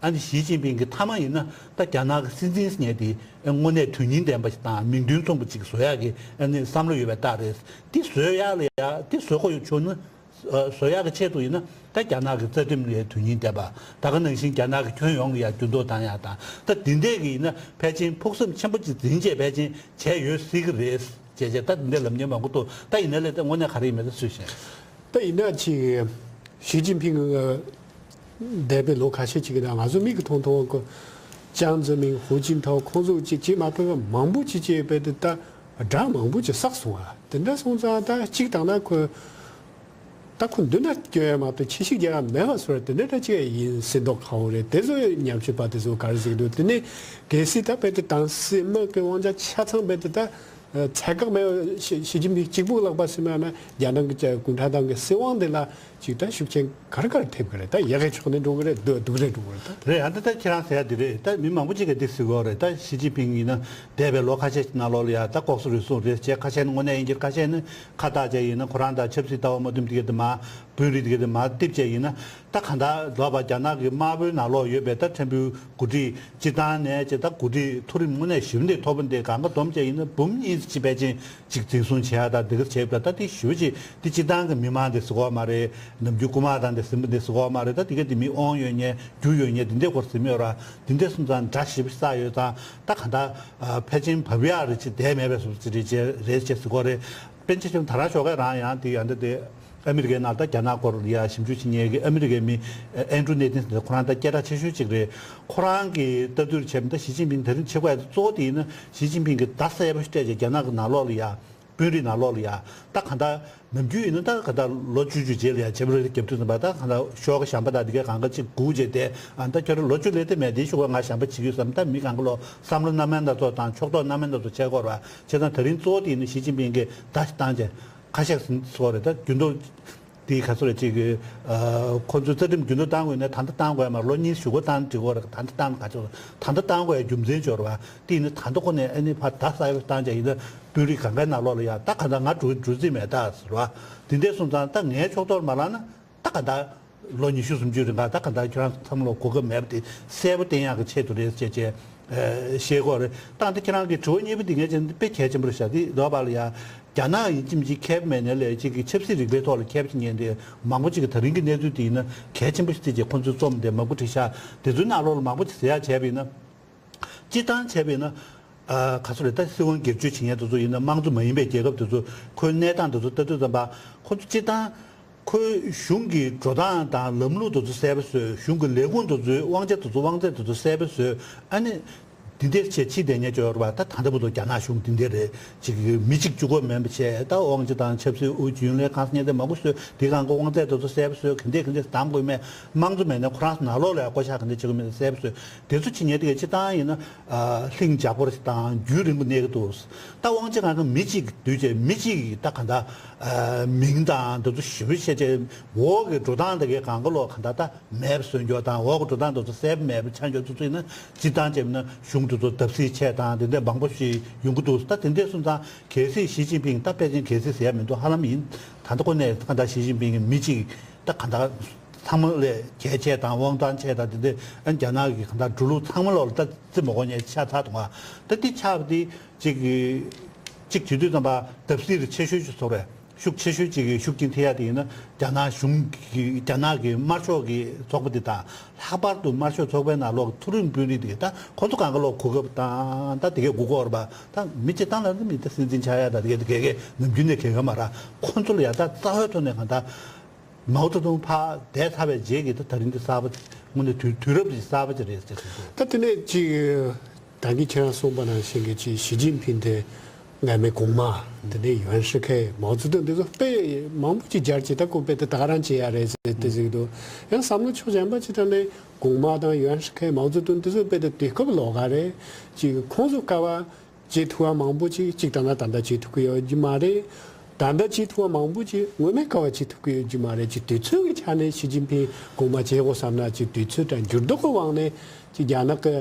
ཨ་ནི་ཞི་ཅིན་ཕིང་གི་མཐའ་མ་ཡིན་ན་ད་རྒྱ་ནག་གི་སྲིད་འཛིན་ཟེར་མཁན་དེ་དངོས་གནས་དོན་སྙིང་ལྡན་པ་ཞིག་དང་མིང་དོན་མཚུངས་པ་ཅིག་བཟོ་ཡ་གི་ཨ་ནི་བསམ་བློ་ཡོད་པའི་རྟགས་རེད། འདི་བཟོ་ཡ་ལ་ཡ་འདི་བཟོ་དགོས་ཡོད་བྱུང་ན། བཟོ་ཡག་གི་ཆེད་དུ་ཡིན་ན་ད་རྒྱ་ནག་གི་རྩ་ཁྲིམས་ལ་དོན་སྙིང་ལྡན་པ། ད་ག་ནང་བཞིན་རྒྱ་ནག་གི་ཁྱོན་ཡོངས་ལ་ཡང་འགྱུར་ལྡོག་བཏང་ཡག་དང་། ད་འདི་འདྲས་ཀྱི་ཡིན་ན་ཕལ་ཆེར་ཕུགས་བསམ་ཆེན་པོ་ཅིག་འཛིན་བྱས་ཕལ་ཆེར་བྱས་ཡོད་སྲིད་ཀྱི་རེད། བྱས་བྱས་ད་འདི་འདྲས་ལབ་མཁན་མང་པོ་འདུག་ད་ཡིན་ན་ལས་ད་དངོས་གནས་ག་རེ་ཡིན་མིན་ད་སུས་ཤེས། ད་ཡིན་ན་ཅིག་ཞི་ཅིན་ཕིང་གི་འདས་པའི་ལོ་ཁ་ཤས་ཅིག་གི་ནང་ང་ཚོ་མིག་གིས་མཐོང་མཐོང་གི་ཅང་ཙེ་མིན་ཧུའུ་ཅིན་ཐའོ་ཁོང་ཚོ་ཅིག་ཅིག་མ་ཕེབས་པ་མང་པོ་ཅིག་ཅིག་ཕེབས་ཏེ་ད་དགྲ་མང་པོ་ཅིག་བསགས་སོང་བ། དེ་འདྲ་སོང་ཙང་ད་གཅིག་དང་ན་ཁོ་ད་ཁོ་མདུན་ན་སྐྱོད་ཡ་མ་གཏོགས་ཁྱི་ཤིག་རྒྱག་ཡ་མེད་པ་བཟོ་ར་དེ་འདྲ་འདྲ་ཅིག་ཡིན་སྲིད་མདོག་ཁ་པོ་རེད། དེ་ཚོ་ཉམས་ཞིབ་པ་དེ་ཚོ་ག་རེ་ཟེར་གི་འདུག་དེ་ནས་གལ་སྲིད་ད་དཔེ་དེ་དང་སྲིད་དམག་གི་དབང་ཆ་ཆ་ཚང་དཔེ་དེ་ད་ཚད་བཀག་མེད་པ་ཞི་ཞི་ཅིན་ཕིང་གཅིག་པུ་ལག་པ་སྲིད་མ་ན་རྒྱ་ནག་གི་གུང་ཁྲན་ཏང་གི་སྲིད་དབང་དེ་ལ་ཅིག་ད་ཤུགས་རྐྱེན་ག་རེ་ག་རེ་ཐེབས་གི་རེད། ད་ཡག་གི་ཕྱོགས་ནས་འགྲོ་གི་རེད། སྡུག་སྡུག་རེད་འགྲོ་གི་རེད་ད། རེད། ཨ་ད་ད་ཁྱེད་རང་ཟེར་ཡ་དེ་རེད། ད་མི་མང་པོ་ཅིག་གིས་འདི་ཟེར་གི་ཡོད་རེད། ད་ཞི་ཅིན་ཕིང་ཡིན་ན་འདས་པའི་ལོ་ཁ་ཤས་ནང་ལོགས་ལ་ཡ་ད་ལྐོག་ཟ་རུལ་སུངས་རེད་བྱས། ཁ་ཤས་ནི་དངོས་གནས་ཡིན་གྱི་རེད། ཁ་ཤས་ནི་ཁ་བཏགས་བྱས་ཡིན་ན་ཁོ་རང་དང་ཆབ་སྲིད་ལྟ་བ་མ་མཐུན་དེ་ག་དེ་མ་དཔོན་རིགས་དེ་ག་དེ་མ་རྡིབ་བྱས་ཡིན་ན། ད་གང་ལྟར་ལོག་པ་རྒྱ་ནག་གི་དམར་པོའི་ནང་ལོགས་ཡོད་པའི་ད་ཕྲན་བུའི་འགོ་ཁྲིད་སྤྱི་བཏང་ནས་ཅེ་ད་འགོ་ཁྲིད་མཐོ་རིམ་དངོས་གནས་ཞིབ་འདེགས་མཐོ་པོ་འདི་གང་ག་བསྡོམས་བྱས་ཡིན་ན་འབུམ་གཉིས་ཅིག་ཕལ་ཆེར་ཅིག་འཛིན་བཟུང་བྱེད་ཡ་དང་འདི་ག་བྱེད་པ་ད་དེ་ཞུ་ཅིག་དེ་སྤྱི་བཏང་གི་མི་མང་དེ་ཟེར་གོ་མ་རེད། ནམ་རྒྱུན་རྐུ་མ་དང་དེ་ཟིན་པ་དེ་ཟེར་གོ་མ་རེད། ད་དེ་ག་དེ་མི་དབང་ཡོད་མཁན་རྒྱུ་ཡོད་མཁན་དེ་འདྲའི་སྐོར་ཟེར་མི་ཡོད་ར། དེ་འདྲ་སོང་ཙང་དགྲ་ཞེ་པོ་བསགས་ཡོད་ཙང་ད་གང་ལྟར་ཕལ་ཆེར་བབ་ཡག་རེ་ཅིག་བསྡད་མེད་པའི་བཟོ་ཅིག་རེད་ཅེས་རེད་ཅེས་ཟེར་གོ་རེད། པཎ་ཆེན་ཆེན་མོ་དར་ཞོགས་ཀས་རང་ཡང་དེ་ཡང་འདི་དེ་ཨ་མི་རི་ཀའི་ནང་ད་རྒྱ་ནག་སྐོར་ལ་ཡ་ཞིབ་འཇུག་བྱེད་མཁན་གྱི་ཨ་མི་རི་ཀའི་མི་ཨེན་ཌྲུ་ནེ་ཐན་ཟེར་ཁོ་རང་ད་སྐད་གྲགས་ཆེ་ཤོས་གཅིག་རེད། ཁོ་རང་གི་ལྟ་དུས་བྱས་པ་ད་ཞི་ཅིན་ཕིང་དེ་རིང་བྱེད་དགོས་ཡ་གཙོ་བོ་དེ་ཡིན་ན་ཞི་ཅིན་ཕིང་གི་བརྡ་གསར་པ་ཞིག་སྤྲད་བྱས་རྒྱ་ནག་གི་ནང་ལོགས་ལ་ཡ་དཔོན་རིགས་ནང་ལོགས་ལ་ཡ་ད་གང་ལྟར་ནམ་རྒྱུན་ཡིན་ན་ད་ག་ད་ལོ་བཅུ་བཅུ་རྗེས་ལ་ཡང་བྱེད་པ་རེད། རྒྱབ་དུས་ཙམ་པ་ད་ག་ད་ཤོག་གཞན་པ་དང་འདི་གའི་གང་ག་ཅིག་སྒུག་བྱས་ཏེ་ཨ་ད་ཁྱོད་རང་ལོ་བཅུ་ལས་དེ་མེད་དེ་ཤོག་ང་གཞན་པ་བྱེད་ཀྱི་ཡོད་བསམ། ད་མི་གང་ག་ལོ་བསམ་བློ་སྣ་མིན་སྣ་ཚོགས་དང་ཕྱོགས་གཏོགས་སྣ་མིན་སྣ་ཚོགས་བྱེད་དགོས་ར། བྱས་ཙང་ད་རིང་གཙོ་བོ་དེ་ཡིན་ན་ཞི་ཅིན་ཕིང་གིས་བརྡ་ཞིག་བཏང་བྱས་ཁ་ཤས་ཟིན་སོགས་རེད། ད་རྒྱུན་དུ་དེ་ག་ཚོད་རེད་ཅིག་གི་ཁོ་ཚོའི་རྩ་ཁྲིམས་རྒྱུན་དུ་བཏང་དགོས་ན་ད་ལྟ་བཏང་དགོས་ཡ་མ་རེད། ལོ་གཉིས་གཞུག་གུ་བཏང་འགྲིག་གི་རེད། ད་ལྟ་བཏང་ན་ག་ཚོད་ད་ལྟ་བཏང་དགོས་ཡ་རྒྱུ་མཚན་ཅིག་ཡོད་རེད་བ། དེ་ཡིན་ན་ད་ལྟ་ཁོ་ནས་ཨ་ནི་ཕར་བརྡ་གསར་པ་བཏང་བྱས་ཡིན་ན་དཔོན་རིགས་གང་གའི་ནང་ལོགས་ལ་ཡ་ད་ག་ད་ང་འགྲོ་འགྲོ་རྩིས་མེད་ད་ཟེར་བ། དེ་འདྲས་སོང་ཙང་ད་ངའི་ཕྱོགས་གཏོགས་མ་ལངས་ན་ད་ག་ད་ལོ་ཉི་ཤུ་སུམ་ཅུ་རིང་ག་ད་ག་ད་ཁྱོད་རང་ཚང་མ་ལ་གོ་སྐབས་མེད་པ་དེ་གསལ་པོ་བསྟན་ཡག་གི་ཆེད་དུ་རེད་ཅེས་ཅེས་བཤད་དགོས་རེད། ད་ད་ཁྱེད་རང་གི་དྲི་བ་གཉིས་པ་འདི་ངས་བྱས་ན་དཔེ་གལ་ཆེན་པོ་རེད་ཤག་དེ་ལོ་བར་ལ་ཡ་རྒྱ་ནག་ཡིན་གཅིག་མིན་གཅིག་མཁས་པ་མེད་ནའི་ལས་གཅིག་གི་ཆབ་སྲིད་རིག་པའི་ཐོག་ལ་མཁས་པ་ཅིག་ཉན་དེ་མང་པོ་ཅིག་གི་ད་རིང་གི་གནས་ཚུལ་དེ་ཡིན་ན་གལ་ཆེན་པོ་ཞིག་བརྩིས་བྱས་ཁོང་ཚོས་རྩོམ་དེ་མང་པོ་བྲིས་ཤག་དེ་ཚོའི་ནང་ལོགས་ལ་མང་པོ་ཅིག་ཟེར་ཡག་བྱས་པ་ཡིན་ན། སྤྱིར་བཏང་བྱས་པ་ཡིན་ན། ཨ་ག་ཚོད་རེད། ད་སྲིད་དབང་སྒེར་གཅོད་བྱེད་མཁན་དེ་ཚོ་ཡིན་ན་དམངས་གཙོ་མ་ཡིན་པའི་རྒྱལ་ཁབ་དེ་ཚོ་ཁོའི་གནས་སྟངས་དེ་ཚོ་ལྟ་དུས་ཙམ་པ་ཁོ་ཚོ་སྤྱིར་བཏང་ཁོའི་གཞུང་གི་འགྲོ་སྟངས་དང་ལམ་ལུགས་དེ་ཚོ་གསལ་པོ་བཟོས། གཞུང་གི་ལས་ཁུངས་དེ་ཚོའི་དབང་ཆ་དེ་ཚོ་དབང་ཚད་དེ་ཚོ་གསལ་པོ་བཟོས། ཨ་ནི་འདི་འདྲའི་ཆེད་ཕྱི་བསྡད་མཁན་ཅིག་ཡོད་རེད་པ། ད་ད་ལྟ་བར་དུ་རྒྱ་ནག་གཞུང་འདི་འདྲ་རེད། ཅིག་མི་གཅིག་གཅིག་པོ་མིན་པ་བྱས། ད་དབང་ཆ་དང་ཆབ་སྲིད་དབུ་ཁྲིད་ཡུན་ལས་ཁང་སྙན་དེ་མང་པོ་བཟོས། དེ་གང་གི་དབང་ཚད་དེ་ཚོ་གསལ་པོ་བཟོས། ག་འདྲས་ག་འདྲས་བདམས་དགོས་མེད། དམངས་གཙོ་མེད་ན་ཁོ་རང་ཚོ་ནང་ལོགས་ལ་ཡང་བསྐོ་བཞག་ག་འདྲས་བྱེད་དགོས་མེད་གསལ་པོ་བཟོས། དེ་ཚོ་བྱེད་མཁན་དེ་ག་སྤྱིར་བཏང་ཡིན་ན། ཨ་ལྷིང་འཇགས་པོ་དང་རྒྱུན་རིང་པོ་གནས་ཀྱི་འདུག་ད་དབང་ཆ་གང་ག་མི་གཅིག་བསྡུས་བྱས་མི་གཅིག་གིས་ད་ག་འདྲ་ཨ་མིང་དང་འདི་ཚོ་ཞིབ་པོ་བཤད་བྱས་འོག་གི་འགྲོ་སྟངས་དེ་གའི་གང་ག་ལོག་ག་འདྲ་ད་མེད་པ་བཟོ་འགྱོག་དང་། འོག་གི་འགྲོ་སྟངས་དེ་ཚོ་གསལ་པོ་མེད་པ་ཆགས་འགྱོག་ཚོ་ཚོ་ཡིན་ན་སྤྱིར་བཏང་བྱས་ན་གཞུང་དེ་ཚོ་བརྡབ་གསིག་ཆེ་དང་དེ་འདྲ་མང་པོ་ཞིག་ཡོང་གི་འདུག་ད་དེ་འདྲས་སོང་ཙང་གལ་སྲིད་ཞི་ཅིན་ཕིང་ད་ཕལ་ཆེར་གལ་སྲིད་ཟེར་ཡ་མི་འདུག་ཧ་ལམ་ཡིན། ད་ལྟ་ཁོ་ནས་ད་ག་འདྲ་ཞི་ཅིན་ཕིང་གི་མི་གཅིག་ད་ག་འདྲ་ཚང་མ་ལས་གལ་ཆེ་དང་དབང་ཐང་ཆེ་དང་དེ་འདྲ་ཨ་རྒྱ་ནག་གི་ག་འདྲ་འགྲོ་ལུགས་ཚང་མ་ལོག་ལ་ད་བརྩི་མ་དགོས་མཁན་ཆགས་ཚར་འདུག་ད་འདི་ཆགས་པ་དེ་གཅིག་གཅིག་བྱེད་དུས་ཙམ་པ་བརྡབ་གསིག་ཆེ་ཤོས་ཤིག་བཟོ་རེད། ཤུགས་ཆེ་ཤོས་གཅིག་གི་ཤུགས་རྐྱེན་ཐེབས་ཡ་དེ་ཡིན་ན་རྒྱ་ནག་གཞུང་གི་རྒྱ་ནག་གི་དམར་ཤོག་གི་ཚོགས་པ་དེ་དང་། ལྷག་པར་དུ་དམར་ཤོག་ཚོགས་པའི་ནང་ལོགས་མཐོ་རིམ་དཔོན་རིགས་དེ་ད་ཁོ་ཚོ་གང་ག་ལོག་གོ་སྐབས་དང་ད་དེ་གའི་གོ་སྐབས་རེད་པ། ད་མི་སྤྱིར་བཏང་ལ་མི་ད་སྲིད་འཛིན་ཆགས་ཡ་ད་དེ་གའི་དེ་གའི་གའི་ནམ་རྒྱུན་ནས་གལ་ག་མ་ར། ཁོ་ཚོ་ལ་ཡ་ད་རྩ་བའི་ཐོག་ནས་གང་ད་མའོ་ཙེ་ཏུང་ཕར་འདས་ཚར་བའི་རྗེས་ཀྱི་ད་ད་རིང་འདི་གསར་པ་དངོས་གནས་དུས་དུས་རབས་ཀྱི་གསར་པ་ཅིག་རེད་ཟེར་གྱི་འདུག་ད་དེ་ནས་ཅིག་ད་གིན་ཁྱེད་རང་གསུངས་པ་ནང་བཞིན་གྱི་ཅིག་ཞི་ཅིན་ཕིང་དེ་ ངའི་མི་གོང་མ་འདི་ནས་ཡོན་ཧྲི་ཁའི་མའོ་ཙེ་ཏུང་འདི་ཚོ་དཔེ་མང་པོ་ཅིག་སྦྱར་ཅིག་ད་ཁོ་དཔེ་དེ་ད་ག་རང་བྱེད་ཡ་རེད་ཟེར་དེ་ཟེར་གི་འདུག་ཡང་བསམ་བློ་ཕྱོགས་གཞན་པ་ཅིག་ཐོག་ནས་གོང་མ་དང་ཡོན་ཧྲི་ཁའི་མའོ་ཙེ་ཏུང་འདི་ཚོ་དཔེ་དེ་དུས་སྐབས་ལོགས་ཀ་རེད། ཅིག་ཁོང་ཚོ་དཀའ་བ་བྱེད་ཐུབ་པ་མང་པོ་ཅིག་ཅིག་ད་ལྟ་ད་ལྟ་བྱེད་ཐུབ་ཀྱི་ཡོད་རྒྱུ་མ་རེད། ད་ལྟ་བྱེད་ཐུབ་པ་མང་པོ་ཅིག་སྔོན་མའི་དཀའ་བ་བྱེད་ཐུབ་ཀྱི་ཡོད་རྒྱུ་མ་རེད། ཅིག་དུས་ཚོད་ཀྱི་ཆ་ནས་ཞི་ཅིན་ཕིང་གོང་མ་བྱེད་དགོས་བསམ་ན་ཅིག་དུས་ཚོད་དང་འགྱུར་ལྡོག་གི་དབང་ནས་ཅིག་རྒྱ་ནག་གི་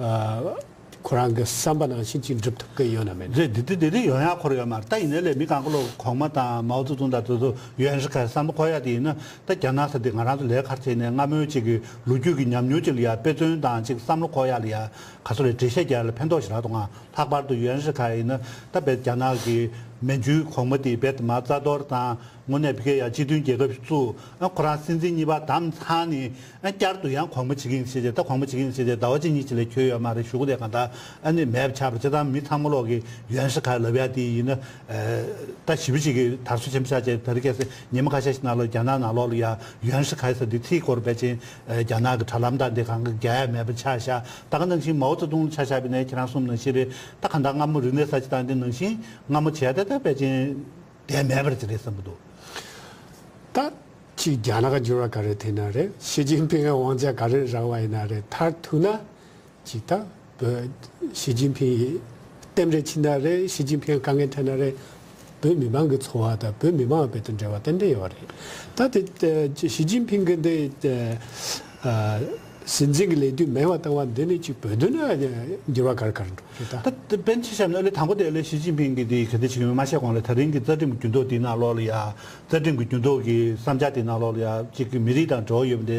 ཨ། ཁོ་རང་གི་བསམ་པ་ནང་བཞིན་ཅིག་འགྲུབ་ཐུབ་ཀྱི་ཡོད་ན་མེད་ན། རེད། འདི་འདི་འདི་འདི་ཡོང་ཡག་ཁོ་རང་ཡོད་མ་རེད། ད་ཡིན་ནའི་ལས་མི་གང་ག་ལོ་གོང་མ་དང་མའོ་ཙེ་ཏུང་དང་དེ་ཚོ་ཡོན་ཧྲི་ཁའི་བསམ་བློ་འཁོར་ཡག་དེ་ཡིན་ན། ད་རྒྱ་ནག་ས་དེ་ང་རང་ཚོ་ལས་ཁར་བྱས་ནས་སྔ་མོའི་ཅིག་གི་ལོ་རྒྱུས་ཀྱི་ཉམས་མྱོང་ཅིག་ལ་ཡ་དཔེ་མཚོན་དང་ཅིག་བསམ་བློ་འཁོར་ཡག་ལ་ཡ་ག་ཚོད་རེད། འགྲེལ་བཤད་རྒྱག་ཡག་ལ་ཕན་ཐོགས་ཞེ་དྲག་འདུག་ང་ལྷག་པར་དུ་ཡོན་ཧྲི་ཁའི་ཡིན་ན་ད་དཔེ་རྒྱ་ནག་གི་མན་ཇུའི་གོང་མ་དེ་དཔེ་དེ་མ་རྩ་གཏོར་དང་། དངོས་གནས་ཕ་གིར་ཡ་སྤྱི་མཐུན་རྒྱལ་ཁབ་ཞིག་བཙུགས། ཨ་ཁོ་རང་སྲིད་འཛིན་གཉིས་པ་བདམས་ཚར་ནས། ཨ་བསྐྱར་དུ་ཡང་གོང་མ་བྱེད་ཀྱི་ཡིན་ཟེར་བྱས། ད་གོང་མ་བྱེད་ཀྱི་ཡིན་ཟེར་བྱས་ཟླ་བ་གཅིག་གཉིས་ཅིག་ལས་འཁྱོལ་ཡོད་མ་རེད། གཞུག་གུ་དེ་གང་ལྟར་ཨ་ནི་མེད་པ་ཆགས་པ་རེད། བྱས་ཙང་མི་ཚང་མ་ལོག་གིས་ཡོན་ཧྲི་ཁའི་ལབ་ཡ་དེ་ཡིན་ན། ཨ་ད་ཞེ་པོ་ཅིག་གིས་དར་སོ་ཆེན་པོ་ཆགས་བྱས། དེ་རིང་ཁ་སང་ཉི་མ་ཁ་ཤས་ཤིག་ནང་ལོགས་རྒྱ་ནག་ནང་ལོགས་ལ་ཡ་ཡོན་ཧྲི་ཁའི་ཟེར་དེ་ཚིག་སྐོར་ཕལ་ཆེར་རྒྱ་ནག་གི་དྲ་ལམ་དང་དེ་གང་ག་རྒྱག་ཡ་མེད་པ་ཆགས་ཤག་ད་ག་ནང་བཞིན་མའོ་ཙེ་ཏུང་ཆ་བཞག་པ་ཡིན་ན་ཁྱེད་རང་གསུངས་ནང་བཞིན་རེད། ད་གང་ལྟར་སྔ་མོ་རིག་གནས་གསར་བརྗེ་བཏང་དེ་ནང་བཞིན་སྔ་མོ་བྱས་ཏེ་ད་ཕལ་ཆེར་བསྡད་མེད་པ་ཅིག་རེད་བསམ་གྱི་འདུག་ད་ཅིག་རྒྱ་ནག་འགྱུར་བ་ག་རེ་ཐེབས་ན་རེད། ཞི་ཅིན་ཕིང་གི་དབང་ཆ་ག་རེ་རག་པ་ཡིན་ན་རེད། མཐར་ཐུག་ན་ཅིག་ད་བོད་ཞི་ཅིན་ཕིང་གི་རྟེན་འབྲེལ་ཕྱིན་ན་རེད། ཞི་ཅིན་ཕིང་གི་དཀའ་ངལ་འཕྲད་ན་རེད། བོད་མི་མང་གི་འཚོ་བ་དང་བོད་མི་མང་བོད་དང་འབྲེལ་བ་ཏན་ཏན་ཡོད་རེད། ད་དེ་ཞི་ཅིན་ཕིང་གི་འདི་ཨ་སྲིད་འཛིན་གྱི་ལས་དུས་མེད་པ་བཏང་བ་འདི་ནི་ཅིག་བོད་དོན་ལ་འགྱུར་བ་ག་རེ་ག་རེ་འགྲོ་རེད་ད། ད་དཔེར་ན་ཆ་བཞག་ན་ཨ་ལས་དང་པོ་དེ་ཨ་ལས་ཞི་ཅིན་ཕིང་གིས་དེ་ག་འདྲ་བྱེད་ཀྱི་ཡོད་མ་ཤེས་གོང་ལ་ད་རིང་གི་རྩ་ཁྲིམས་ཀྱི་འགྱུར་ལྡོག་དེའི་ནང་ལོགས་ལ་ཡ། རྩ་ཁྲིམས་ཀྱི་འགྱུར་ལྡོག་གི་བསམ་འཆར་དེའི་ནང་ལོགས་ལ་ཡ་གཅིག་གི་མི་རིགས་དང་འབྲེལ་བ་ཡོད་པ་དེ་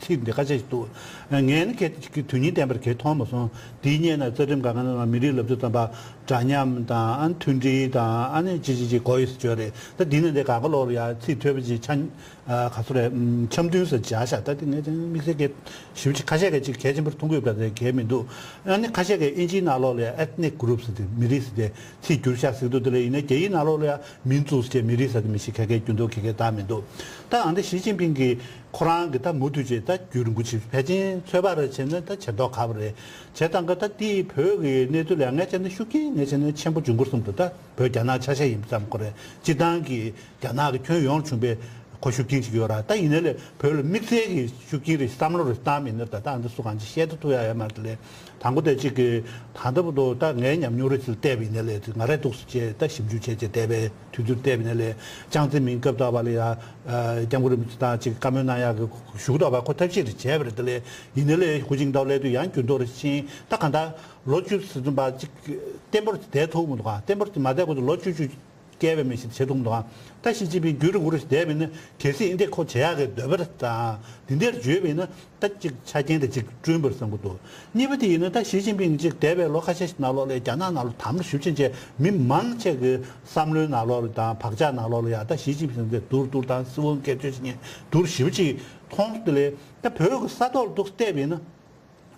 ཚིག་འདི་ཁ་ཤས་ཤིག་འདུག་ངས་ནི་གལ་ཏེ་གཅིག་གི་དོན་སྙིང་ལྡན་པར་གལ་མཐོང་མ་སོང་། དེའི་སྔོན་ན་རྩ་ཁྲིམས་སྒང་ག་ནང་མི་རིགས་ལབ་དུས་ཙམ་པ་འདྲ་མཉམ་དང་ཨ་ནི་མཐུན་སྒྲིལ་དང་ཨ་ནི་ཅི་ཅི་ཅི་དགོས་ཡོད་ཟེར་བརྗོད་རེད། ད་འདི་ནི་འདི་སྒང་ག་ལོགས་ལ་ཡ་ཚིག་ཐོས་པ་ཅིག་ཆ། ཨ་ག་ཚོད་རེད། འཆམ་མཐུན་ཟེར་བྱ་ཤག་ད་དེ་ངས་དེ་དམིགས་བསལ་གྱི་ཞིབ་ཅིག་ཁ་ཤས་ཀྱིས་ཅིག་གལ་ཆེན་པོར་མཐོང་གི་ཡོད་པ་དེ་གལ་མི་འདུག་ཨ་ནི་ཁ་ཤས་ཀྱིས་དབྱིན་ཇིའི་ནང་ལོགས་ལ་ethnic groups ཟེར་དེ་མི་རིགས་ཟེར་དེ་ཚིག་བསྒྱུར་ཤག་ཟེར་གྱི་འདུག་དེ་ལས་ཡིན་ན་རྒྱ་ཡིག་ནང་ལོགས་ལ་ཡང་民族ཟེར་མི་རིགས་ཟེར་དེ་མི་ཤེས། ག་གའི་འགྱུར་ལྡོག་ག་གའི་བཏང་མི་འདུག་ད་ཨ་འདི་ཞི་ཅིན་ཕིང་གིས་ཁོ་རང་གི་ད་མུ་མཐུད་བྱས་ད་རྒྱུན་རིང་པོ་ཅིག་ཕལ་ཆེར་ཚོད་དཔག་རེ་བྱས་ན་ད་བྱས་མདོག་ཁ་པོ་རེད། བྱས་ཙང་ག་ད་དེའི་བོད་ཀྱི་གནས་ཚུལ་ལ་ངས་བྱས་ན་ཤུགས་རྐྱེན་ངས་བྱས་ན་ཆེན་པོ་འབྱུང་གི་རེད་བསམ་འདུག་ད་བོད་རྒྱ་ནག་ཆ་ཤས་ཡིན་པ་ཙམ་ཁོ་རེད། སྤྱིར་བཏང་གི་རྒྱ་ནག་གི་ཁྱོན་ཡོངས་བྱུང་བའི་ཁོ་ཤུགས་རྐྱེན་ཞིག་ཡོད་ར། ད་ཡིན་ནའི་ལས་བོད་ལ་དམིགས་བསལ་གྱི་ཤུགས་རྐྱེན་རེ་བསམ་བློ་རེ་བཏང་མིན་ནར་ད་ལྟ་འདི་སུ་གང་ཅི་བཤད་ཐུབ་ཐུབ་ཡ་ཡོད་མ་རེད་དེ་ལས། དང་པོ་དེ་གཅིག་གི་ད་ལྟ་བར་དུ་ད་ངའི་ཉམས་མྱོང་རེ་ཅིག་བལྟས་པ་ཡིན་ནའི་ལས་ང་རས་འདུག་སེ་བྱས་ད་ཞིབ་འཇུག་བྱས་བྱས་བལྟས་པའི་དུས་ཚོད་བལྟས་པ་ཡིན་ནའི་ལས་ཅང་ཙེ་མིན་སྐབས་དག་པ་ལ་ཡ་སྐྱབས་མགོན་རིན་པོ་ཆེ་དང་གཅིག་བཀའ་མོལ་གནང་ཡག་གི་ཞུ་གི་འདུག་པ། ཁོ་ཐབས་ཤེས་རེ་བྱས་པ་རེད་དེ་ལས། ཡིན་ནའི་ལས་ཧུའུ་ཅིན་ཏའོ་སླེབས་དུས་ཡང་འགྱུར་ལྡོག་རེ་ཕྱིན། ད་གང་ལྟར་ལོ་བཅུ་ཙམ་པ་གཅིག་བརྟན་པོར་བསྡད་ཐུབ་མི་འདུག་ག་བརྟན་པོར་མ་བསྡད་གོང་དུ་ལོ་བཅུ་བཅུ། བསྐལ་པའི་མི་ཞིག་བྱེད་ཐུབ་འདུག་ཨང་། ད་ཞི་ཅིན་ཕིང་རྒྱུན་རིང་པོ་རེ་བསྡད་པ་ཡིན་ན་གལ་སྲིད་འདི་ཁོ་བྱེད་ཡག་གི་འདོད་པ་དང་འདི་འདྲར་བརྗོད་པ་ཡིན་ན་ད་ཅིག་ཆ་རྐྱེན་དེ་ཅིག་བསྐྲུན་པར་བསམ་གྱི་འདུག་གཉིས་པ་དེ་ཡིན་ན་ད་ཞི་ཅིན་ཕིང་ཅིག་འདས་པའི་ལོ་ཁ་ཤས་ཤིག་ནང་ལོགས་ལ་རྒྱ་ནག་ནང་ལ་དམ་ལ་ཞུ་ཕྱིན་བྱས་མི་མང་ཆེ་གི་བསམ་བློའི་ནང་ལོགས་ལ་དང་བག་ཆགས་ནང་ལོགས་ལ་ཡ་ད་ཞི་ཅིན་ཕིང་དེ་བསྡུར་བསྡུར་དང་སྲིད་དབང་སྒེར་གཅོད་བྱེད་མཁན་བསྡུར་ཞེ་པོ་ཅིག་མཐོང་སོང་། དེ་ལས་ད་བོད་ཀྱི་ས་ཐོག་ལ་འདུག་བལྟས་པ་ཡིན་ན།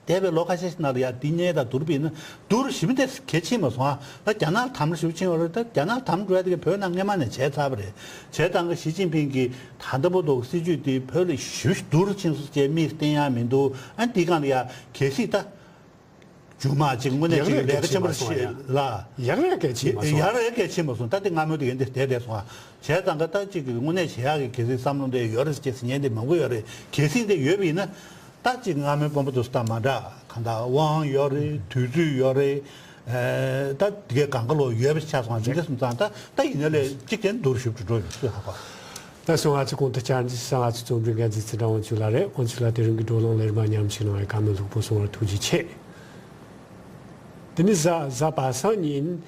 འདས་པའི་ལོ་ཁ་ཤས་ཤིག་ནང་ལ་ཡ་འདི་གཉིས་དང་བསྡུར་བ་ཡིན་ན་བསྡུར་ཞེ་པོ་དེ་གལ་ཆེ་མ་སོང་ཨ། ད་རྒྱ་ནག་དམ་ཞེ་པོ་ཕྱིན་པ་རེད། ད་རྒྱ་ནག་དམ་འགྲོ་ཡ་དེ་ག་བོད་ནང་སྔས་མ་ནས་བྱས་ཚར་བ་རེད། བྱས་ཙང་གི་ཞི་ཅིན་ཕིང་གིས་ད་ལྟ་བར་དུ་སྲིད་ཇུས་དེ་བོད་ལ་ཞེ་པོ་བསྡུར་ཕྱིན་སོང་ཅེས་མིག་བསྟན་ཡ་མི་འདུག་ཨ་འདི་སྒང་ལ་ཡ་གལ་སྲིད་ད་མཇུག་མ་ཅིག་དངོས་གནས་ཅིག་ལས་ཀ་ཆེན་པོ་ཞིག་ལ་ཡག་རེད་གལ་ཆེ་མ་སོང་། ཡག་རེད་གལ་ཆེ་མ་སོང་། ད་དེ་སྔ་མོ་དེ་ག་འདི་བསྡད་བསྡད་སོང་ཨ། བྱས་ཙང་གི་ད་ཅིག་གི་དངོས་གནས་བྱེད་ཡག་གི་གལ་སྲིད་བསམ་བློ་འདི་ཡོད་རེད་ཅེས་ཟེར་མཁན་དེ་མང་པོ་ཡོད་རེད། གལ་སྲིད་འདི་ཡོད་པ་ཡིན་ན། ད་ཅིག་སྔ་མོའི་དཔོན་པོ་དེ་ཚོ་དང་མ་འདྲ་གང་ལྟར་དབང་ཡོད་རེད། དུས་ཚོད་ཡོད་རེད། ཨེ་ད་དེ་གའི་གང་ག་ལོ་ཡོད་པ་ཆགས་སོང་བ་འདི་འདྲ་སོང་ཙང་ད་ད་ཡིན་ན་ལས་གཅིག་དེ་མདོར་ཞིབ་ཏུ་འགྲོ་ཡོང་སྲིད་ཧ་གོ། ད་སོང་ང་ཚོ་གོང་དུ་བཅར་འདྲི་ཞུ་ང་ཚོ་རྩོམ་སྒྲིག་འགན་འཛིན་ཚེ་བཀྲ་དབང་ཕྱུག་ལགས་རེད། དབང་ཕྱུག་ལགས་དེ་རིང་གི་བགྲོ་གླེང་ལེགས་མ་མཉམ་ཞུགས་གནང་བའི་བཀའ་མོལ་ལྷུག་པོ་གསུང་བར་ཐུགས་རྗེ་ཆེ། དེ་ནི་གཟའ་གཟའ་པ་སངས་ཉིན།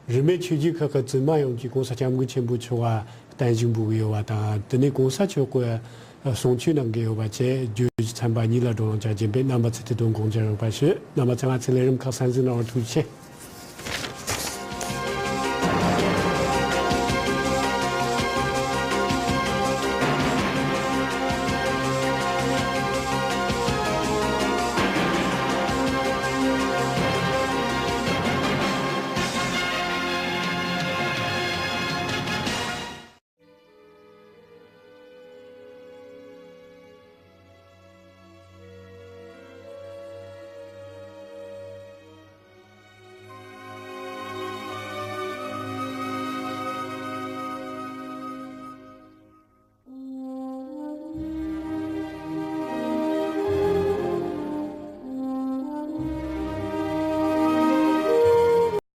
རིས་མེད་ཆོས་བརྒྱུད་ཁག་གི་བཙུན་མ་ཡོངས་ཀྱིས་༸གོང་ས་༸སྐྱབས་མགོན་ཆེན་པོ་མཆོག་ལ་བརྟན་བཞུགས་འབུལ་གྱི་ཡོད་པ་དང་། དེ་ནས་༸གོང་ས་མཆོག་གི་གསུང་ཆོས་གནང་གི་ཡོད་པ་བཅས་བརྗོད་གཞི་ཚན་པ་གཉིས་ལ་བགྲོ་གླེང་བྱ་རྒྱུ་ཡིན་པས་རྣམ་པ་ཚོས་དེ་དོན་དགོངས་འཇགས་ཡོད་པ་ཞུ། རྣམ་པ་ཚོས་ང་ཚོའི་ལས་རིམ་ཁག་གསན་གཟིགས་གནང་བར་ཐུགས་རྗེ་ཆེ།